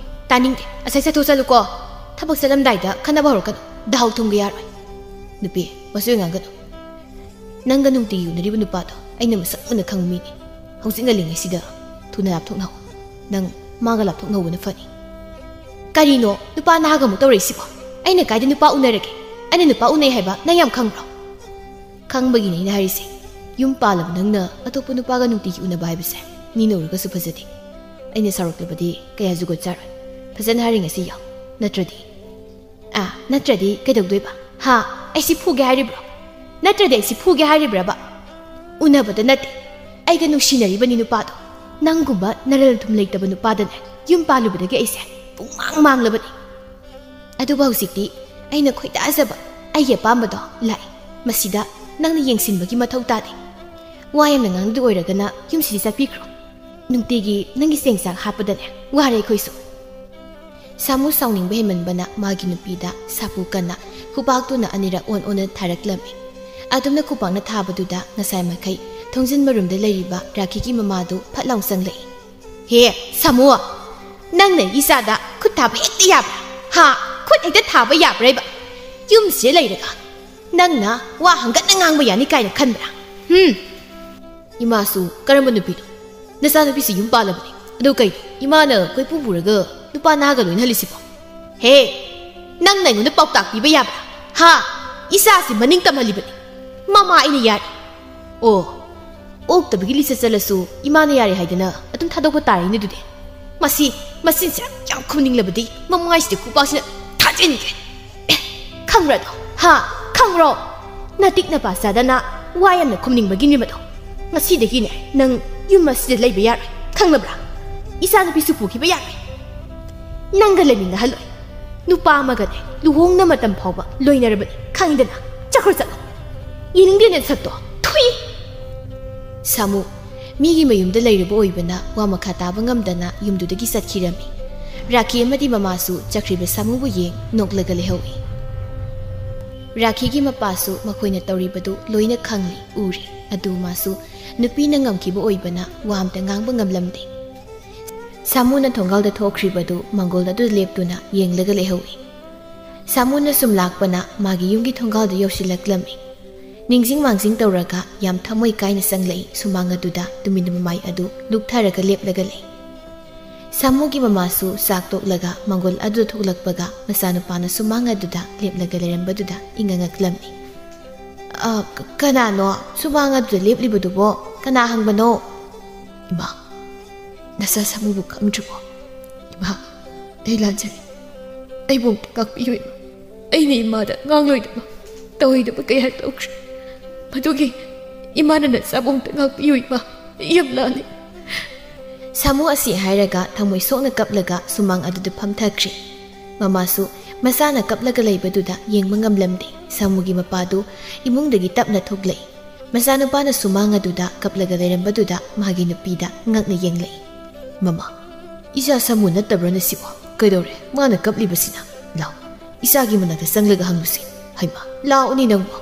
ꯇꯥꯅꯤꯡꯗꯦ꯫ ꯑꯁꯥꯏ ꯆꯠꯊꯣꯛ ꯆꯠꯂꯨꯀꯣ꯫ ꯊꯕꯛ ꯆꯠꯂꯝꯗꯥꯏꯗ ꯈꯠꯅꯕ ꯍꯧꯔꯛꯀꯅꯨ꯫ ꯗꯥꯍꯧ ꯊꯨꯝꯒ ꯌꯥꯔꯣꯏ꯫ ꯅꯨꯄꯤ, ꯃꯁꯤ ꯉꯥꯡꯒꯅꯨ꯫ ꯅꯪꯒ ꯅꯨꯡꯇꯤꯒꯤ ꯎꯅꯔꯤꯕ ꯅꯨꯄꯥꯗꯣ ꯑꯩꯅ ꯃꯁꯛ ꯃꯨꯟꯅ ꯈꯪꯕ ꯃꯤꯅꯤ꯫ ꯍꯧꯖꯤꯛ ꯉꯜꯂꯤꯉꯩꯁꯤꯗ ꯊꯨꯅ ꯂꯥꯞꯊꯣꯛꯅꯍꯧ꯫ ꯅꯪ ꯃꯥꯒ ꯂꯥꯞꯊꯣꯛꯅꯍꯧꯕꯅ ꯐꯅꯤ꯫ ꯀꯔꯤꯅꯣ ꯅꯨꯄꯥ ꯅꯍꯥꯒ ꯑꯃꯨꯛ ꯇꯧꯔꯛꯏꯁꯤꯕꯣ? ꯑꯩꯅ ꯀꯥꯏꯗ ꯅꯨꯄꯥ ꯎꯅꯔꯒꯦ? ꯑꯩꯅ ꯅꯨꯄꯥ ꯎꯅꯩ ꯍꯥꯏꯕ ꯅꯪ ꯌꯥꯝ ꯈꯪꯕ꯭ꯔꯣ? ꯈꯪꯕꯒꯤꯅꯦ ꯑꯩꯅ ꯍꯥꯏꯔꯤꯁꯦ꯫ ꯌꯨꯝ ꯄꯥꯜꯂꯕ ꯅꯪꯅ ꯑꯇꯣꯞꯄ ꯅꯨꯄꯥꯒ ꯅꯨꯡꯇꯤꯒꯤ ꯎꯅꯕ ꯍꯥꯏꯕꯁꯦ ꯃꯤꯅ ꯎꯔꯒꯁꯨ ꯐꯖꯗꯦ꯫ ꯑꯩꯅ ꯁꯥꯎꯔꯛꯇꯕꯗꯤ ꯀꯌꯥ ꯖꯨꯒꯣꯠ ꯆꯥꯔꯣꯏ꯫ ꯐꯖꯅ ꯍꯥꯏꯔꯤ ꯉꯁꯤ ꯌꯥꯎ꯫ ꯅꯠꯇ꯭ꯔꯗꯤ ꯑꯥ, ꯅꯠꯇ꯭ꯔꯗꯤ ꯀꯩꯗꯧꯗꯣꯏꯕ? ꯍꯥ? ꯑꯩꯁꯤ ꯐꯨꯒꯦ ꯍꯥꯏꯔꯤꯕ꯭ꯔꯣ? ꯅꯠꯇ꯭ꯔꯗꯤ ꯑꯩꯁꯤ ꯐꯨꯒꯦ ꯍꯥꯏꯔꯤꯕ꯭ꯔꯕ? ꯎꯅꯕꯗ ꯅꯠꯇꯦ, ꯑꯩꯒ ꯅꯨꯡꯁꯤꯅꯔꯤꯕꯅꯤ ꯅꯨꯄꯥꯗꯣ꯫ ꯅꯪꯒꯨꯝꯕ ꯅꯔꯜ ꯊꯨꯝ ꯂꯩꯇꯕ ꯅꯨꯄꯥꯗꯅꯦ ꯌꯨꯝ ꯄꯥꯜꯂꯨꯕꯗꯒꯤ ꯑꯩꯁꯦ ꯄꯨꯡꯃꯥꯡ ꯃꯥꯡꯂꯕꯅꯤ꯫ ꯑꯗꯨꯕꯨ ꯍꯧꯖꯤꯛꯇꯤ ꯑꯩꯅ ꯈꯣꯏꯗꯥꯖꯕ ꯑꯩꯒꯤ ꯑꯄꯥꯝꯕꯗꯣ ꯂꯥꯛꯏ꯫ ꯃꯁꯤꯗ ꯅꯪꯅ ꯌꯦꯡꯁꯤꯟꯕꯒꯤ ꯃꯊꯧ ꯇꯥꯗꯦ꯫ ꯋꯥ ꯌꯥꯝꯅ ꯉꯥꯡꯅꯗꯨ ꯑꯣꯏꯔꯒꯅ ꯌꯨꯝꯁꯤꯗꯤ ꯆꯠꯄꯤꯈ꯭ꯔꯣ꯫ ꯅꯨꯡꯇꯤꯒꯤ ꯅꯪꯒꯤ ꯆꯦꯡ ꯆꯥꯛ ꯍꯥꯞꯄꯗꯅꯦ ꯋꯥꯔꯦ ꯑꯩꯈꯣꯏꯁꯨ꯫ ꯁꯥꯃꯨ ꯁꯥꯎꯅꯤꯡꯕ ꯍꯦꯟꯃꯟꯕꯅ ꯃꯥꯒꯤ ꯅꯨꯄꯤꯗ ꯁꯥꯐꯨ ꯀꯟꯅ ꯈꯨꯄꯥꯛꯇꯨꯅ ꯑꯅꯤꯔꯛ ꯑꯣꯟ ꯑꯣꯟꯅ ꯊꯥꯔꯛꯂꯝꯃꯤ꯫ ꯑꯗꯨꯝꯅ ꯈꯨꯄꯥꯛꯅ ꯊꯥꯕꯗꯨꯗ ꯉꯁꯥꯏ ꯃꯈꯩ ꯊꯣꯡꯖꯤꯟ ꯃꯔꯨꯝꯗ ꯂꯩꯔꯤꯕ ꯔꯥꯈꯤꯒꯤ ꯃꯃꯥꯗꯨ ꯐꯠ ꯂꯥꯎ ꯆꯪꯂꯛꯏ꯫ ꯍꯦ, ꯁꯥꯃꯨ! ꯅꯪꯅ ꯏꯆꯥꯗ ꯈꯨꯠ ꯊꯥꯕ ꯍꯦꯛꯇ ꯌꯥꯕ꯭ꯔꯥ? ꯍꯥ? ꯈꯨꯠ ꯍꯦꯛꯇ ꯊꯥꯕ ꯌꯥꯕ꯭ꯔꯥ ꯍꯥꯏꯕ? ꯌꯨꯝꯁꯤꯗ ꯂꯩꯔꯒ ꯅꯪꯅ ꯋꯥ ꯍꯪꯒꯠꯅ ꯉꯥꯡꯕ ꯌꯥꯅꯤ ꯀꯥꯏꯅ ꯈꯟꯕ꯭ꯔꯥ? ꯍꯨꯝ! ꯏꯃꯥꯁꯨ ꯀꯔꯝꯕ ꯅꯨꯄꯤꯅꯣ? ꯅꯆꯥꯅꯨꯄꯤꯁꯤ ꯌꯨꯝ ꯄꯥꯜꯂꯕꯅꯤ꯫ ꯑꯗꯨ ꯀꯩꯅꯣ? ꯏꯃꯥꯅ ꯀꯣꯏꯄꯨ ꯄꯨꯔꯒ ꯅꯨꯄꯥ ꯅꯍꯥꯒ ꯂꯣꯏꯅꯍꯜꯂꯤꯁꯤꯕꯣ? ꯍꯦ! ꯅꯪꯅ ꯑꯩꯉꯣꯟꯗ ꯄꯥꯎꯇꯥꯛ ꯄꯤꯕ ꯌꯥꯕ꯭ꯔꯥ? ꯍꯥ? ꯏꯆꯥꯁꯤ ꯃꯅꯤꯡ ꯇꯝꯍꯜꯂꯤꯕꯅꯤ꯫ ꯃꯃꯥ ꯑꯩꯅ ꯌꯥꯔꯤ꯫ ꯑꯣ, ꯑꯣꯛꯇꯕꯒꯤ ꯂꯤꯆꯠ ꯆꯠꯂꯁꯨ ꯏꯃꯥꯅ ꯌꯥꯔꯦ ꯍꯥꯏꯗꯅ ꯑꯗꯨꯝ ꯊꯥꯗꯣꯛꯄ ꯇꯥꯔꯦꯅꯦ ꯑꯗꯨꯗꯤ꯫ ꯃꯁꯤ, ꯃꯆꯤꯟꯁꯤꯅ ꯌꯥꯝ ꯈꯨꯝꯅꯤꯡꯂꯕꯗꯤ ꯃꯃꯥꯏꯁꯤꯗ ꯈꯨꯄꯥꯛꯁꯤꯅ ꯊꯥꯖꯤꯟꯒꯦ꯫ ꯑꯦ, ꯈꯪꯕ꯭ꯔꯥ ꯑꯗꯣ? ꯍꯥ? ꯈꯪꯕ꯭ꯔꯣ? ꯅꯇꯤꯛ ꯅꯄꯥ ꯆꯥꯗꯅ ꯋꯥ ꯌꯥꯝꯅ ꯈꯨꯝꯅꯤꯡꯕꯒꯤꯅꯦ ꯃꯗꯣ꯫ ꯉꯁꯤꯗꯒꯤꯅꯦ ꯅꯪ ꯌꯨꯝ ꯑꯁꯤꯗ ꯂꯩꯕ ꯌꯥꯔꯣꯏ꯫ ꯈꯪꯂꯕ꯭ꯔꯥ? ꯏꯆꯥꯅꯨꯄꯤꯁꯨ ꯄꯨꯈꯤꯕ ꯌꯥꯔꯣꯏ꯫ ꯅꯪꯒ ꯂꯩꯃꯤꯟꯅꯍꯜꯂꯣꯏ꯫ ꯅꯨꯄꯥ ꯑꯃꯒꯅꯦ ꯂꯨꯍꯣꯡꯅ ꯃꯇꯝ ꯐꯥꯎꯕ ꯂꯣꯏꯅꯔꯕꯅꯤ꯫ ꯈꯪꯉꯤꯗꯅ? ꯆꯠꯈ꯭ꯔꯣ ꯆꯠꯂꯣ꯫ ꯌꯦꯡꯅꯤꯡꯗꯦꯅꯦ ꯁꯛꯇꯣ꯫ ꯊꯨꯏ! ꯁꯥꯃꯨ ꯃꯤꯒꯤ ꯃꯌꯨꯝꯗ ꯂꯩꯔꯕ ꯑꯣꯏꯕꯅ ꯋꯥ ꯃꯈꯥ ꯇꯥꯕ ꯉꯝꯗꯅ ꯌꯨꯝꯗꯨꯗꯒꯤ ꯆꯠꯈꯤꯔꯝꯃꯤ꯫ ꯔꯥꯈꯤ ꯑꯃꯗꯤ ꯃꯃꯥꯁꯨ ꯆꯠꯈ꯭ꯔꯤꯕ ꯁꯥꯃꯨꯕꯨ ꯌꯦꯡ ꯅꯣꯛꯂꯒ ꯂꯩꯍꯧꯏ꯫ ꯔꯥꯈꯤꯒꯤ ꯃꯄꯥꯁꯨ ꯃꯈꯣꯏꯅ ꯇꯧꯔꯤꯕꯗꯨ ꯂꯣꯏꯅ ꯈꯪꯂꯤ, ꯎꯔꯤ꯫ ꯑꯗꯨ ꯃꯥꯁꯨ ꯅꯨꯄꯤꯅ ꯉꯝꯈꯤꯕ ꯑꯣꯏꯕꯅ ꯋꯥ ꯑꯝꯇ ꯉꯥꯡꯕ ꯉꯝꯂꯝꯗꯦ꯫ ꯁꯥꯃꯨꯅ ꯊꯣꯡꯒꯥꯜꯗ ꯊꯣꯛꯈ꯭ꯔꯤꯕꯗꯨ ꯃꯪꯒꯣꯜ ꯑꯗꯨꯗ ꯂꯦꯞꯇꯨꯅ ꯌꯦꯡꯂꯒ ꯂꯩꯍꯧꯏ꯫ ꯁꯥꯃꯨꯅ ꯁꯨꯝ ꯂꯥꯛꯄꯅ ꯃꯥꯒꯤ ꯌꯨꯝꯒꯤ ꯊꯣꯡꯒꯥꯜꯗ ꯌꯧꯁꯤꯜꯂꯛꯂꯝꯃꯤ꯫ ꯅꯤꯡꯁꯤꯡ ꯃꯥꯡꯖꯤꯡ ꯇꯧꯔꯒ ꯌꯥꯝ ꯊꯃꯣꯏ ꯀꯥꯏꯅ ꯆꯪꯂꯛꯏ꯫ ꯁꯨꯃꯥꯡ ꯑꯗꯨꯗ ꯇꯨꯃꯤꯟꯅ ꯃꯃꯥꯏ ꯑꯗꯨ ꯂꯨꯛꯊꯔꯒ ꯂꯦꯞꯂꯒ ꯂꯩ꯫ ꯁꯥꯃꯨꯒꯤ ꯃꯃꯥꯁꯨ ꯆꯥꯛ ꯇꯣꯛꯂꯒ ꯃꯪꯒꯣꯜ ꯑꯗꯨꯗ ꯊꯣꯛꯂꯛꯄꯒ ꯃꯆꯥꯅꯨꯄꯥꯅ ꯁꯨꯃꯥꯡ ꯑꯗꯨꯗ ꯂꯦꯞꯂꯒ ꯂꯩꯔꯝꯕꯗꯨꯗ ꯏꯉꯛ ꯉꯛꯂꯝꯃꯤ꯫ "ꯑ, ꯀ-, ꯀꯅꯥꯅꯣ ꯁꯨꯃꯥꯡ ꯑꯗꯨꯗ ꯂꯦꯞꯂꯤꯕꯗꯨꯕꯣ? ꯀꯅꯥ ꯍꯪꯕꯅꯣ?" "ꯏꯃꯥ, ꯅꯆꯥ ꯁꯥꯃꯨꯕꯨ ꯈꯪꯗ꯭ꯔꯕꯣ? ꯏꯃꯥ, ꯑꯩ ꯂꯥꯟꯖꯔꯦ꯫ ꯑꯩꯕꯨ ꯑꯝꯇ ꯉꯥꯛꯄꯤꯌꯨ ꯏꯃꯥ꯫ ꯑꯩꯅ ꯏꯃꯥꯗ ꯉꯥꯡꯂꯣꯏꯗꯕ, ꯇꯧꯔꯣꯏꯗꯕ ꯀꯌꯥ ꯇꯧꯈ꯭ꯔꯦ꯫ ꯃꯗꯨꯒꯤ ꯏꯃꯥꯅ ꯅꯆꯥꯕꯨ ꯑꯝꯇ ꯉꯥꯛꯄꯤꯌꯨ ꯏꯃꯥ꯫ ꯑꯩ ꯌꯥꯝ ꯂꯥꯜꯂꯦ꯫" ꯁꯥꯃꯨ ꯑꯁꯤ ꯍꯥꯏꯔꯒ ꯊꯃꯣꯏ ꯁꯣꯛꯅ ꯀꯞꯂꯒ ꯁꯨꯃꯥꯡ ꯑꯗꯨꯗ ꯐꯝꯊꯈ꯭ꯔꯦ꯫ ꯃꯃꯥꯁꯨ ꯃꯆꯥꯅ ꯀꯞꯂꯒ ꯂꯩꯕꯗꯨꯗ ꯌꯦꯡꯕ ꯉꯝꯂꯝꯗꯦ꯫ ꯁꯥꯃꯨꯒꯤ ꯃꯄꯥꯗꯨ ꯏꯃꯨꯡꯗꯒꯤ ꯇꯞꯅ ꯊꯣꯛꯂꯛꯏ꯫ ꯃꯆꯥꯅꯨꯄꯥꯅ ꯁꯨꯃꯥꯡ ꯑꯗꯨꯗ ꯀꯞꯂꯒ ꯂꯩꯔꯝꯕꯗꯨꯗ ꯃꯥꯒꯤ ꯅꯨꯄꯤꯗ ꯉꯛꯅ ꯌꯦꯡꯂꯛꯏ꯫ "ꯃꯃꯥ, ꯏꯆꯥ ꯁꯥꯃꯨ ꯅꯠꯇꯕ꯭ꯔꯥ ꯅꯁꯤꯕꯣ? ꯀꯩꯗꯧꯔꯦ ꯃꯥꯅ ꯀꯞꯂꯤꯕꯁꯤꯅ? ꯂꯥꯎ, ꯏꯆꯥꯒꯤ ꯃꯅꯥꯛꯇ ꯆꯪꯂꯒ ꯍꯪꯂꯨꯁꯤ꯫ ꯍꯩꯃꯥ, ꯂꯥꯛꯑꯣꯅꯦ ꯅꯪꯕꯣ꯫"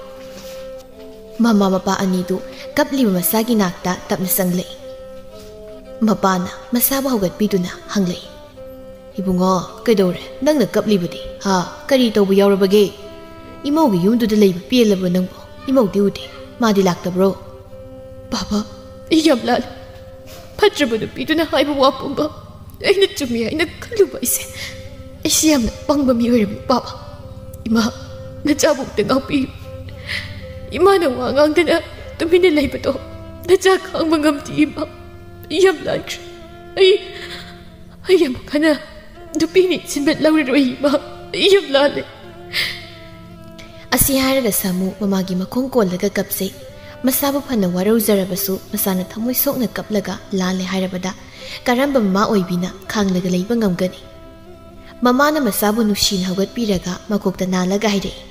ꯃꯃꯥ ꯃꯄꯥ ꯑꯅꯤꯗꯨ ꯀꯞꯂꯤꯕ ꯃꯆꯥꯒꯤ ꯅꯥꯛꯇ ꯇꯞꯅ ꯆꯪꯂꯛꯏ꯫ ꯃꯄꯥꯅ ꯃꯆꯥꯕꯨ ꯍꯧꯒꯠꯄꯤꯗꯨꯅ ꯍꯪꯂꯛꯏ, "ꯏꯕꯨꯡꯉꯣ, ꯀꯩꯗꯧꯔꯦ? ꯅꯪꯅ ꯀꯞꯂꯤꯕꯗꯤ? ꯍꯥ? ꯀꯔꯤ ꯇꯧꯕ ꯌꯥꯎꯔꯕꯒꯦ? ꯏꯃꯧꯒꯤ ꯌꯨꯝꯗꯨꯗ ꯂꯩꯕ ꯄꯦꯜꯂꯕ꯭ꯔꯣ ꯅꯪꯕꯣ? ꯏꯃꯧꯗꯤ ꯎꯗꯦ꯫ ꯃꯥꯗꯤ ꯂꯥꯛꯇꯕ꯭ꯔꯣ?" "ꯕꯥꯕꯥ, ꯑꯩ ꯌꯥꯝ ꯂꯥꯜꯂꯦ꯫ ꯐꯠꯇ꯭ꯔꯕ ꯅꯨꯄꯤꯗꯨꯅ ꯍꯥꯏꯕ ꯋꯥ ꯄꯨꯝꯕ ꯑꯩꯅ ꯆꯨꯝꯃꯤ ꯍꯥꯏꯅ ꯈꯜꯂꯨꯕ ꯑꯩꯁꯦ, ꯑꯩꯁꯦ ꯌꯥꯝꯅ ꯄꯪꯕ ꯃꯤ ꯑꯣꯏꯔꯝꯃꯤ ꯕꯥꯕꯥ꯫ ꯏꯃꯥ, ꯅꯆꯥꯕꯨ ꯑꯝꯇ ꯉꯥꯛꯄꯤꯌꯨ꯫ ꯏꯃꯥꯅ ꯋꯥ ꯉꯥꯡꯗꯅ ꯇꯨꯃꯤꯟꯅ ꯂꯩꯕꯗꯣ ꯅꯆꯥ ꯈꯥꯡꯕ ꯉꯝꯗꯦ ꯏꯃꯥ꯫ ꯑꯩ ꯌꯥꯝ ꯂꯥꯟꯈ꯭ꯔꯦ꯫ ꯑꯩ, ꯑꯩ ꯑꯃꯨꯛ ꯍꯟꯅ ꯅꯨꯄꯤꯅ ꯏꯟꯁꯤꯟꯕ ꯂꯧꯔꯔꯣꯏ ꯏꯃꯥ꯫ ꯑꯩ ꯌꯥꯝ ꯂꯥꯜꯂꯦ꯫" ꯑꯁꯤ ꯍꯥꯏꯔꯒ ꯁꯥꯃꯨ ꯃꯃꯥꯒꯤ ꯃꯈꯣꯡ ꯀꯣꯜꯂꯒ ꯀꯞꯆꯩ꯫ ꯃꯆꯥꯕꯨ ꯐꯅ ꯋꯥꯔꯧꯖꯔꯕꯁꯨ ꯃꯆꯥꯅ ꯊꯃꯣꯏ ꯁꯣꯛꯅ ꯀꯞꯂꯒ ꯂꯥꯜꯂꯦ ꯍꯥꯏꯔꯕꯗ ꯀꯔꯝꯕ ꯃꯃꯥ ꯑꯣꯏꯕꯤꯅ ꯈꯥꯡꯂꯒ ꯂꯩꯕ ꯉꯝꯒꯅꯤ? ꯃꯃꯥꯅ ꯃꯆꯥꯕꯨ ꯅꯨꯡꯁꯤꯅ ꯍꯧꯒꯠꯄꯤꯔꯒ ꯃꯀꯣꯛꯇ ꯅꯥꯜꯂꯒ ꯍꯥꯏꯔꯛꯏ,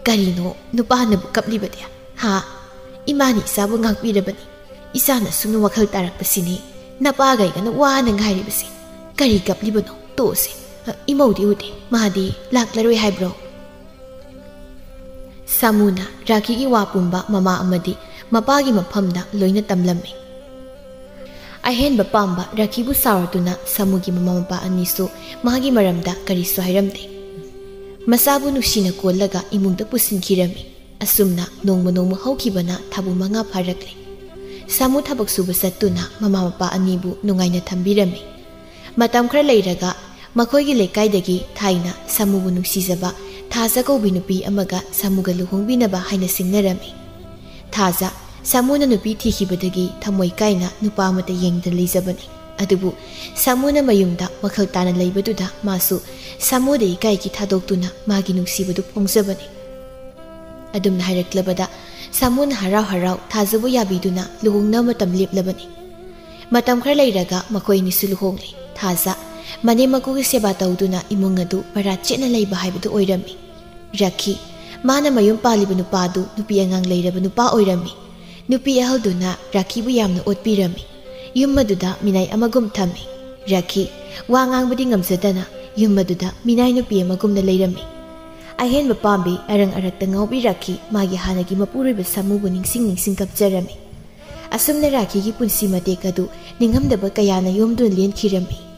"ꯀꯔꯤꯅꯣ ꯅꯨꯄꯥꯅꯕꯨ ꯀꯞꯂꯤꯕꯗꯤ? ꯍꯥ? ꯏꯃꯥꯅ ꯏꯆꯥꯕꯨ ꯉꯥꯛꯄꯤꯔꯕꯅꯤ꯫ ꯏꯆꯥꯅ ꯁꯨꯝꯅ ꯋꯥꯈꯜ ꯇꯥꯔꯛꯄꯁꯤꯅꯤ ꯅꯄꯥꯒ ꯑꯩꯒꯅ ꯋꯥꯅ ꯉꯥꯏꯔꯤꯕꯁꯤ꯫ ꯀꯔꯤ ꯀꯞꯂꯤꯕꯅꯣ? ꯇꯣꯛꯑꯁꯦ꯫ ꯑ, ꯏꯃꯧꯗꯤ ꯎꯗꯦ꯫ ꯃꯥꯗꯤ ꯂꯥꯛꯂꯔꯣꯏ ꯍꯥꯏꯕ꯭ꯔꯣ?" ꯁꯥꯃꯨꯅ ꯔꯥꯈꯤꯒꯤ ꯋꯥ ꯄꯨꯝꯕ ꯃꯃꯥ ꯑꯃꯗꯤ ꯃꯄꯥꯒꯤ ꯃꯐꯝꯗ ꯂꯣꯏꯅ ꯇꯝꯂꯝꯃꯤ꯫ ꯑꯍꯦꯟꯕ ꯄꯥꯝꯕ ꯔꯥꯈꯤꯕꯨ ꯁꯥꯎꯔꯗꯨꯅ ꯁꯥꯃꯨꯒꯤ ꯃꯃꯥ ꯃꯄꯥ ꯑꯅꯤꯁꯨ ꯃꯥꯒꯤ ꯃꯔꯝꯗ ꯀꯔꯤꯁꯨ ꯍꯥꯏꯔꯝꯗꯦ꯫ ꯃꯆꯥꯕꯨ ꯅꯨꯡꯁꯤꯅ ꯀꯣꯜꯂꯒ ꯏꯃꯨꯡꯗ ꯄꯨꯁꯤꯟꯈꯤꯔꯝꯃꯤ꯫ ꯑꯁꯨꯝꯅ ꯅꯣꯡꯃ ꯅꯣꯡꯃ ꯍꯧꯈꯤꯕꯅ ꯊꯥꯕꯨ ꯃꯉꯥ ꯐꯥꯔꯛꯂꯦ꯫ ꯁꯥꯃꯨ ꯊꯕꯛ ꯁꯨꯕ ꯆꯠꯇꯨꯅ ꯃꯃꯥ ꯃꯄꯥ ꯑꯅꯤꯕꯨ ꯅꯨꯡꯉꯥꯏꯅ ꯊꯝꯕꯤꯔꯝꯃꯤ꯫ ꯃꯇꯝ ꯈꯔ ꯂꯩꯔꯒ ꯃꯈꯣꯏꯒꯤ ꯂꯩꯀꯥꯏꯗꯒꯤ ꯊꯥꯏꯅ ꯁꯥꯃꯨꯕꯨ ꯅꯨꯡꯁꯤꯖꯕ ꯊꯥꯖ ꯀꯧꯕꯤ ꯅꯨꯄꯤ ꯑꯃꯒ ꯁꯥꯃꯨꯒ ꯂꯨꯍꯣꯡꯕꯤꯅꯕ ꯍꯥꯏꯅ ꯁꯤꯡꯅꯔꯝꯃꯤ꯫ ꯊꯥꯖ ꯁꯥꯃꯨꯅ ꯅꯨꯄꯤ ꯊꯤꯈꯤꯕꯗꯒꯤ ꯊꯃꯣꯏ ꯀꯥꯏꯅ ꯅꯨꯄꯥ ꯑꯃꯠꯇ ꯌꯦꯡꯗꯅ ꯂꯩꯖꯕꯅꯤ꯫ ꯑꯗꯨꯕꯨ ꯁꯥꯃꯨꯅ ꯃꯌꯨꯝꯗ ꯋꯥꯈꯜ ꯇꯥꯅ ꯂꯩꯕꯗꯨꯗ ꯃꯥꯁꯨ ꯁꯥꯃꯨꯗ ꯏꯀꯥꯏꯒꯤ ꯊꯥꯗꯣꯛꯇꯨꯅ ꯃꯥꯒꯤ ꯅꯨꯡꯁꯤꯕꯗꯨ ꯐꯣꯡꯖꯕꯅꯤ꯫ ꯑꯗꯨꯝꯅ ꯍꯥꯏꯔꯛꯂꯕꯗ ꯁꯥꯃꯨꯅ ꯍꯔꯥꯎ ꯍꯔꯥꯎ ꯊꯥꯖꯕꯨ ꯌꯥꯕꯤꯗꯨꯅ ꯂꯨꯍꯣꯡꯅꯕ ꯃꯇꯝ ꯂꯦꯞꯂꯕꯅꯤ꯫ ꯃꯇꯝ ꯈꯔ ꯂꯩꯔꯒ ꯃꯈꯣꯏ ꯑꯅꯤꯁꯨ ꯂꯨꯍꯣꯡꯂꯦ꯫ ꯊꯥꯖ ꯃꯅꯦꯝ ꯃꯀꯨꯒꯤ ꯁꯦꯕꯥ ꯇꯧꯗꯨꯅ ꯏꯃꯨꯡ ꯑꯗꯨ ꯄꯔꯥ ꯆꯦꯠꯅ ꯂꯩꯕ ꯍꯥꯏꯕꯗꯨ ꯑꯣꯏꯔꯝꯃꯤ꯫ ꯔꯥꯈꯤ, ꯃꯥꯅ ꯃꯌꯨꯝ ꯄꯥꯜꯂꯤꯕ ꯅꯨꯄꯥ ꯑꯗꯨ ꯅꯨꯄꯤ ꯑꯉꯥꯡ ꯂꯩꯔꯕ ꯅꯨꯄꯥ ꯑꯣꯏꯔꯝꯃꯤ꯫ ꯅꯨꯄꯤ ꯑꯍꯜꯗꯨꯅ ꯔꯥꯈꯤꯕꯨ ꯌꯥꯝꯅ ꯑꯣꯠꯄꯤꯔꯝꯃꯤ꯫ ꯌꯨꯝ ꯑꯗꯨꯗ ꯃꯤꯅꯥꯏ ꯑꯃꯒꯨꯝ ꯊꯝꯃꯤ꯫ ꯔꯥꯈꯤ ꯋꯥ ꯉꯥꯡꯕꯗꯤ ꯉꯝꯖꯗꯅ ꯌꯨꯝ ꯑꯗꯨꯗ ꯃꯤꯅꯥꯏ ꯅꯨꯄꯤ ꯑꯃꯒꯨꯝꯅ ꯂꯩꯔꯝꯃꯤ꯫ ꯑꯍꯦꯟꯕ ꯄꯥꯝꯕꯤ ꯑꯔꯪ ꯑꯔꯛꯇ ꯉꯥꯎꯕꯤ ꯔꯥꯈꯤ ꯃꯥꯒꯤ ꯍꯥꯟꯅꯒꯤ ꯃꯄꯨꯔꯣꯏꯕ ꯁꯥꯃꯨꯕꯨ ꯅꯤꯡꯁꯤꯡ ꯅꯤꯡꯁꯤꯡ ꯀꯞꯆꯔꯝꯃꯤ꯫ ꯑꯁꯨꯝꯅ ꯔꯥꯈꯤꯒꯤ ꯄꯨꯟꯁꯤ ꯃꯇꯦꯛ ꯑꯗꯨ ꯅꯤꯡꯉꯝꯗꯕ ꯀꯌꯥꯅ ꯌꯣꯝꯗꯨꯅ ꯂꯦꯟꯈꯤꯔꯝꯃꯤ꯫